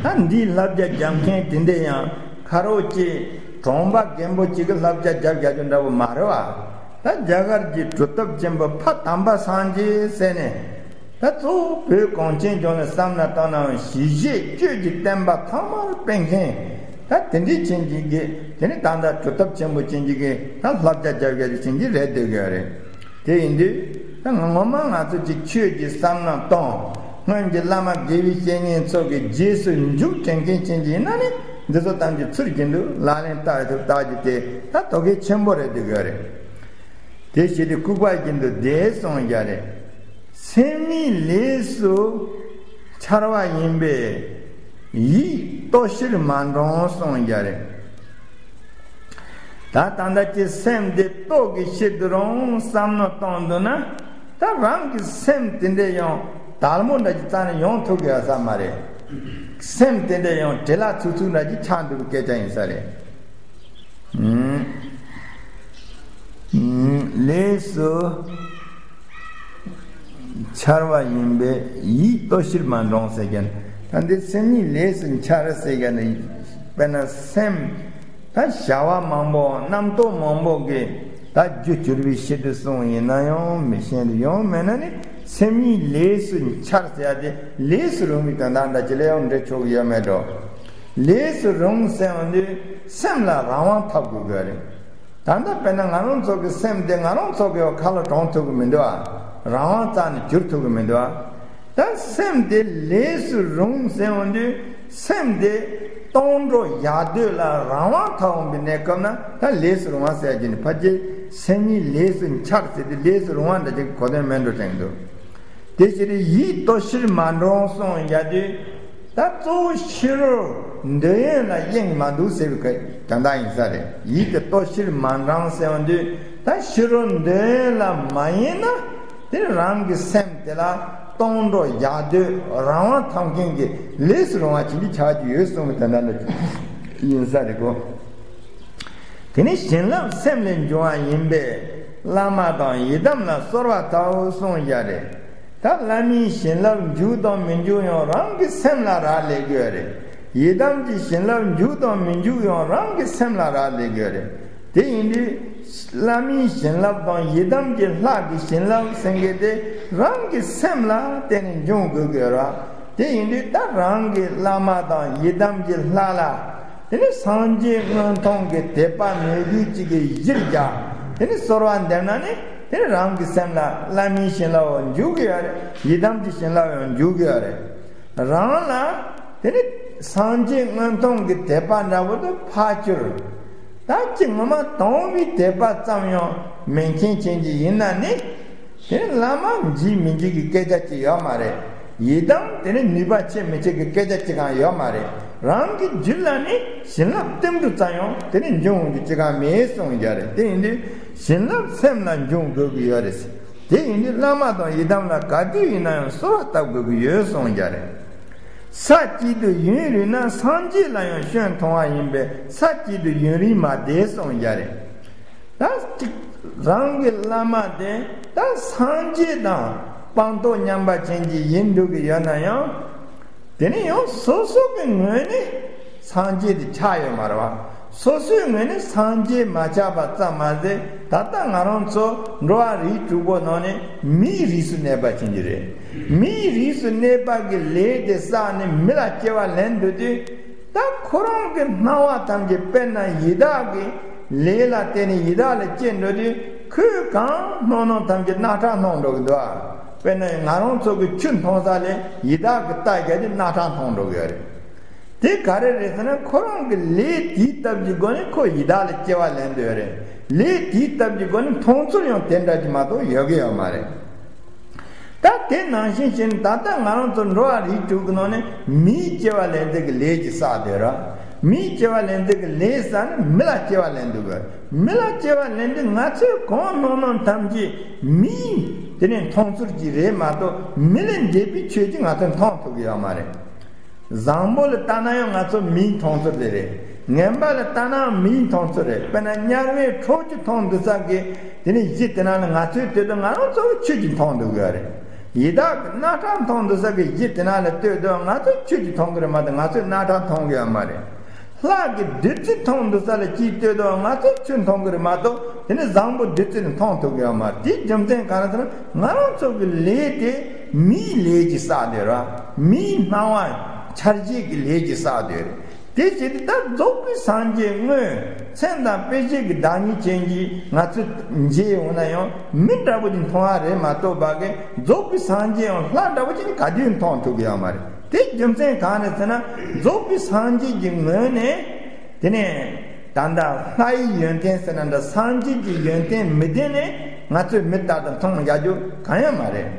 ད་འདིའི་བསླབ་བྱ་རྒྱབ་མཁན་དེ་འདྲས་ཡང་ཁ་རོག་ཅིག་གྲོང་པ་རྒན་པོ་ཅིག་གི་བསླབ་བྱ་རྒྱབ་རྒྱག་རྒྱུ་འདྲ་བོ་མ་རེད་བ། ད་རྒྱ་གར་གྱི་གྲུབ་ཐོབ་ཆེན་པོ་ཕ་དམ་པ་སངས་རྒྱས་ཟེར་ནས་ད་གཙོ་བོ་བོད་གངས་ཅན་ལྗོངས་ལ་བསམ་ན་བཏང་ནའང་ཞི་བྱེད་གཅོད་ཀྱི་བསྟན་པ་ཐོག་མར་སྤེལ་མཁན་ད་དེ་འདྲས་ཅན་ཅིག་གི་དེ་ནི་ད་ལྟ་གྲུབ་ཐོབ་ཆེན་པོ་ཅན་ཅིག་གི་ད་བསླབ་བྱ་རྒྱབ་རྒྱག་རྒྱུ་ཅན་ཅིག་རེད་འདོད་གི་རེད། དེ་ཡིན་དུས་ད་ངོ་མ་ང་ཚོ་ཅིག་ཆོས་ཀྱི་བསམ་བློ་གཏོང་། སྔོན་གྱི་བླ་མ་དགེ་བའི་བཤེས་གཉེན་ཚོ་གི་རྗེས་སུ་འཇུག་དྲན་མཁན་ཅན་ཅིག་ཡིན་ན་ནི་འདི་ཚོ་ཐམས་ཅད་ཚུར་རྒྱུན་དུ་ལག་ལེན་བསྟར་ཐུབ་བསྟར་རྒྱུ་དེ་ད་དོ་གལ་ཆེན་པོ་རེད་འདོད་གི་རེད། དེ་བྱས་ཏེ་ལྐུགས་པ་བཞིན་དུ་བསྡད་གསུངས་ཀྱང་རེད། སེམས་ཉིད་ལས་སུ་འཆར་བ་ཡིན་པས་ཡིད་རྟོག་ཕྱིར་མ་འདྲོངས་གསུངས་ཀྱང་རེད། ད་ད་ལྟ་ཀྱི་སེམས་དེ་རྟོག་གི་ཕྱིར་དུ་རུང་བསམ་མནོ་གཏོང་འདུག་ན། ད་རང་གི་སེམས་དེ་འདྲ་ཡང་དལ་མོ་འདྲ་ཅིག་རྩ་ནས་ཡོང་ཐུབ་ཀྱི་ཡོད་ས་མ་རེད། སེམས་དེ་འདྲ་ཡང་བྲེལ་ལ་ཚུགས་ཚུགས་འདྲ་ཅིག་ཆགས་འདུག་པའི་སྐད་ཆ་ཡིན་ས་རེད། ཨུམ། ཨུམ། ལས་སུ་འཆར་བ་ཡིན་པས་ཡིད་རྟོག་ཕྱིར་མ་འདྲོངས་ཟེར་མཁན། ད་འདི་སེམས་ཉིད་ལས་སུ་འཆར་ཟེར་མཁན་ནི་དཔེར་ན་སེམས་ད་བྱ་བ་མང་པོ་རྣམ་རྟོག་མང་པོ་གིས་ད་རྒྱུ་གྱུར་པའི་ཕྱིར་དུ་གསུངས་ཡིན་ན་ཡང་མི་ཤེས་དུ་ཡང་མེད་ན་ནི་སེམས་ཉིད་ལས་སུ་འཆར་ཟེར་ཡ་དེ་ལས་སུ་རུང་བའི་དོན་དག་འདྲ་ཅི་ལས་ཡང་འབྲེལ་ཆོག་གི་ཡོད་མེད་འགྲོ། ལས་སུ་རུང་ཟེར་ཡོང་དུས་སེམས་ལ་རང་དབང་ཐོབ་དགོས་དགོས་རེད། ད་ལྟ་དཔེར་ན་ང་རང་ཚོ་གི་སེམས་དེ་ང་རང་ཚོ་གི་ཁ་ལ་གྲོངས་ཐུབ་ཀྱི་མི་འདུག་ཨ། རང་དབང་རྩ་ནས་གྱུར་ཐུབ་ཀྱི་མི་འདུག་ཨ། ད་སེམས་དེ་ལས་སུ་རུང་ཟེར་ཡོང་དུས་སེམས་དེ་གཏོང་འགྲོ་ཡག་སྡོད་ལ་རང་དབང་ཐོབ་འོང་བའི་གནས་སྐབས་ན་ད་ལས་སུ་རུང་བ་ཟེར་གྱི་ནི་ཕལ་ཆེར་སེམས་ཉིད་ལས་སུ་འཆར་ཟེར་དུས་ལས་སུ་རུང་བ་འདྲ་ཅིག་གོ་དོན་མེད་འགྲོ་དྲན་འདུག་དེ་ཕྱིར་ཡིད་རྟོག་ཕྱིར་མ་འདྲོངས་གསུངས་ཡ་དུས། ད་གཙོ་བོ་ཕྱི་རོལ་འདོད་ཡོན་ལ་གཡེང་མ་འདུག་ཟེར་བའི་དོན་དག་ཡིན་ས་རེད། ཡིད་དེ་རྟོག་ཕྱིར་མ་འདྲོངས་ཟེར་བ་འདི་ད་ཕྱི་རོལ་འདོད་ཡོན་ལ་མ་གཡེང་ན་དེ་རང་གི་སེམས་དེ་ལ་གཏོང་འགྲོ་ཡག་སྡོད་རང་དབང་ཐོབ་མཁན་གྱི་ལས་སུ་རུང་བ་ཅིག་འདི་ཆགས་ཀྱི་ཡོད་གསུངས་པའི་དོན་དག་འདི་ཡིན་ས་རེད་གོ། དེ་ནི་བྱིན་རླབས་སེམས་ལས་འབྱུང་བ་ཡིན་པས་བླ་མ་དང་ཡི་དམ་ལ་གསོལ་བ་བཏབ་གསུངས་ཡ་རེད། ད་བླ་མའི་བྱིན་རླབས་འཇུག་དང་མི་འཇུག་ཡང་རང་གི་སེམས་ལ་རག་ལས་དགོས་རེད། ཡི་དམ་གྱི་བྱིན་རླབས་འཇུག་དང་མི་འཇུག་ཡང་རང་གི་སེམས་ལ་རག་ལས་དགོས་རེད། དེ་ཡིན་དུས་བླ་མའི་བྱིན་རླབས་དང་ཡི་དམ་གྱི་ལྷ་གི་བྱིན་རླབས་ཟེར་མཁན་དེ་རང་གི་སེམས་ལ་བརྟེན་ནས་འབྱུང་དགོས་དགོས་ར། དེ་ཡིན་དུས་ད་རང་གི་བླ་མ་དང་ཡི་དམ་གྱི་ལྷ་ལ། དེ་ནི་སངས་རྒྱས་མངོན་མཐོང་གི་དད་པ་མོས་གུས་གཅིག་གི་གཞིར་བཞག་དེ་ནི་གསོལ་བ་འདེབས་ན་ནི། དེ་ནི་རང་གི་སེམས་ལ་བླ་མའི་བྱིན་རླབས་འཇུག་གི་ཡོད་རེད། ཡི་དམ་གྱི་བྱིན་རླབས་ཡང་འཇུག་གི་ཡོད་རེད། རང་ལ་དེ་ནི་སངས་རྒྱས་མངོན་མཐོང་གི་དད་པ་འདྲ་པོ་དེ་ཕར་གྱུར། ད་ཅི་ངོ་མ་དང་པོའི་དད་པ་ཙམ་ཡང་མེད་མཁན་ཅན་གྱི་ཡིན་ན་ནི། དེ་ནི་བླ་མ་མཇལ་མི་མཇལ་གྱི་སྐད་ཆ་ཅིག་ཡོད་མ་རེད། ཡི་དམ་དེ་ནི་ནུས་པ་ཆེ་མི་ཆེ་གི་སྐད་ཆ་ཅིག་ཀྱང་ཡོད་མ་རེད། རང་གི་རྒྱུད་ལ་ནི་བྱིན་རླབས་ཏིལ་འབྲུ་ཙམ་ཡང་དེ་ནི་འབྱུང་རྒྱུ་ཅིག་ཀྱང་མེད་གསུངས་ཀྱི་རེད། དེ་ཡིན་དུས་བྱིན་རླབས་སེམས་ལ་འབྱུང་དགོས་ཀྱི་ཡོད་རེད། དེ་ཡིན་དུས་བླ་མ་དང་ཡི་དམ་ལ་ག་དུས་ཡིན་ན་ཡང་གསོལ་བ་བཏབ་དགོས་ཀྱི་ཡོད་གསུངས་ཀྱི་རེད། ས་གཅིག་ཏུ་ཡུན་རིང་ན་སངས་རྒྱས་ལ་ཡང་སྐྱོན་མཐོང་བ་ཡིན་པས་ས་གཅིག་ཏུ་ཡུན་རིང་མ་བསྡད་གསུངས་ཀྱི་རེད། ད་གཅིག་རང་གི་བླ་མ་དེ་ད་སངས་རྒྱས་དང་སྤངས་རྟོགས་མཉམ་པ་ཅན་གྱི་ཡིན་འགྲོ་གི་ཡོད་ན་ཡང་། དེ་ནི་ཡང་སོ་སོ་གི་ངོས་ནས་སངས་རྒྱས་དེ་ཆགས་ཡོད་མ་རེད་བ། སོ་སོའི་ངོས་ནས་སངས་རྒྱས་མ་ཆགས་པ་ཙམ་མ་ཟད། ད་ལྟ་ང་རང་ཚོ་འགྲོ་བ་རིགས་དྲུག་པོ་ནང་ནས་མིའི་རིགས་སུ་གནས་པ་ཅན་གྱི་རེད། མིའི་རིགས་སུ་གནས་པ་གི་ལས་དེ་བསགས་ནས་མི་ལ་སྐྱེ་བ་ལེན་འདོད་དུས། ད་ཁོ་རང་གི་སྣང་བ་ཐམས་ཅད་དཔེར་ན་ཡི་དྭགས་ཀྱི་ལས་ལ་བརྟེན་ནས་ཡི་དྭགས་ལ་སྐྱེ་འགྲོ་དུས། ཁོས་གང་སྣང་སྣང་ཐམས་ཅད་རྣག་ཁྲག་སྣང་འགྲོ་གི་འདུག་ཨ། དཔེར་ན་ང་རང་ཚོ་གི་ཆུ་འཐུང་ས་ལས་ཡི་དྭགས་ཀྱི་རྟ་རྒྱག་དུས་རྣག་ཁྲག་འཐུང་འགྲོ་གི་ཡོད་རེད། དེ་ག་རེ་རེད་ཟེར་ན་ཁོ་རང་གི་ལས་དེའི་སྟབས་ཀྱི་སྒོ་ནས་ཁོ་ཡི་དྭགས་ལ་སྐྱེ་བ་ལེན་འདོད་རེད། ལས་དེའི་སྟབས་ཀྱི་སྒོ་ནས་མཐོང་ཚུལ་ཡང་དེ་འདྲ་ཅིག་མ་གཏོགས་ཡོད་གི་ཡོད་མ་རེད། ད་དེ་ནང་བཞིན་བྱས་ནས་ད་ལྟ་ང་རང་ཚོ་འགྲོ་བ་རིགས་དྲུག་གི་ནང་ནས་མིའི་སྐྱེ་བ་ལེན་ཚད་ཀྱི་ལས་ཀྱི་བསགས་དེ་ར། མིའི་སྐྱེ་བ་ལེན་ཚད་ཀྱི་ལས་བསགས་ནས་མི་ལ་སྐྱེ་བ་ལེན་འདོད་གི། མི་ལ་སྐྱེ་བ་ལེན་དུས་ང་ཚོས་གང་སྣང་སྣང་ཐམས་ཅད་མིའི་དེ་ནས་མཐོང་ཚུལ་གྱི་རེད་མ་གཏོགས་མི་ལས་འདས་པའི་ཆོས་ཀྱི་ང་ཚོས་མཐོང་ཐུབ་ཀྱི་ཡོད་མ་རེད། བཟང་པོ་ལ་ལྟ་ན་ཡང་ང་ཚོ་མིའི་མཐོང་ཚུལ་དེ་རེད། ངན་པ་ལ་ལྟ་ནའང་མིའི་མཐོང་ཚུལ་རེད། དཔེར་ན་དམྱལ་བའི་ཁྲོ་ཆུ་འཐུང་འདུག་ས་གི་དེ་ནས་གཞི་དེ་ན་ལ་ང་ཚོའི་དུས་དུ་ང་རང་ཚོ་ཆུ་གཅིག་མཐོང་འདུག་གི་རེད། ཡི་དྭགས་ཀྱི་རྣག་ཁྲག་འཐུང་འདུག་ས་གི་གཞི་དེ་ན་ལ་ལྟོས་དུས་ང་ཚོ་ཆུ་གཅིག་མཐོང་གི་རེད་མ་གཏོགས་ང་ཚོས་རྣག་ཁྲག་མཐོང་གི་ཡོད་མ་རེད། ལྷ་གི་བདུད་རྩི་འཐུང་འདུག་ས་ལ་གཅིག་ལྟོས་དུས་ང་ཚོས་ཆུ་མཐོང་གི་རེད་མ་གཏོགས་དེ་ནས་བཟང་པོ་བདུད་རྩི་ལ་མཐོང་ཐུབ་ཀྱི་ཡོད་མ་རེད། དེའི་རྒྱུ་མཚན་གང་རེད་ཟེར་ན་ང་རང་ཚོ་གི་ལས་དེ་མིའི་ལས་ཀྱི་བསགས་དེ་ར། མིའི་སྣང་བ་འཆར་བྱེད་ཀྱི་ལས་ཀྱི་བསགས་དེ་རེད། དེ་བྱས་ཏེ་ད་རྫོགས་པའི་སངས་རྒྱས་དངོས་མཚན་དང་དཔེ་བྱད་ཀྱི་བདག་ཉིད་ཅན་གྱིས་ང་ཚོས་མཇལ་འོང་ན་ཡང་མི་འདྲ་པོ་ཅིག་མཐོང་བ་རེད་མ་གཏོགས་པ་གི་རྫོགས་པའི་སངས་རྒྱས་ཡང་ལྷ་འདྲ་པོ་ཅིག་ག་དུས་མཐོང་ཐུབ་ཀྱི་ཡོད་མ་རེད། དེ་རྒྱུ་མཚན་གང་རེད་ཟེར་ན་རྫོགས་པའི་སངས་རྒྱས་ཀྱི་ངོས་ནས་དེ་ནས་ད་ལྟ་ལྷ་ཡི་ཡོན་ཏན་ཟེར་ན་འདྲ་སངས་རྒྱས་ཀྱི་ཡོན་ཏན་མི་ལྡན་ནས་ང་ཚོས་མི་ལྟར་དུ་མཐོང་བཞག་རྒྱུ་གང་ཡང་མ་རེད།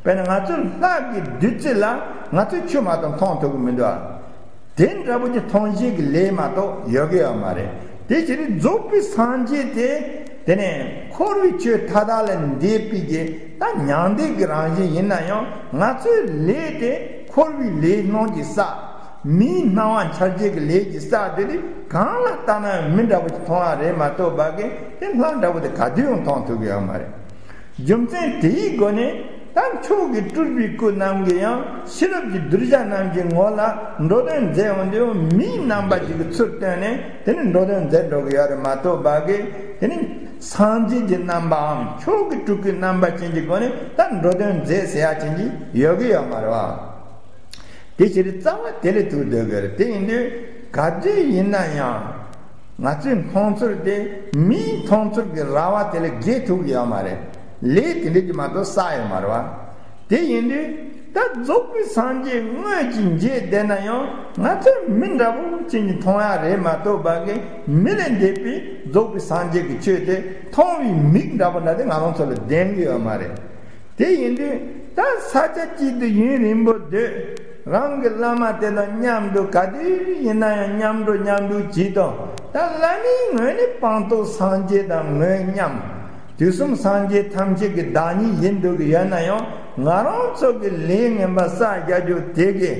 དཔེར་ན་ང་ཚོས་ལྷ་གི་བདུད་རྩི་ལ་ང་ཚོས་ཆུ་མ་གཏོགས་མཐོང་ཐུབ་ཀྱི་མི་འདུག་ཨ། དེ་འདྲ་པོ་ཅིག་མཐོང་བྱེད་ཀྱི་ལས་མ་གཏོགས་ཡོད་ཀྱི་ཡོད་མ་རེད། དེ་ཕྱིར་རྫོགས་པའི་སངས་རྒྱས་དེ་དེ་ནས་འཁོར་བའི་ཆོས་མཐའ་དག་ལས་འདས་པའི་གི་ད་མྱང་འདས་ཀྱི་རང་བཞིན་ཡིན་ན་ཡང་ང་ཚོའི་ལས་དེ་འཁོར་བའི་ལས་སྣང་གི་བསགས། མིའི་སྣང་བ་འཆར་བྱེད་ཀྱི་ལས་ཀྱི་བསགས་དེ་དེ་གང་ལ་ལྟ་ན་ཡང་མི་འདྲ་པོ་ཅིག་མཐོང་བ་རེད་མ་གཏོགས་པ་གི་དེ་ལྷ་འདྲ་པོ་དེ་ག་དུས་ཡང་མཐོང་ཐུབ་ཀྱི་ཡོད་མ་རེད། རྒྱུ་མཚན་དེའི་སྒོ་ནས་ད་མཆོག་གི་སྤྲུལ་པའི་སྐུ་རྣམས་ཀྱིས་ཡང་ཤེས་རབ་ཀྱི་གདུལ་བྱ་རྣམས་ཀྱི་ངོ་ལ་འགྲོ་དོན་མཛད་འོང་དུས་མིའི་རྣམ་པ་ཅིག་གི་ཚུལ་སྟོན་ནས་དེ་ནི་འགྲོ་དོན་མཛད་འགྲོ་གི་ཡོད་རེད་མ་གཏོགས་པ་གི་དེ་ནི་སངས་རྒྱས་ཀྱི་རྣམ་པའམ་མཆོག་གི་སྤྲུལ་སྐུའི་རྣམ་པ་ཅན་གྱི་སྒོ་ནས་ད་འགྲོ་དོན་མཛད་ཟེར་ཡ་ཅན་གྱི་ཡོད་གི་ཡོད་མ་རེད་བ། དེ་ཕྱིར་རྩ་བ་དེ་ལས་ཐུག་སྡོད་དགོས་རེད། དེ་ཡིན་དུས་ག་དུས་ཡིན་ན་ཡང་ང་ཚོའི་མཐོང་ཚུལ་དེ་མིའི་མཐོང་ཚུལ་གྱི་ར་བ་དེ་ལས་བརྒལ་ཐུབ་ཀྱི་ཡོད་མ་རེད། ལས་དེ་འདྲ་ཅིག་མ་གཏོགས་བསགས་ཡོད་མ་རེད་བ། དེ་ཡིན་དུས་ད་རྫོགས་པའི་སངས་རྒྱས་དངོས་ཀྱི་མཇལ་བསྡད་ན་ཡང་ང་ཚོས་མི་འདྲ་པོ་ཅན་གྱི་མཐོང་ཡ་རེད་མ་གཏོགས་པ་གི་མི་ལས་འདས་པའི་རྫོགས་པའི་སངས་རྒྱས་ཀྱི་ཆོས་དེ་མཐོང་བའི་མིག་འདྲ་པོ་འདྲ་དེ་ང་རང་ཚོ་ལ་ལྡན་གྱི་ཡོད་མ་རེད། དེ་ཡིན་དུས་ད་ས་ཆ་གཅིག་ཏུ་ཡུན་རིང་པོ་སྡོད། རང་གི་བླ་མ་དེ་དང་མཉམ་དུ་ག་དུས་ཡིན་ན་ཡང་མཉམ་འགྲོ་མཉམ་འདུག་བྱེད་དང་ད་བླ་མའི་ངོས་ནས་སྤངས་རྟོགས་སངས་རྒྱས་དང་ངོས་མཉམ། དུས་གསུམ་སངས་རྒྱས་ཐམས་ཅད་ཀྱི་བདག་ཉིད་ཡིན་འདུག་གི་ཡོད་ན་ཡང་ང་རང་ཚོ་གི་ལས་ངན་པ་བསགས་རྒྱག་རྒྱུ་དེ་གི་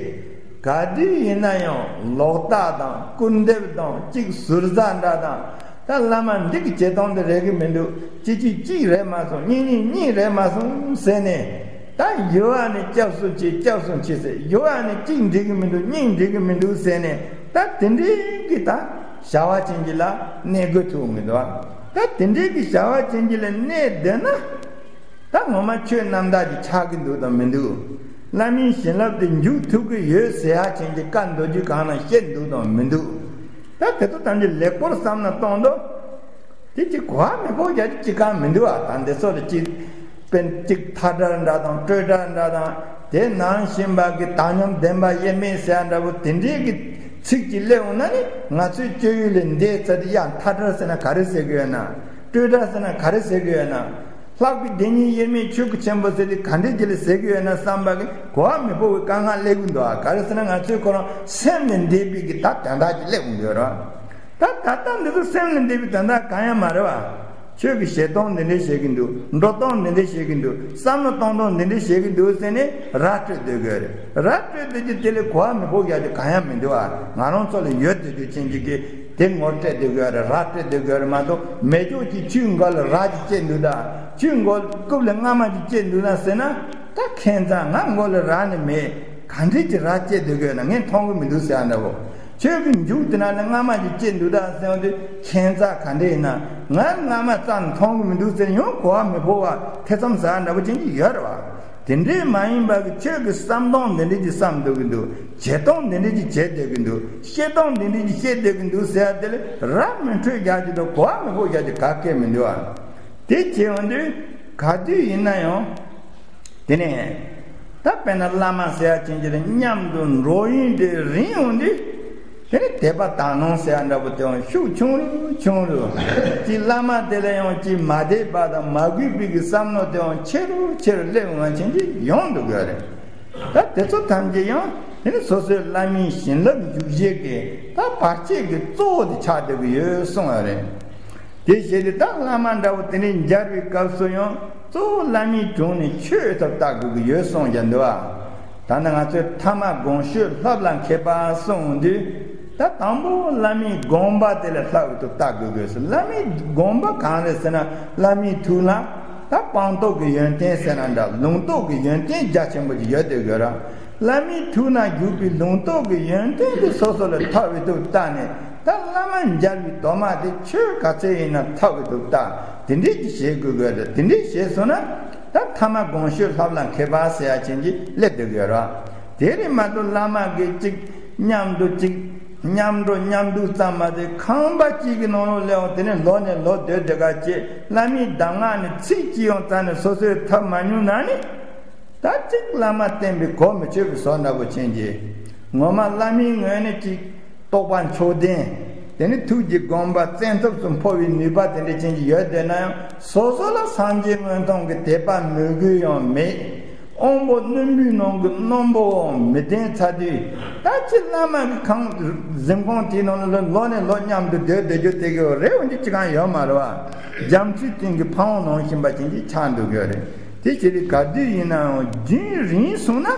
ག་དུས་ཡིན་ན་ཡང་ལོག་ལྟ་དང་སྐུར་འདེབས་དང་གཅིག་ཟུར་ཟ་འདྲ་དང་། ད་བླ་མ་འདི་གི་བྱེད་སྟངས་འདི་རེག་གི་མི་འདུག་གཅིག་གཅིག་གཅིག་རེད་མ་སོང་། གཉིས་གཉིས་གཉིས་རེད་མ་སོང་ཟེར་ནས། ད་ཡུལ་བ་ནས་སྐྱབས་སུ་མཆི་སྐྱབས་སུ་མཆི་ཟེར། ཡུལ་བ་ནས་གཅིག་འགྲིག་གི་མི་འདུག་གཉིས་འགྲིག་གི་མི་འདུག་ཟེར་ནས། ད་དེ་འདྲའི་གི་ད་བྱ་བ་ཅན་གྱི་ལ་གནས་དགོས་ཐུག་མི་འདུག་ད་དེ་འདྲའི་གི་བྱ་བ་ཅན་གྱི་ལ་གནས་བསྡད་ན། ད་ངོ་མ་ཆོས་རྣམ་དག་ཅིག་ཆགས་ཀྱི་འདུག་དང་མི་འདུག་བླ་མའི་བྱིན་རླབས་དེ་འཇུག་ཐུབ་ཀྱི་ཡོད་ཟེར་ཡ་ཅན་གྱི་བཀའ་མདོ་རྒྱུད་གང་ན་བཤད་འདུག་དང་མི་འདུག་ད་དེ་ཚོ་ཐམས་ཅད་ལེགས་པོར་བསམ་ན་གཏོང་དོ། དེ་གཅིག་གོ་བ་མི་ཕོག་རྒྱ་ཅིག་གཅིག་གང་མི་འདུག་ཨ། ད་འདི་ཚོ་ལ་གཅིག་དཔེར་ན་གཅིག་ཐ་སྒྲར་འདྲ་དང་སྤྲོས་སྒྲར་འདྲ་དང་། དེ་ནང་བཞིན་པ་གི་བཏང་སྙོམས་བདེན་པ་དབྱེར་མེད་ཟེར་ཡ་འདྲ་པོ་དེ་འདྲའི་གི་ཚིག་ཅིག་སླེབས་འོང་ན་ནི། ང་ཚོའི་སྤྱོད་ཡུལ་ལས་འདས་ཚར་ཏེ། ཡ་ཐ་སྒྲར་ཟེར་ན་ག་རེ་ཟེར་གི་ཡོད་ན། སྤྲོས་སྒྲར་ཟེར་ན་ག་རེ་ཟེར་གི་ཡོད་ན། ལྷག་པའི་བདེན་གཉིས་དབྱེར་མེད་ཆོས་ཀྱི་ཆེན་པོ་ཟེར་དེ་ག་འདྲའི་ཅིག་ལ་ཟེར་གི་ཡོད་ན་བསམ་པ་གི་གོ་བ་མི་ཕོག་པའི་དཀའ་ངལ་སླེབས་ཀྱི་འདུག་ཨ། ག་རེ་ཟེར་ན་ང་ཚོའི་ཁོ་རང་སེམས་ལས་འདས་པའི་གི་ད་དོན་དག་ཅིག་སླེབས་འོང་གི་ཡོད་རེད། ད་ད་ལྟ་འདི་ཚོ་སེམས་ལས་འདས་པའི་དོན་དག་གང་ཡང་མ་རེད་བ། ཁྱོད་ཀྱིས་བྱེད་སྟངས་འདི་འདྲས་བྱེད་ཀྱི་འདུག་འགྲོ་སྟངས་འདི་འདྲས་བྱེད་ཀྱི་འདུག་བསམ་བློ་གཏོང་སྟངས་འདི་འདྲས་བྱེད་ཀྱི་འདུག་ཟེར་ནས་ར་སྤྲོད་སྡོད་དགོས་རེད། ར་སྤྲོད་སྡོད་རྒྱུ་དེ་ལས་གོ་བ་མི་ཕོག་ཡ་དེ་གང་ཡང་མི་འདུག་ཨ། ང་རང་ཚོ་ལ་ཡོད་སྡོད་རྒྱུ་ཅན་གྱི་གི་དེ་ངོ་སྤྲད་སྡོད་དགོས་རེད། ར་སྤྲོད་སྡོད་དགོས་རེད་མ་གཏོགས། མེ་སྒྱོགས་ཀྱིས་ཆུའི་མགོ་ལ་ར་ཅིག་བཅད་འདུག་ད་ཆུའི་མགོ་རྐུབ་ལ་རྔ་མ་ཅིག་བཅད་འདུག་ན་ཟེར་ན། ད་ཁྱད་མཚར། ང་མགོ་ལ་ར་ནི་མེད། ག་འདྲས་ཀྱི་ར་བཅད་སྡོད་དགོས་ན་ངས་མཐོང་གི་མི་འདུག་ཟེར་ཡ་འདྲ་བོ། ཁྱོད་ཀྱི་མཇུག་དེ་ན་ནི་རྔ་མ་ཅིག་བཅད་འདུག་ད་ཟེར་བ་དེ་ཁྱད་མཚར། ག་འདྲས་ཡིན་ན་ང་རྔ་མ་རྩ་ནས་མཐོང་གི་མི་འདུག་ཟེར། ཡང་གོ་བ་མི་ཕོག་པ་ཐེ་ཚོམ་ཟ་འདྲ་པོ་ཅན་གྱི་ཡོད་རེད་བ། དེ་འདྲས་མ་ཡིན་པ་གི་ཁྱོད་ཀྱི་བསམ་སྟངས་འདི་འདྲས་ཀྱི་བསམ་སྡོད་ཀྱི་འདུག་བྱེད་སྟངས་འདི་འདྲས་ཀྱི་བྱེད་སྡོད་ཀྱི་འདུག་བཤད་སྟངས་འདི་འདྲས་ཀྱི་བཤད་སྡོད་ཀྱི་འདུག་ཟེར་ཡ་དེ་ལ་ར་མི་འཕྲོད་རྒྱག་གི་འདུག་གོ་བ་མི་ཕོག་རྒྱག་གི་ག་གེ་མི་འདུག་ཨ། དེ་བྱེད་འོང་དུས་ག་དུས་ཡིན་ན་ཡང་། དེ་ནས་ད་དཔེར་ན་བླ་མ་ཟེར་ཡ་ཅན་གྱི་མཉམ་དུ་འགྲོགས་ཡུན་དེ་རིང་འོང་དུས། དེ་ནས་དད་པ་དག་སྣང་ཟེར་ཡ་འདྲ་པོ་དེའང་ཤུགས་ཆུང་རུ་ཆུང་རུ། ཅིག་བླ་མ་དེ་ལ་ཡང་ཅིག་མ་དད་པ་དང་མ་གུས་པའི་གི་བསམ་བློ་དེའང་ཆེ་རུ་ཆེ་རུ་སླེབས་འོང་བ་ཅན་གྱི་ཡོང་འདུག་གི་རེད། ད་དེ་ཚོ་ཐམས་ཅད་ཡང་དེ་ནི་སོ་སོའི་བླ་མའི་བྱིན་རླབས་འཇུག་བྱེད་ཀྱི་ད་བར་ཆད་ཀྱི་གཙོ་བོ་དེ་ཆགས་བསྡད་ཀྱི་ཡོད་གསུངས་པ་རེད། དེ་བྱས་ཏེ་ད་བླ་མ་འདྲ་བོ་དེ་ནས་མཇལ་བའི་སྐབས་སུ་ཡང་གཙོ་བོ་བླ་མའི་དྲུང་ནས་ཆོས་ཐོག་བལྟ་དགོས་ཀྱི་ཡོད་གསུངས་ཀྱང་འདུག་ཨ། ད་ནི་ང་ཚོས་ཐ་མ་དགོངས་ཞུ་ལྷབ་ལ་མཁས་པ་གསུངས་དུས། ད་དང་པོ་བླ་མའི་དགོངས་པ་དེ་ལ་ལྷབ་ཐོག་བལྟ་དགོས་དགོས་སོ། བླ་མའི་དགོངས་པ་གང་རེད་ཟེར་ན། བླ་མའི་ཐུགས་ལ་ད་སྤངས་རྟོགས་ཀྱི་ཡོན་ཏན་ཟེར་ན་འདྲ། ལུང་རྟོགས་ཀྱི་ཡོན་ཏན་རྒྱ་ཆེན་པོ་ཅིག་ཡོད་དེ་དགོས་ར། བླ་མའི་ཐུགས་ན་བཞུགས་པའི་ལུང་རྟོགས་ཀྱི་ཡོན་ཏན་དེ་སོ་སོ་ལ་ཐོབ་ཐོག་བལྟ་ནས། ད་བླ་མ་མཇལ་བའི་དོན་དེ་ཆོས་ག་ཚད་ཡིན་ན་ཐོབ་ཐོག་བལྟ། དེ་འདྲས་ཀྱི་བྱེད་དགོས་དགོས་རེད། དེ་འདྲས་བྱས་སོང་ན་ད་ཐ་མ་དགོངས་ཞུ་ལྷབ་ལ་མཁས་པ་ཟེར་ཡ་ཅན་གྱི་སླེབས་དེ་དགོས་ར། དེ་རེད་མ་གཏོགས་བླ་མ་གིས་གཅིག་མཉམ་དུ་གཅིག་མཉམ་འགྲོ་མཉམ་འདུག་ཙམ་མ་ཟད་ཁང་པ་གཅིག་གི་ནང་ལོགས་ལ་ཡང་དེ་ནས་ལོ་ནས་ལོ་སྡོད་སྡོད་ག་བྱས། བླ་མའི་གདམས་ངག་ནི་ཚིག་གཅིག་ཡང་རྩ་ནས་སོ་སོས་ཐོབ་མ་མྱོང་ན་ནི། ད་གཅིག་བླ་མ་བསྟེན་པའི་གོ་མི་ཆོད་པའི་བཟོ་འདྲ་པོ་ཅན་གྱི། ངོ་མ་བླ་མའི་ངོས་ནས་གཅིག་རྟོགས་པ་མཆོག་ལྡན། དེ་ནི་ཐུགས་ཀྱི་དགོངས་པ་བཙན་ཐབས་སུ་འཕོ་བའི་ནུས་པ་དེ་འདྲ་ཅན་གྱི་ཡོད་བསྡད་ན་ཡང་། སོ་སོ་ལ་སངས་རྒྱས་མངོན་མཐོང་གི་དད་པ་མོས་གུས་ཡང་མེད། དབང་པོ་རྣོན་པོའི་ནང་གི་རྣོན་པོའང་མི་ལྡན་ཚར་དུས། ད་ཅི་བླ་མ་གི་ཁང་གཟིམ་ཁང་དེའི་ནང་ལ་ལོ་ནས་ལོ་མཉམ་དུ་སྡོད་བསྡད་རྒྱུ་དེ་གི་རེ་བ་འདི་ཅི་གང་ཡོད་མ་རེད་བ། རྒྱ་མཚོའི་སྟེང་གི་ཕ་བོང་ནང་བཞིན་པ་ཅན་གྱི་ཆགས་འདུག་གི་རེད། དེ་ཕྱིར་ག་དུས་ཡིན་ནའང་རྒྱུན་རིང་སོང་ན།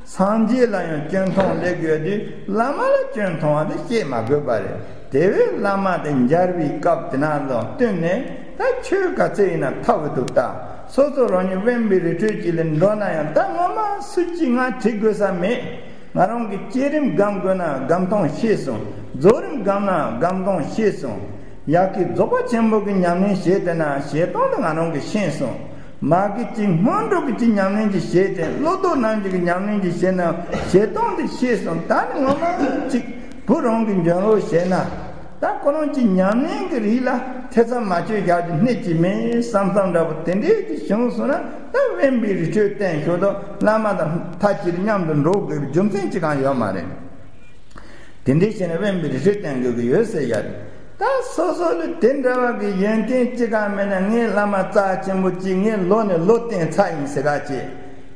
སངས་རྒྱས་ལ་ཡང་སྐྱོན་མཐོང་སླེབས་ཡོད་དུས་བླ་མ་ལ་སྐྱོན་མཐོང་བ་དེ་བཤད་མ་དགོས་པ་རེད། དེ་བས་བླ་མ་དེ་མཇལ་བའི་སྐབས་དེ་ན་ལ་བསྟུན་ནས་ད་ཆོས་ག་ཚད་ཡིན་ན་ཐོབ་ཐོག་བལྟ། སོ་སོ་རང་ཉིད་དབེན་པའི་རི་ཁྲོད་ཅིག་ལ་འགྲོ་ན་ཡང་ད་ངོ་མ་སུ་གཅིག་ང་དྲི་དགོས་ས་མེད། ང་རང་གིས་བསྐྱེད་རིམ་སྒོམ་དགོས་ན་སྒོམ་སྟངས་ཤེས་སོང་། རྫོགས་རིམ་སྒོམ་ན་སྒོམ་སྟངས་ཤེས་སོང་། ཡ་གི་རྫོགས་པ་ཆེན་པོ་གི་ཉམས་ལེན་བྱེད་བསྡད་ན་བྱེད་སྟངས་དེ་ང་རང་གིས་ཤེས་སོང་། མ་གི་ཅིག་སྔོན་འགྲོ་གི་ཅིག་ཉམས་ལེན་ཅིག་བྱེད་དེ། བློ་ལྡོག་རྣམས་ཀྱི་ཉམས་ལེན་ཅིག་བྱེད་ན་བྱེད་སྟངས་དེ་ཤེས་སོང་། ད་ནི་ངོ་མ་ཅིག་བུ་རང་གི་འཇོན་བློ་བྱས་ན། ད་ཁོ་རང་ཅིག་ཉམས་ལེན་གྱི་རིགས་ལ་ཐེ་ཚོམ་མ་བྱེད་རྒྱག་རྒྱུ་སྣེ་གཅིག་མེད་བསམ་བསམ་འདྲ་པོ་དེ་འདྲས་ཅིག་བྱུང་སོང་ན། ད་དབེན་པའི་རི་ཁྲོད་བསྟེན་ཞོར་དུ་བླ་མ་དང་མཐའ་གཅིག་མཉམ་དུ་འགྲོ་དགོས་པའི་རྒྱུ་མཚན་ཅི་གང་ཡོད་མ་རེད། དེ་འདྲས་བྱས་ན་དབེན་པའི་རི་ཁྲོད་བསྟེན་དགོས་ཀྱི་ཡོད་ཟེར་ཡ་རེད། ད་སོ་སོ་ལ་དེ་འདྲ་བ་གི་ཡོན་ཏན་ཅི་གང་མེད་ན། ངའི་བླ་མ་རྩ་ཆེན་པོ་གཅིག་ངས་ལོ་ནས་ལོ་བསྟེན་ཚར་ཡིན་ཟེར་ག་བྱེད།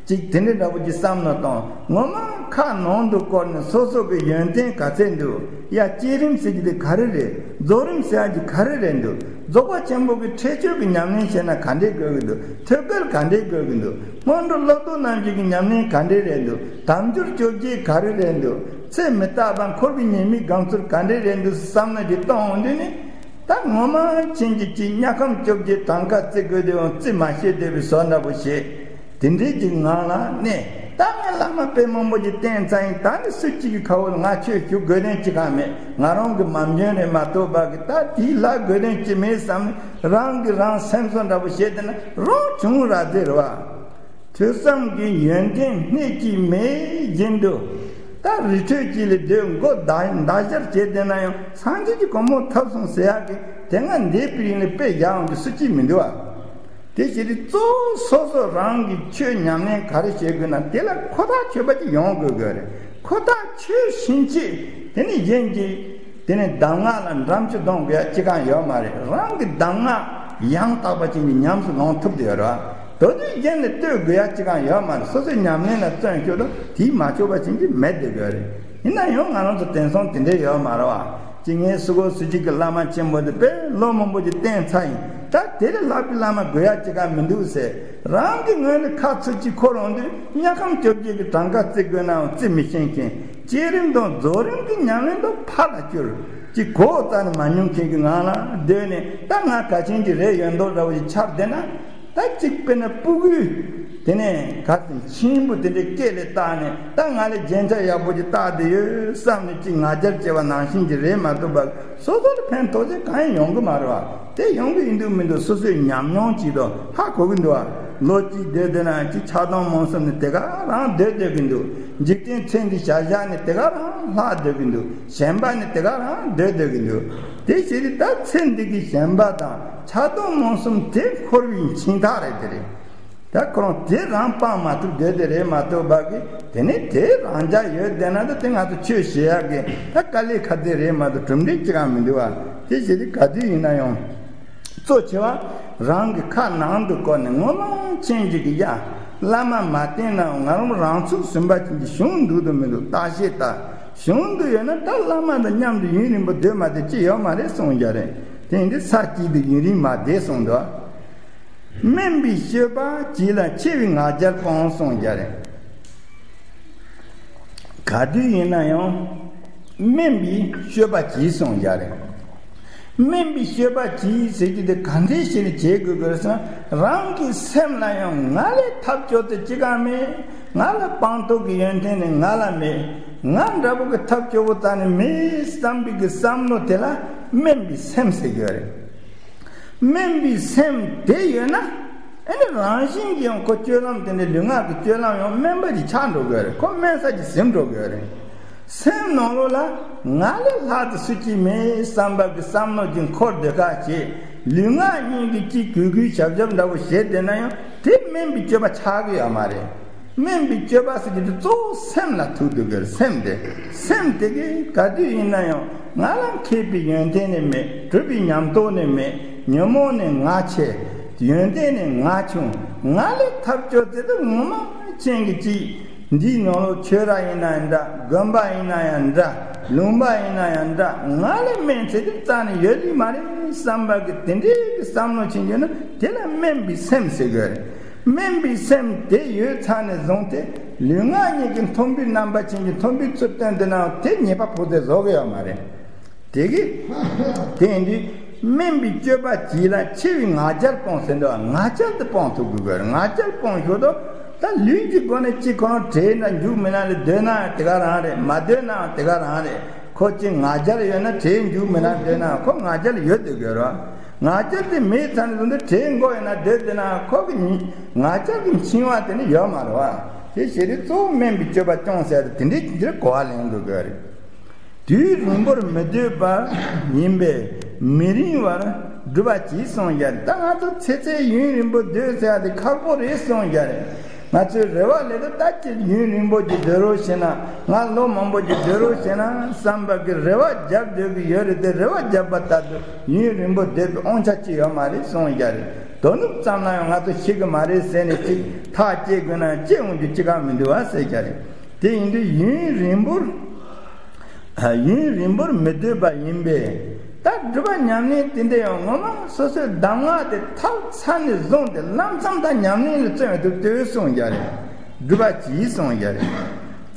ཅིག་དེ་འདྲ་འདྲ་པོ་ཅིག་བསམ་ན་དང་། ངོ་མ་ཁ་ནང་དུ་བསྐོར་ནས་སོ་སོ་གི་ཡོན་ཏན་ག་ཚད་འདུག་ཡ་བསྐྱེད་རིམ་ཟེར་གྱི་དེ་ག་རེ་རེད། རྫོགས་རིམ་ཟེར་ཡ་གྱི་ག་རེ་རེད་འདུག་རྫོགས་པ་ཆེན་པོ་གི་ཁྲེགས་ཆོད་ཀྱི་ཉམས་ལེན་བྱས་ན་ག་འདྲས་དགོས་ཀྱི་འདུག་ཐོད་རྒལ་ག་འདྲས་དགོས་ཀྱི་འདུག་སྔོན་འགྲོ་བློ་ལྡོག་རྣམས་ཀྱི་ཉམས་ལེན་ག་འདྲས་རེད་འདུག་དལ་འབྱོར་བཅོ་བརྒྱད་ག་རེ་རེད་འདུག་ཚེ་མི་རྟག་པ་འཁོར་བའི་ཉེས་དམིགས་སྒོམ་ཚུལ་ག་འདྲས་རེད་འདུག་བསམ་ན་གྱི་གཏོང་འོང་དུས་ནི། ད་ངོ་མ་ཕྱིན་གྱི་ཅིག་དམྱལ་ཁམས་བཅོ་བརྒྱད་གྲངས་ཀ་བརྩི་དགོས་དེའང་བརྩི་མ་ཤེས་བསྡད་པའི་བཟོ་འདྲ་པོ་བྱེད། དེ་འདྲའི་གྱི་ངང་ལ་གནས། ད་ངའི་བླ་མ་དཔེ་མང་པོ་ཅིག་བསྟེན་ཚར་ཡིན། ད་ནི་སུ་གཅིག་གི་ཁ་འོག་ལ་ང་ཆོས་ཞུ་དགོས་དོན་ཅི་གང་མེད། ང་རང་གི་མ་འཇོན་རེད་མ་གཏོགས་པ་གི་ད་དེའི་ལ་དགོས་དོན་ཅི་མེད་བསམ། རང་གིས་རང་སེམས་གསོ་འདྲ་པོ་བྱེད་བསྡད་ན་རང་བྱུང་ར་ཟེར་བ། ཐོས་བསམ་གྱི་ཡོན་ཏན་སྣེ་གཅིག་མེད་བཞིན་དུ། ད་ ད་རི་ཁྲོད་ཅིག་ལ་སྡོད་མགོ་ཟླ་ཟླ་ཤར་བྱས་བསྡད་ན་ཡང་སངས་རྒྱས་ཀྱི་གོ་འཕང་ཐོབ་སོང་ཟེར་ཡག་གི་དེ་སྔ་འདས་པའི་རིང་ལ་དཔེ་བཞག་འོང་དུས་སུ་ཅིག་མི་འདུག་བ། དེ་བྱས་ཏེ་གཙོ་བོ་སོ་སོ་རང་གི་ཆོས་ཉམས་ལེན་ག་རེ་བྱེད་དགོས་ན་དེ་ལ་ཁོ་ཐག་ཆོད་པ་ཅིག་ཡོང་དགོས་དགོས་རེད། ཁོ་ཐག་ཆོད་ཕྱིན་ཆད་དེ་ནི་གཞན་གྱི་དེ་ནི་གདམས་ངག་ལ་འགྲམ་ཆུ་གཏོང་དགོས་ཡ་ཅི་གང་ཡོད་མ་རེད། རང་གི་གདམས་ངག་ཡང་དག་པ་ཅན་གྱི་ཉམས་སུ་ལོངས་ཐུབ་བསྡད་ཡོད་རེད་བ། དོ་དུས་རྒྱན་ལ་ལྟོས་དགོས་ཡ་ཅི་གང་ཡོད་མ་རེད། སོ་སོའི་ཉམས་ལེན་ལ་བརྩོན་ཤོག་དང་དེས་མ་ཆོག་པ་ཅན་གྱི་མེད་དེ་དགོས་རེད། ཡིན་ན་ཡང་ང་རང་ཚོ་དེང་སང་དེ་འདྲ་ཡོད་མ་རེད་བ། ཅི་ངའི་སུ་གོ་སུ་གཅིག་གི་བླ་མ་ཆེན་པོ་དེ་དཔེ་ལོ་མང་པོ་ཅིག་བསྟེན་ཚར་ཡིན། ད་དེ་ལས་ལྷག་པའི་བླ་མ་དགོས་ཡ་ཅི་གང་མི་འདུག་ཟེར། རང་གི་ངོས་ནས་ཁ་ཚུར་གཅིག་འཁོར་འོང་དུས་དམྱལ་ཁམས་བཅོ་བརྒྱད་ཀྱི་གྲངས་ཀ་བརྩི་དགོས་ནའང་བརྩི་མི་ཤེས་མཁན། བསྐྱེད་རིམ་དང་རྫོགས་རིམ་གྱི་ཉམས་ལེན་དང་ཕར་ལ་བསྐྱུར། ཅིག་གོ་རྩ་ནས་མ་མྱོང་མཁན་གྱི་ངང་ལ་སྡོད་ནས་ད་ང་གལ་ཆེན་གྱི་རེད་ཡོད་མདོག་འདྲ་བོ་ཞིག་འཆར་བསྡད་ན། ད་ཅིག་དཔེར་ན་སྤུ་གུས་དེ་ནས་ག་ཚོད་མཆན་བུ་དེ་འདྲའི་སྐེ་ལ་བཏགས་ནས་ད་ང་ལས་རྒྱན་ཆ་ཡག་པོ་ཅིག་བཏགས་བསྡད་ཡོད་བསམ་ནས་ཅིག་ང་རྒྱལ་སྐྱེ་བ་ནང་བཞིན་གྱི་རེད་མ་གཏོགས་པ་སོ་སོ་ལ་ཕན་ཐོགས་ཆེ་གང་ཡང་ཡོང་གི་མ་རེད་བ། དེ་ཡོང་གི་ཡིན་འདུག་མི་འདུག་སོ་སོའི་ཉམས་མྱོང་ཅིག་དང་ཧ་གོ་གི་འདུག་བ། ལོ་གཅིག་སྡོད་སྡོད་ན་ཅིག་ཆགས་སྡང་རྨོངས་གསུམ་ནས་དེ་ག་རང་སྡོད་སྡོད་ཀྱི་འདུག་འཇིག་རྟེན་ཚེ་འདི་བཞག་བཞག་ནས་དེ་ག་རང་ལྷག་སྡོད་ཀྱི་འདུག་ཞེན་པ་ནི་དེ་ག་རང་སྡོད་སྡོད་ཀྱི་འདུག་དེ་བྱས་ཏེ་ད་ཚེ་འདི་གི་ཞེན་པ་དང་ཆགས་སྡང་རྨོངས་གསུམ་དེ་འཁོར་བའི་འཆིང་ཐག་རེད་དེ་རེད། ད་ཁོ་རང་དེ་རང་སྤང་མ་ཐུབ་སྡོད་དེ་རེད་མ་གཏོགས་པ་གི་དེ་ནི་དེ་རང་འཇགས་ཡོད་བསྡད་ན་ད་དེ་ང་ཚོ་ཆོས་བྱེད་ཡག་གི་ད་དཀའ་ལས་ཁག་དེ་རེད་མ་གཏོགས་གྲུབ་འབྲས་ཅི་གང་མི་འདུག་བ། དེ་བྱས་ཏེ་ག་དུས་ཡིན་ན་ཡང་། གཙོ་ཆེ་བ་རང་གི་ཁ་ནང་དུ་བསྐོར་ནས་ངོ་མ་ཅན་གཅིག་གི་ཡ། བླ་མ་མ་བསྟེན་ནའང་ང་རང་རང་ཚུགས་ཟིན་པ་ཅན་གྱི་གཞུང་འདུག་ཏུ་མི་འདུག་བརྟག་དཔྱད་ལྟ། གཞུང་འདུག་ཡོད་ན་ད་བླ་མ་དང་མཉམ་དུ་ཡུན་རིང་པོ་སྡོད་མ་བསྡད་ཅི་ཡོད་མ་རེད་གསུངས་རྒྱ་རེད། དེ་ཡིན་དུས་ས་གཅིག་ཏུ་ཡུན་རིང་མ་བསྡད་གསུངས་འདུག་སྨན་པའི་སྤྱོད་པ་གྱིས་ལ་ཆེ་བའི་ང་རྒྱལ་སྤོང་གསུངས་རྒྱ་རེད། ག་དུས་ཡིན་ན་ཡང་སྨན་པའི་སྤྱོད་པ་གྱིས་གསུངས་རྒྱ་རེད། སྨན་པའི་སྤྱོད་པ་གྱིས་ཟེར་རྒྱུ་དེ་ག་འདྲའི་ཞིག་ལ་བྱེད་དགོས་དགོས་སམ། རང་གི་སེམས་ལ་ཡང་ང་ལས་ཐབས་སྐྱོ་དེ་ཅི་གང་མེད། ང་ལ་སྤང་ཐོག་གི་ཡོན་ཏན་ནི་ང་ལ་མེད། ང་འདྲ་པོ་གི་ཐབས་སྐྱོ་བོ་རྩ་ནས་མེད་བསམ་པའི་གི་བསམ་བློ་དེ་ལ་སྨན་པའི་སེམས་ཟེར་གྱི་ཡོད་རེད། སྨན་པའི་སེམས་དེ་ཡོད་ན། ཨ་ནི་རང་བཞིན་གྱིས་ཡང་ཁོ་སྤྱོད་ལམ་དེ་འདྲ་ལུས་ངག་གི་སྤྱོད་ལམ་ཡང་སྨན་པ་ཅིག་ཆགས་འགྲོ་གི་ཡོད་རེད། ཁོ་སྨན་ས་ཅིག་ཟིན་འགྲོ་གི་ཡོད་རེད། སེམས་ནང་ལོགས་ལ་ང་ལས་ལྷག་ཏུ་སུ་གཅིག་མེད་བསམ་པ་གི་བསམ་བློ་ཅིག་འཁོར་སྡོད་ཁ་བྱེད། ལུས་ངག་གཉིས་ཀྱིས་ཅིག་གུས་གུས་ཞབས་ཞབས་འདྲ་བོ་བྱེད་བསྡད་ན་ཡང་དེ་སྨན་པའི་སྤྱོད་པ་ཆགས་ཀྱི་ཡོད་མ་རེད། སྨན་པའི་སྤྱོད་པ་ཟེར་རྒྱུ་དེ་གཙོ་བོ་སེམས་ལ་ཐུག་འདུག་གི་རེད། སེམས་དེ། སེམས་དེ་གིས་ག་དུས་ཡིན་ན་ཡང་ང་ལ་མཁས་པའི་ཡོན་ཏན་ནི་མེད། གྲུབ་པའི་ཉམས་རྟོགས་ནི་མེད། ཉོན་མོངས་ནི་ང་ཆེ། ཡོན་ཏན་ནི་ང་ཆུང་། ང་ལས་ཐབས་སྐྱོ་དེ་དུ་ངོ་མ་ཅན་གྱི་ཅིག་འདིའི་ནང་ལོགས་ཆོས་ར་ཡིན་ན་ཡང་འདྲ། དགོན་པ་ཡིན་ན་ཡང་འདྲ། ལུང་པ་ཡིན་ན་ཡང་འདྲ། ང་ལས་སྨན་ཚད་དེ་རྩ་ནས་ཡོད་ལི་མ་རེད་བསམ་པ་གི་དེ་འདྲའི་གི་བསམ་བློ་ཕྱིན་རྒྱུ་ན་དེ་ལ་སྨན་པའི་སེམས་ཟེར་གི་རེད། སྨན་པའི་སེམས་དེ་ཡོད་ཚར་ནས་བཟུང་སྟེ་ལུས་ངག་གཉིས་ཀྱི་མཐོན་པོའི་རྣམ་པ་ཅན་གྱི་མཐོན་པོའི་ཚུལ་སྟོན་དེ་ན་དེ་ཉེས་པ་ཕོག་ཚད་བཟོ་གི་ཡོད་མ་རེད། དེ་གི་དེ་ཡིན་དུས་སྨན་པའི་སྤྱོད་པ་གྱིས་ལ་ཆེ་བའི་ང་རྒྱལ་སྤོང་ཟེར་འདུག་ང་རྒྱལ་དེ་སྤོང་ཐུབ་དགོས་གི་རེད། ང་རྒྱལ་སྤོང་ཞོར་དུ་ད་ལུས་ཀྱི་སྒོ་ནས་གཅིག་ཁོ་རང་བྲེལ་ན་མཇུག་མི་ན་ལས་སྡོད་ན་དེ་ག་རང་རེད། མ་སྡོད་ན་དེ་ག་རང་རེད། ཁོ་གཅིག་ང་རྒྱལ་ཡོད་ན་བྲེལ་མཇུག་མི་ན་སྡོད་ན་ཁོ་ང་རྒྱལ་ཡོད་དེ་དགོས་རེད། ང་རྒྱལ་དེ་མེད་ཚར་ནས་བཟུང་སྟེ་བྲེལ་མགོ་ཡོད་ན་སྡོད་དེ་ན་ཁོ་གི་ང་རྒྱལ་གྱི་འཆིང་བ་དེ་ནི་ཡོད་མ་རེད་བ། དེ་ཞེ་རེ་གཙོ་བོ་སྨན་པའི་སྤྱོད་པ་སྐྱོང་ཟེར་དེ་འདྲའི་འདིར་གོ་བ་ལེན་དགོས་དགོས་རེད། དུས་རིང་པོར་མི་སྡོད་པ་ཡིན་པས་མི་རིང་བར་སྒྲུབ་པ་གྱིས་གསུངས་ཡ། ད་ང་ཚོ་ཚེ་ཚད་ཡུན་རིང་པོ་སྡོད་ཟེར་ཡ་དེ་ཁག་པོ་རེད་གསུངས་ཡ་རེད། ང་ཚོའི་རེ་བ་ལས་ད་ལྟ་ཅིག་ཡུན་རིང་པོ་ཅིག་སྡོད་རོགས་བྱས་ན། ང་ལོ་མང་པོ་ཅིག་སྡོད་རོགས་བྱས་ན་བསམ་པ་གི་རེ་བ་རྒྱབ་སྡོད་ཀྱི་ཡོད་རེད་དེ། རེ་བ་རྒྱབ་པ་ལྟར་དུ་ཡུན་རིང་པོ་སྡོད་པའི་དབང་ཆ་ཅི་ཡོད་མ་རེད་གསུངས་ཡ་རེད། དོ་ནུབ་ཙམ་ལ་ཡང་ང་ཚོ་ཤི་གི་མ་རེད་ཟེར་ནས་ཅིག་ཐག་བཅད་དགོས་ན་བཅད་འོང་རྒྱུ་ཅི་གང་མི་འདུག་བ་ཟེར་ཡ་རེད། དེ་ཡིན་དུས་ཡུན་རིང་པོར། ཡུན་རིང་པོར་མི་སྡོད་པ་ཡིན་པས། ད་སྒྲུབ་པ་ཉམས་ལེན་དེ་འདྲ་ཡང་ངོ་མ་སོ་སོའི་གདམས་ངག་དེ་ཐག་ཚ་ནས་བཟུང་སྟེ་ལམ་སང་ད་ཉམས་ལེན་ལ་བརྩོན་ཐུབ་ལྟོས་གསུངས་ཡ་རེད། སྒྲུབ་པ་གྱིས་གསུངས་ཡ་རེད།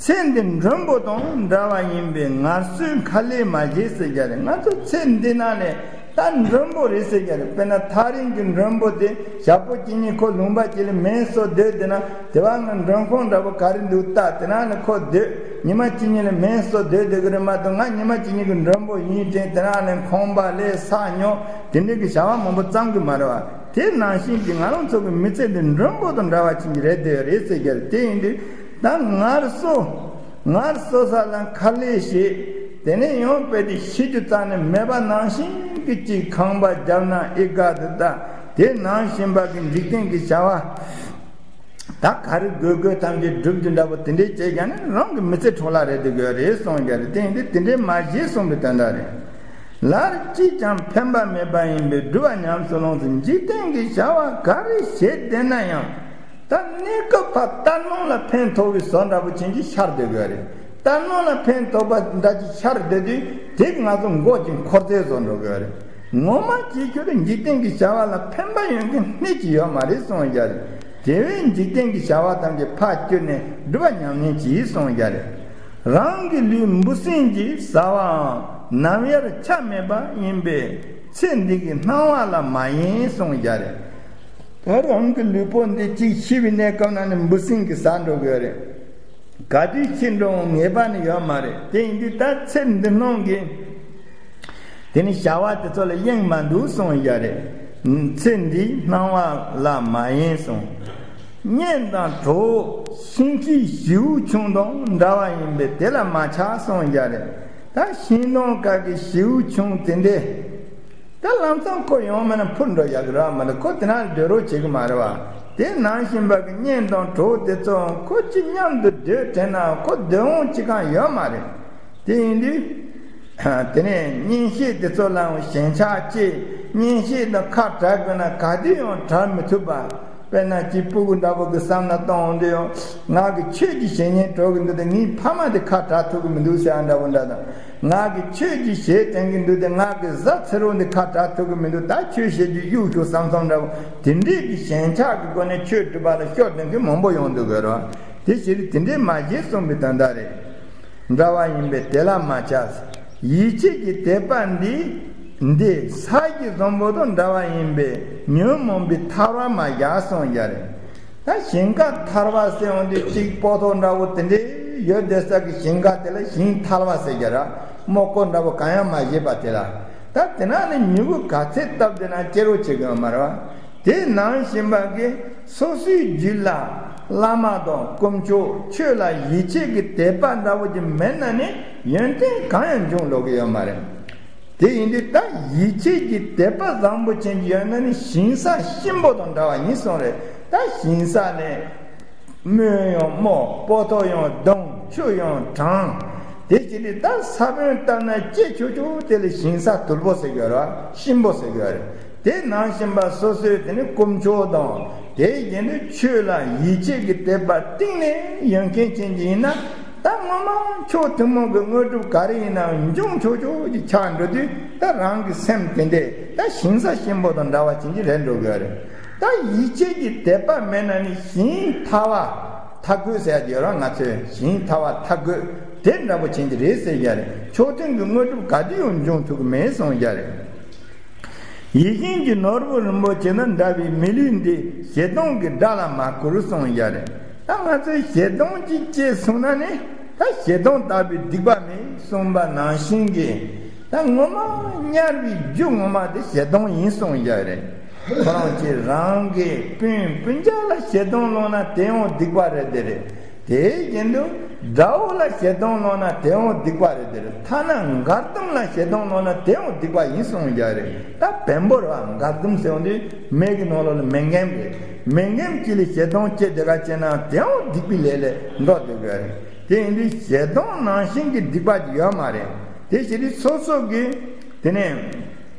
ཚེ་འདི་མགྲོན་པོ་དང་འདྲ་བ་ཡིན་པས་ངལ་གསོའི་ཁ་ལས་མ་བྱེད་ཟེར་ཡ་རེད། ང་ཚོ་ཚེ་འདི་ནང་ནས་ད་མགྲོན་པོ་རེད་ཟེར་གྱི་རེད། དཔེར་ན་ཐག་རིང་གི་མགྲོན་པོ་དེ་ཞག་པོ་གཅིག་གཉིས་ཁོ་ལུང་པ་གཅིག་ལ་མེ་གསོ་སྡོད་བསྡད་ན་དེ་བ་ང་མགྲོན་ཁང་འདྲ་པོ་ག་རེ་འདུག་ལྟ། དེ་ན་ནི་ཁོ་སྡོད་ཉི་མ་གཅིག་གཉིས་ལ་མེ་གསོ་སྡོད་བསྡད་གི་རེད་མ་གཏོགས། ང་ཉི་མ་གཅིག་གཉིས་ཀྱི་མགྲོན་པོ་ཡིན་དྲན་དེ་ན་ནི་ཁང་པ་ལས་ས་ཉོ་དེ་འདྲའི་གི་བྱ་བ་མང་པོ་བརྩམ་གི་མ་རེད་བ། དེ་ནང་བཞིན་གྱི་ང་རང་ཚོ་གི་མི་ཚེ་འདི་མགྲོན་པོ་དང་འདྲ་བ་ཅིག་རེད་དེ་རེད་ཟེར་གྱི་རེད། དེ་ཡིན་དུས་ད་ངལ་གསོ། ངལ་གསོ་ས་ལ་ཁ་ལས་བྱེད། དེ་ནས་ཡང་དཔེ་དེ་ཤི་རྒྱུ་རྩ་ནས་མེད་པ་ནང་བཞིན་གྱི་ཅིག་ཁང་པ་རྒྱབ་ན་ཨི་དགའ་དུ་ད། དེ་ནང་བཞིན་པ་གི་འཇིག་རྟེན་གྱི་བྱ་བ་ད་ག་རེ་དགོས་དགོས་ཐམས་ཅད་སྒྲུབ་རྒྱུ་འདྲ་པོ་དེ་འདྲས་བྱས་ཀྱང་ནི་རང་གི་མི་ཚེ་འཕྲོ་བརླག་རེད་དུ་དགོས་རེད་གསུངས་ཀྱང་རེད། དེ་ཡིན་དུས་དེ་འདྲས་མ་བྱེད་གསུངས་པའི་དོན་དག་རེད། ལར་ཅིས་ཀྱང་ཕན་པ་མེད་པ་ཡིན་པས་སྒྲུབ་པ་ཉམས་སུ་ལོངས་སུ་འཇིག་རྟེན་གྱི་བྱ་བ་ག་རེ་བྱེད་བསྡད་ན་ཡང་། ད་གནས་སྐབས་ཕར་ལྟ་སྣང་ལ་ཕན་ཐོགས་པའི་བཟོ་འདྲ་པོ་ཅན་གྱི་ཤར་སྡོད་དགོས་རེད། ལྟ་སྣང་ལ་ཕན་ཐོགས་པ་འདྲ་ཅིག་ཤར་སྡོད་དུས་དེ་ང་ཚོ་མགོ་ཅིག་འཁོར་ཚད་བཟོ་འགྲོ་དགོས་རེད། ངོ་མ་ཅིག་ཁྱོད་འཇིག་རྟེན་གྱི་བྱ་བ་ལ་ཕན་པ་ཡོང་མཁན་སྣེ་ཅིག་ཡོད་མ་རེད་གསུངས་ཀྱང་རེད། དེ་བས་འཇིག་རྟེན་གྱི་བྱ་བ་ཐམས་ཅད་ཕར་བསྐྱུར་ནས་སྒྲུབ་པ་ཉམས་ལེན་གྱིས་གསུངས་ཀྱང་རེད། རང་གི་ལུས་འབུ་སྲིན་གྱིས་ཟ་བའམ་ནམ་ཡར་ཆ་མེད་པ་ཡིན་པས་ཚེ་འདི་གི་སྣང་བ་ལ་མ་ཡེངས་གསུངས་ཀྱང་རེད། ད་རང་གི་ལུས་པོ་འདི་གཅིག་ཤི་བའི་གནས་སྐབས་ན་ནི་འབུ་སྲིན་གྱིས་ཟ་འགྲོ་གི་རེད། ག་དུས་ཤི་འགྲོ་འོང་ངེས་པ་ནི་ཡོད་མ་རེད། དེ་ཡིན་དུས་ད་ཚེ་འདི་སྣང་གི་དེ་ནི་བྱ་བ་དེ་ཚོ་ལ་གཡེང་མ་འདུག་གསུངས་ཡ་རེད། ཚེ་འདིའི་སྣང་བ་ལ་མ་ཡེངས་གསུངས། གཉེན་དང་གྲོགས་ཤིང་ཁའི་བྱིའུ་ཆུང་དང་འདྲ་བ་ཡིན་པས་དེ་ལ་མ་ཆགས་གསུངས་ཡ་རེད། ད་ཤིང་སྡོང་ཁ་གི་བྱིའུ་ཆུང་དེ་འདྲས། ད་ལམ་སང་ཁོ་ཡོང་མེད་ན་འཕུར་འགྲོ་ཡག་གི་རེད་བ། མ་ད་ཁོ་དེ་ན་སྡོད་རོགས་བྱེད་གི་མ་རེད་བ། དེ་ནང་བཞིན་པ་གི་གཉེན་དང་གྲོགས་དེ་ཚོ་ཁོ་གཅིག་མཉམ་དུ་སྡོད་དྲན་ན་ཁོ་སྡོད་འོང་གཅིག་གང་ཡོད་མ་རེད། དེ་ཡིན་དུས། དེ་ནས་གཉེན་བཤེས་དེ་ཚོ་ལའང་ཞེན་ཆགས་སྐྱེས། གཉེན་བཤེས་དང་ཁ་བྲལ་དགོས་ན་ག་དུས་ཡང་བྲལ་མི་ཐུབ་པ། དཔེར་ན་ཅིག་སྤུ་གུ་འདྲ་པོ་གི་བསམ་ན་གཏོང་འོང་དུས་ཡང་ང་གི་ཆོས་ཀྱི་བཤེས་གཉེན་གྲོགས་གི་འདུག་དེ་ངའི་ཕ་མ་དེ་ཁ་བྲལ་ཐུབ་གི་མི་འདུག་ཟེར་ཡ་འདྲ་པོ་འདྲ་དང་། ང་གི་ཆོས་ཀྱི་བཤེས་དྲན་གི་འདུག་དེ་ང་གི་བཟའ་ཚེ་རོགས་འདི་ཁ་བྲལ་ཐུབ་གི་མི་འདུག་ད་ཆོས་བཤད་རྒྱུ་གཡུག་ཤོག་བསམ་བསམ་འདྲ་པོ་དེ་འདྲས་ཀྱི་ཞེན་ཆགས་ཀྱི་སྒོ་ནས་ཆོས་སྒྲུབ་པ་ལ་ཤོར་དོན་གི་མང་པོ་ཡོང་འདུག་གི་རོ། དེ་ཕྱིར་དེ་འདྲས་མ་བྱེད་གསུངས་པའི་དོན་དག་རེད། འདྲ་བ་ཡིན་པས་དེ་ལ་མ་ཆགས། ཡིད་ཆེས་ཀྱི་དད་པ་འདི། འདི་ས་གཞི་བཟང་པོ་དང་འདྲ་བ་ཡིན་པས་ཉོན་མོངས་པའི་ཐལ་བ་མ་བཞག་གསུངས་ཡ་རེད། ད་ཞིང་ཁ་ཐལ་བ་ཟེར་འོང་དུས་གཅིག་སྤོ་ཐོག་འདྲ་བོ་དེ་འདྲའི་ཡོད་བསྡད་ས་གི་ཞིང་ཁ་དེ་ལ་ཞིང་ཐལ་བ་ཟེར་གྱི་ར། རྨོ་སྐོར་འདྲ་བོ་གང་ཡང་མ་བྱས་པ་དེ་ལ། ད་དེ་ན་ནི་མྱུ་གུ་ག་ཚད་བཏབ་བསྡད་ན་སྐྱེ་རོགས་བྱེད་གི་ཡོད་མ་རེད་བ། དེ་ནང་བཞིན་པ་གི་སོ་སོའི་རྒྱུད་ལ་བླ་མ་དང་དཀོན་མཆོག་ཆོས་ལ་ཡིད་ཆེས་ཀྱི་དད་པ་འདྲ་བོ་ཅིག་མེད་ན་ནི་ཡོན་ཏན་གང་ཡང་འབྱུང་ལོག་གི་ཡོད་མ་རེད། དེ་ཡིན་དུས་ད་ཡིད་ཆེས་ཀྱི་དད་པ་བཟང་པོ་ཅན་གྱི་ཡོད་ན་ནི་ཞིང་ས་གཤིན་པོ་དང་འདྲ་བ་ཡིན་གསུངས་རེད། ད་ཞིང་ས་ནས་རྨོས་ཡང་རྨོ། སྤོ་ཐོག་ཡང་རྡུང་། ཆུ་ཡང་དྲངས། དེ་ཕྱིར་ད་ས་བོན་བཏབ་ན་སྐྱེ་ཆོག་ཆོག་དེ་ལ་ཞིང་ས་དུལ་པོ་ཟེར་གྱི་ཡོད་རེད་བ། གཤིན་པོ་ཟེར་གྱི་ཡོད་རེད། དེ་ནང་བཞིན་པ་སོ་སོའི་དེ་ནི་དཀོན་མཆོག་དང་དེ་བཞིན་དུ་ཆོས་ལ་ཡིད་ཆེས་ཀྱི་དད་པ་གཏིང་ནས་ཡོད་མཁན་ཅན་གྱི་ཡིན་ན། ད་སྔོན་མ་མཆོག་ཐུན་མོང་གི་དངོས་གྲུབ་ག་རེ་ཡིན་ནའང་འབྱུང་ཆོག་ཆོག་ཅིག་ཆགས་འགྲོ་དུས་ད་རང་གི་སེམས་དེ་འདྲས་ད་ཞིང་ས་གཤིན་པོ་དང་འདྲ་བ་ཅན་གྱི་རེད་འགྲོ་གི་ཡོད་རེད། ད་ཡིད་ཆེས་ཀྱི་དད་པ་མེད་ན་ནི་ཞིང་ཐལ་བ་ཐལ་རྒོད་ཟེར་ཡ་ཡོད་ར། ང་ཚོས་ཞིང་ཐལ་བ་ཐལ་རྒོད་དེ་འདྲ་པོ་ཅན་གྱི་རེད་ཟེར་ཡ་རེད། མཆོག་ཐུན་གྱི་དངོས་གྲུབ་ག་དུས་ཡང་འབྱུང་ཐུབ་ཀྱི་མེད་གསུངས་ཡ་རེད། ཡིད་བཞིན་གྱི་ནོར་བུ་རིན་པོ་ཆེ་དང་འདྲ་བའི་མི་ལུས་འདི་ཞེ་སྡང་གི་དགྲ་ལ་མ་བསྐུར་གསུངས་ཡ་རེད། ད་ང་ཚོས་ཞེ་སྡང་ཅིག་སྐྱེས་སོང་ན་ནི་ད་ཞེ་སྡང་དག་པའི་སྡིག་པ་མེད་གསུངས་པ་ནང་བཞིན་གྱི་ད་ངོ་མ་དམྱལ་བའི་རྒྱུ་ངོ་མ་དེ་ཞེ་སྡང་ཡིན་གསུངས་ཡ་རེད། ཁོ་རང་གིས་རང་གི་སྤུན་སྤུན་ཀྱག་ལ་ཞེ་སྡང་སློང་ན་དེ་ཡང་སྡིག་པ་རེད་དེ་རེད། དེ་བཞིན་དུ་དགྲ་བོ་ལ་ཞེ་སྡང་སློང་ན་དེ་ཡང་སྡིག་པ་རེད་དེ་རེད། ཐ་ན་འགལ་ཟླུམ་ལ་ཞེ་སྡང་སློང་ན་དེ་ཡང་སྡིག་པ་ཡིན་གསུངས་ཡ་རེད། ད་བེམ་པོ་རེད་བ། འགལ་ཟླུམ་ཟེར་བ་འདི་མེ་གི་ནང་ལོགས་ལ་མེ་མགྲོན་རེད། མེ་མགྲོན་གཅིག་ལ་ཞེ་སྡང་སྐྱེས་དེ་ག་བྱས་ན་དེ་ཡང་སྡིག་པའི་ལས་ལས་འགྲོ་སྡོད་དགོས་རེད། དེ་ཡིན་དུས་ཞེ་སྡང་ནང་བཞིན་གྱི་སྡིག་པ་ཅིག་ཡོད་མ་རེད། དེ་ཕྱིར་སོ་སོ་གིས་དེ་ནས་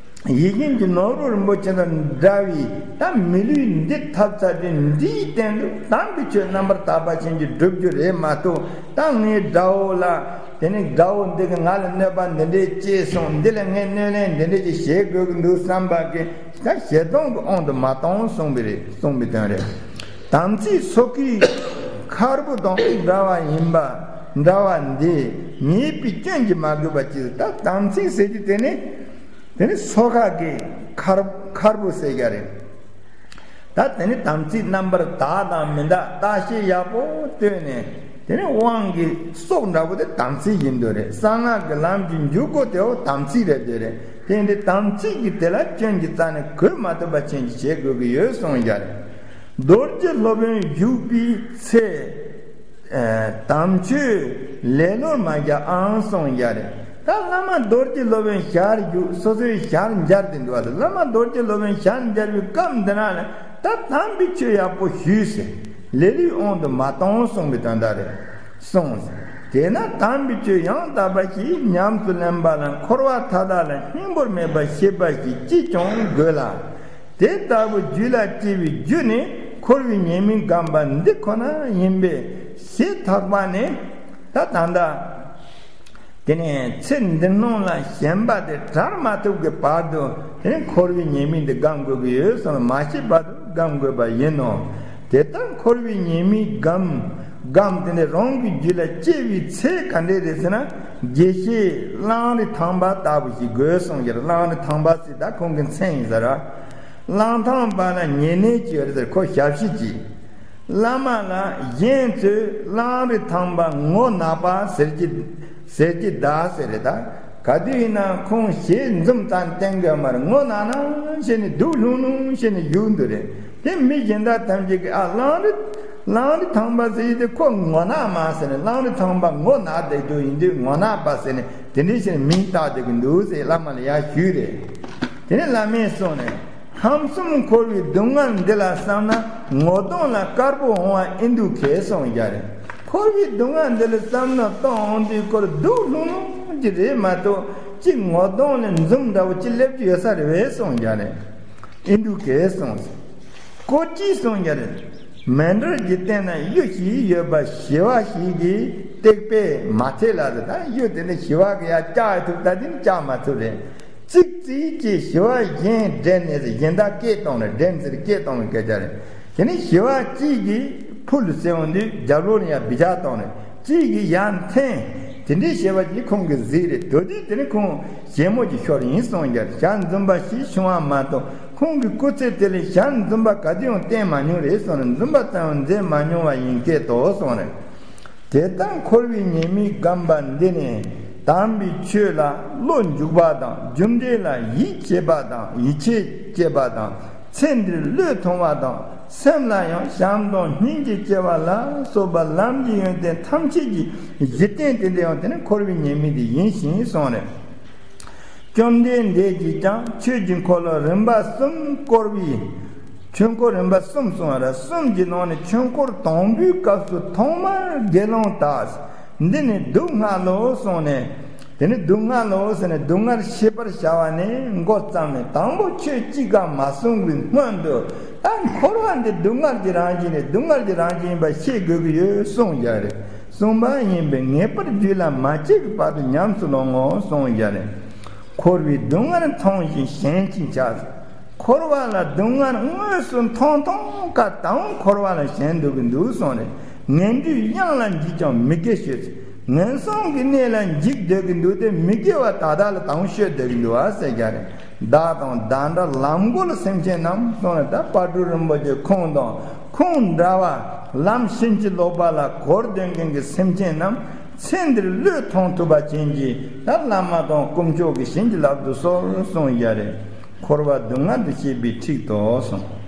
ཡིད་བཞིན་གྱི་ནོར་བུ་རིན་པོ་ཆེ་དང་འདྲ་བའི་ད་མི་ལུས་འདི་ཐོབ་ཚར་དུས་འདིའི་སྟེང་དུ་དམ་པའི་ཆོས་རྣམ་པར་དག་པ་ཅན་གྱིས་སྒྲུབ་རྒྱུ་རེད་མ་གཏོགས། ད་ངའི་དགྲ་བོ་ལ་དེ་ནི་དགྲ་བོ་འདི་གིས་ང་ལ་གནོད་པ་འདི་འདྲས་བྱས་སོང་། འདི་ལ་ངས་གནོད་ལན་འདི་འདྲས་ཅིག་བྱེད་དགོས་ཀྱི་འདུག་བསམ་པ་གིས་ད་ཞེ་སྡང་གི་དབང་དུ་མ་གཏོང་གསུངས་པ་རེད། གསུངས་པའི་དོན་རེད། དམ་ཚིག་སོ་ཁའི་མཁར་བུ་དང་འདྲ་བ་ཡིན་པ་འདྲ་བ་འདི་ཉེས་པའི་སྐྱོན་གྱིས་མ་གོས་པ་ཅིག་ད་དམ་ཚིག་ཟེར་རྒྱུ་དེ་ནི་དེ་ནི་སོ་ཁ་གི་མཁར་མཁར་བུ་ཟེར་ཡ་རེད། ད་དེ་ནི་དམ་ཚིག་རྣམ་པར་དག་དང་མི་འདག་བརྟག་དཔྱད་ཡག་པོ་བཏོན་ནས། དེ་ནི་དབང་གི་སྲོག་འདྲ་པོ་དེ་དམ་ཚིག་ཡིན་འདོད་རེད། གསང་སྔགས་ཀྱི་ལམ་གྱི་འཇུག་སྒོ་དེའོ་དམ་ཚིག་རེད་འདོད་རེད། དེ་ཡིན་དུས་དམ་ཚིག་གི་དེ་ལ་སྐྱོན་གྱི་རྩ་ནས་གོས་མ་ཐུབ་པ་ཅན་གྱི་བྱེད་དགོས་ཀྱི་ཡོད་གསུངས་ཡ་རེད། རྡོ་རྗེ་སློབ་དཔོན་བཞུགས་པའི་ཚེ། དམ་ཆོས་ལེ་ལོར་མ་རྒྱག་ཨང་གསུངས་ཡ་རེད། ད་བླ་མ་རྡོ་རྗེ་སློབ་དཔོན་ཞལ་བཞུགས། སོ་སོའི་ཞལ་མཇལ་དེ་འདུག་བ། ད་བླ་མ་རྡོ་རྗེ་སློབ་དཔོན་ཞལ་མཇལ་བའི་སྐབས་འདི་ན་ལ་ད་དམ་པའི་ཆོས་ཡག་པོ་ཞུས་ཟེར། ལེ་ལོའི་དབང་དུ་མ་གཏོང་གསུངས་པའི་དོན་དག་རེད་གསུངས་ཟེར། དེས་ན་དམ་པའི་ཆོས་ཡང་དག་པ་ཞིག་ཉམས་སུ་ལེན་པ་ལ་འཁོར་བ་མཐའ་དག་ལ་སྙིང་པོར་མེད་པར་ཤེས་པ་ཞིག་ཅིས་ཀྱང་དགོས་ལ། དེ་ལྟ་བུ་རྒྱུད་ལ་སྐྱེ་བའི་རྒྱུ་ནི་འཁོར་བའི་ཉེས་དམིགས་བསྒོམ་པ་འདི་ཁོ་ན་ཡིན་པས་ཞེས་ཐག་པ་ནས། ད་ད་ལྟ་དེ་ནས་ཚེ་འདི་སྣང་ལ་ཞེན་པ་དེ་བྲལ་མ་ཐུབ་ཀྱི་བར་དུ་དེ་ནས་འཁོར་བའི་ཉེས་དམིགས་འདི་བསྒོམ་དགོས་ཀྱི་ཡོད་བསམ་མ་ཤེས་བར་དུ་བསྒོམ་དགོས་པ་ཡིན་ནོ། དེ་ལྟར་འཁོར་བའི་ཉེས་དམིགས་བསྒོམ་བསྒོམ་དེ་ནས་རང་གི་རྒྱུད་ལ་སྐྱེ་བའི་ཚེ་ག་འདྲས་རེད་ཟེར་ན། དགེ་བཤེས་གླང་རི་ཐང་པ་ལྟ་བུ་ཞིག་དགོས་གསུངས་ཀྱི་རེད། གླང་རི་ཐང་པ་ཟེར་ད་ཁོང་གི་མཚན་ཡིན་ཟེར་ར། གླང་ཐང་པ་ལ་ཉེ་གནས་ཀྱི་ཡོད་རེད་ཟེར། ཁོ་ཞབས་ཕྱི་གྱིས། བླ་མ་ལ་གཞན་ཚོས་གླང་རི་ཐང་པ་ངོ་ན་པ་ཟེར་གྱི་ཟེར་གྱི་གདའ་ཟེར་རེད་ད། ག་དུས་ཡིན་ན་ཁོང་ཞལ་འཛུམ་ཙམ་བསྟན་དགོས་མ་རེད། ངོ་ན་ན་བྱས་ནས་སྡུག་ལྷུང་ལྷུང་བྱས་ནས་བཞུགས་འདུག་རེད། དེ་མི་གཞན་དག་ཐམས་ཅད་ཀྱིས་ཨ་གླང་རི་གླང་རི་ཐང་པ་ཟེར་ཡི་དེ་ཁོ་ངོ་ན་མ་ཟེར་ནས། གླང་རི་ཐང་པ་ངོ་ན་བསྡད་རྒྱུ་ཡིན་དུས་ངོ་ན་པ་ཟེར་ནས་དེ་འདྲའི་བྱས་ནས་མིང་བཏགས་བསྡད་ཀྱི་འདུག་ཟེར་བླ་མ་ལ་ཡར་ཞུས་རེད། དེ་ནས་བླ་མས་གསུངས་ནས། ཁམས་གསུམ་འཁོར་བའི་སྡུག་བསྔལ་འདི་ལ་བསམ་ན་ངོ་གདོང་ལ་དཀར་པོ་འོང་བ་ཨེ་འདུག་གས་གསུངས་ཀྱི་རེད། འཁོར་བའི་སྡུག་བསྔལ་འདི་ལ་བསམ་ན་ལྟོས་འོང་དུས་ཁོ་སྡུག་ལྷུང་ལྷུང་གི་རེད་མ་གཏོགས་གཅིག་ངོ་གདོང་ལ་འཛུམ་འདྲ་བོ་གཅིག་སླེབས་ཀྱི་ཡོད་ས་རེད་པས་གསུངས་ཀྱི་རེད། ཨེ་འདུག་གས་གསུངས། སྐོར་གྱིས་གསུངས་ཀྱི་རེད། མཎྜལ་གྱི་སྟེང་ན་གཡུ་ཞིག་ཡོད་པ་ཞི་བ་ཞིག་གིས་བཏེགས་པས་མ་ཐེག་ལ་ཟེར། ད་གཡུ་དེ་ནི་ཞི་བ་གིས་ཡར་བཀྱག་ཐུབ། ད་དེ་ནི་བཀྱག་མ་ཐུབ་རེད། གཅིག་རྩིས་ཀྱིས་ཞི་བ་གཞན་འདྲེན་ནས་ཟེར། གཞན་དག་སྐད་གཏོང་རེད། འདྲེན་ཟེར་སྐད་གཏོང་བའི་སྐད་ཆ་རེད། དེ་ནི་ཞི་བ་གཅིག་གིས་ཕུལ་ཟེར་འོང་དུས་རྒྱབ་ལོགས་ནས་ཡར་བི་ཇ་གཏོང་རེད། གཅིག་གིས་ཡར་འཐེན། དེ་འདྲའི་བྱས་པ་ཅིག་ཁོང་གིས་གཟིགས་རེད། དོ་དུས་དེ་ནི་ཁོང་གཞན་མོ་གི་ཤོར་ཡིན་གསུངས་ཀྱི་རེད། ཞལ་འཛུམ་པ་ཞིག་བྱུང་བ་མ་གཏོགས་ཁོང་གི་སྐུ་ཚེ་དེ་ལས་ཞལ་འཛུམ་པ་ག་དུས་ཡང་བསྟན་མ་མྱོང་རེད་གསུངས་ནས། འཛུམ་པ་ཙམ་ཡང་མཛད་མ་མྱོང་བ་ཡིན་སྐད་དོ་གསུངས་རེད། དེ་ལྟར་འཁོར་བའི་ཉེས་དམིགས་བསྒོམ་པ་འདི་ནི་དམ་པའི་ཆོས་ལ་བློ་འཇུག་པ་དང་། རྒྱུ་འབྲས་ལ་ཡིད་ཆེས་པ་དང་། ཡིད་ཆེས་སྐྱེས་པ་དང་། ཚེ་འདིར་བློས་ཐོང་བ་དང་། སེམས་ལ་ཡང་བྱམས་དང་སྙིང་རྗེ་སྐྱེ་བ་ལ་སོགས་པ་ལམ་གྱི་ཡོན་ཏན་ཐམས་ཅད་ཀྱི་གཞི་རྟེན་དེ་འདྲ་ཡང་དེ་ནི་འཁོར་བའི་ཉེས་དམིགས་དེ་ཡིན་ཞིང་གསུངས་རེད། བཅོམ་ལྡན་འདས་ཀྱིས་ཀྱང་ཆོས་ཀྱི་འཁོར་ལོ་རིམ་པ་གསུམ་བསྐོར་བའི། ཆོས་འཁོར་རིམ་པ་གསུམ་གསུངས་པ་རེད། གསུམ་གྱི་ནང་ནས་ཆོས་འཁོར་དང་པོའི་སྐབས་སུ་ཐོག་མར་དགེ་སློང་དག་འདི་ནི་སྡུག་བསྔལ་ལོ་གསུངས་ནས། དེ་ནི་སྡུག་བསྔལ་ལོ་ཟེར་ནས་སྡུག་བསྔལ་ཤེས་པར་བྱ་བ་ནས་འགོ་བརྩམས་ནས། དང་པོ་ཆོས་གཅིག་ཀ་མ་གསུངས་པའི་སྔོན་དུ་ད་འཁོར་བ་འདི་སྡུག་བསྔལ་གྱི་རང་བཞིན་རེད། སྡུག་བསྔལ་གྱི་རང་བཞིན་ཡིན་པ་ཤེས་དགོས་ཀྱི་ཡོད་གསུངས་ཀྱི་རེད། གསུངས་པ་ཡིན་པས་ངེས་པར་རྒྱུད་ལ་མ་སྐྱེས་ཀྱི་བར་དུ་ཉམས་སུ་ལོངས་ངོ་གསུངས་ཀྱི་རེད། འཁོར་བའི་སྡུག་བསྔལ་མཐོང་ཞིང་ཞེན་ཅིང་བྱ། འཁོར་བ་ལ་སྡུག་བསྔལ་དངོས་སུ་མཐོང་མཐོང་ཀ་དང་འཁོར་བ་ལ་ཞེན་འདུག་གི་འདུག་གསུངས་རེད། ངན་འགྲོའི་གཡང་ལ་འཇིགས་ཀྱང་མི་དགེ་ཞེས། ངན་སོང་གི་གནས་ལ་འཇིགས་སྡོད་ཀྱི་འདུག་སྟེ་མི་དགེ་བ་ད་ལྟ་ལ་དང་ཤོད་སྡོད་ཀྱི་འདུག་ཨ་ཟེར་རྒྱུ་རེད། བདག་དང་བདག་འདྲ་ལམ་གོལ་སེམས་ཅན་རྣམས་གསུངས་རེད། ད་དཔལ་སྤྲུལ་རིན་པོ་ཆེ་ཁོང་དང་ཁོང་འདྲ་བ་ལམ་ཕྱིན་ཅི་ལོག་པ་ལ་གོལ་སྡོད་མཁན་གྱི་སེམས་ཅན་རྣམས་ཚེ་འདིར་བློས་ཐོངས་ཐུབ་པ་ཅན་གྱི་ད་བླ་མ་དང་དཀོན་མཆོག་གི་བྱིན་གྱིས་བརླབ་ཏུ་གསོལ་གསུངས་ཡ་རེད། འཁོར་བ་སྡུག་བསྔལ་དུ་ཤེས་པའི་ཁྲིད་དོ་གསུངས།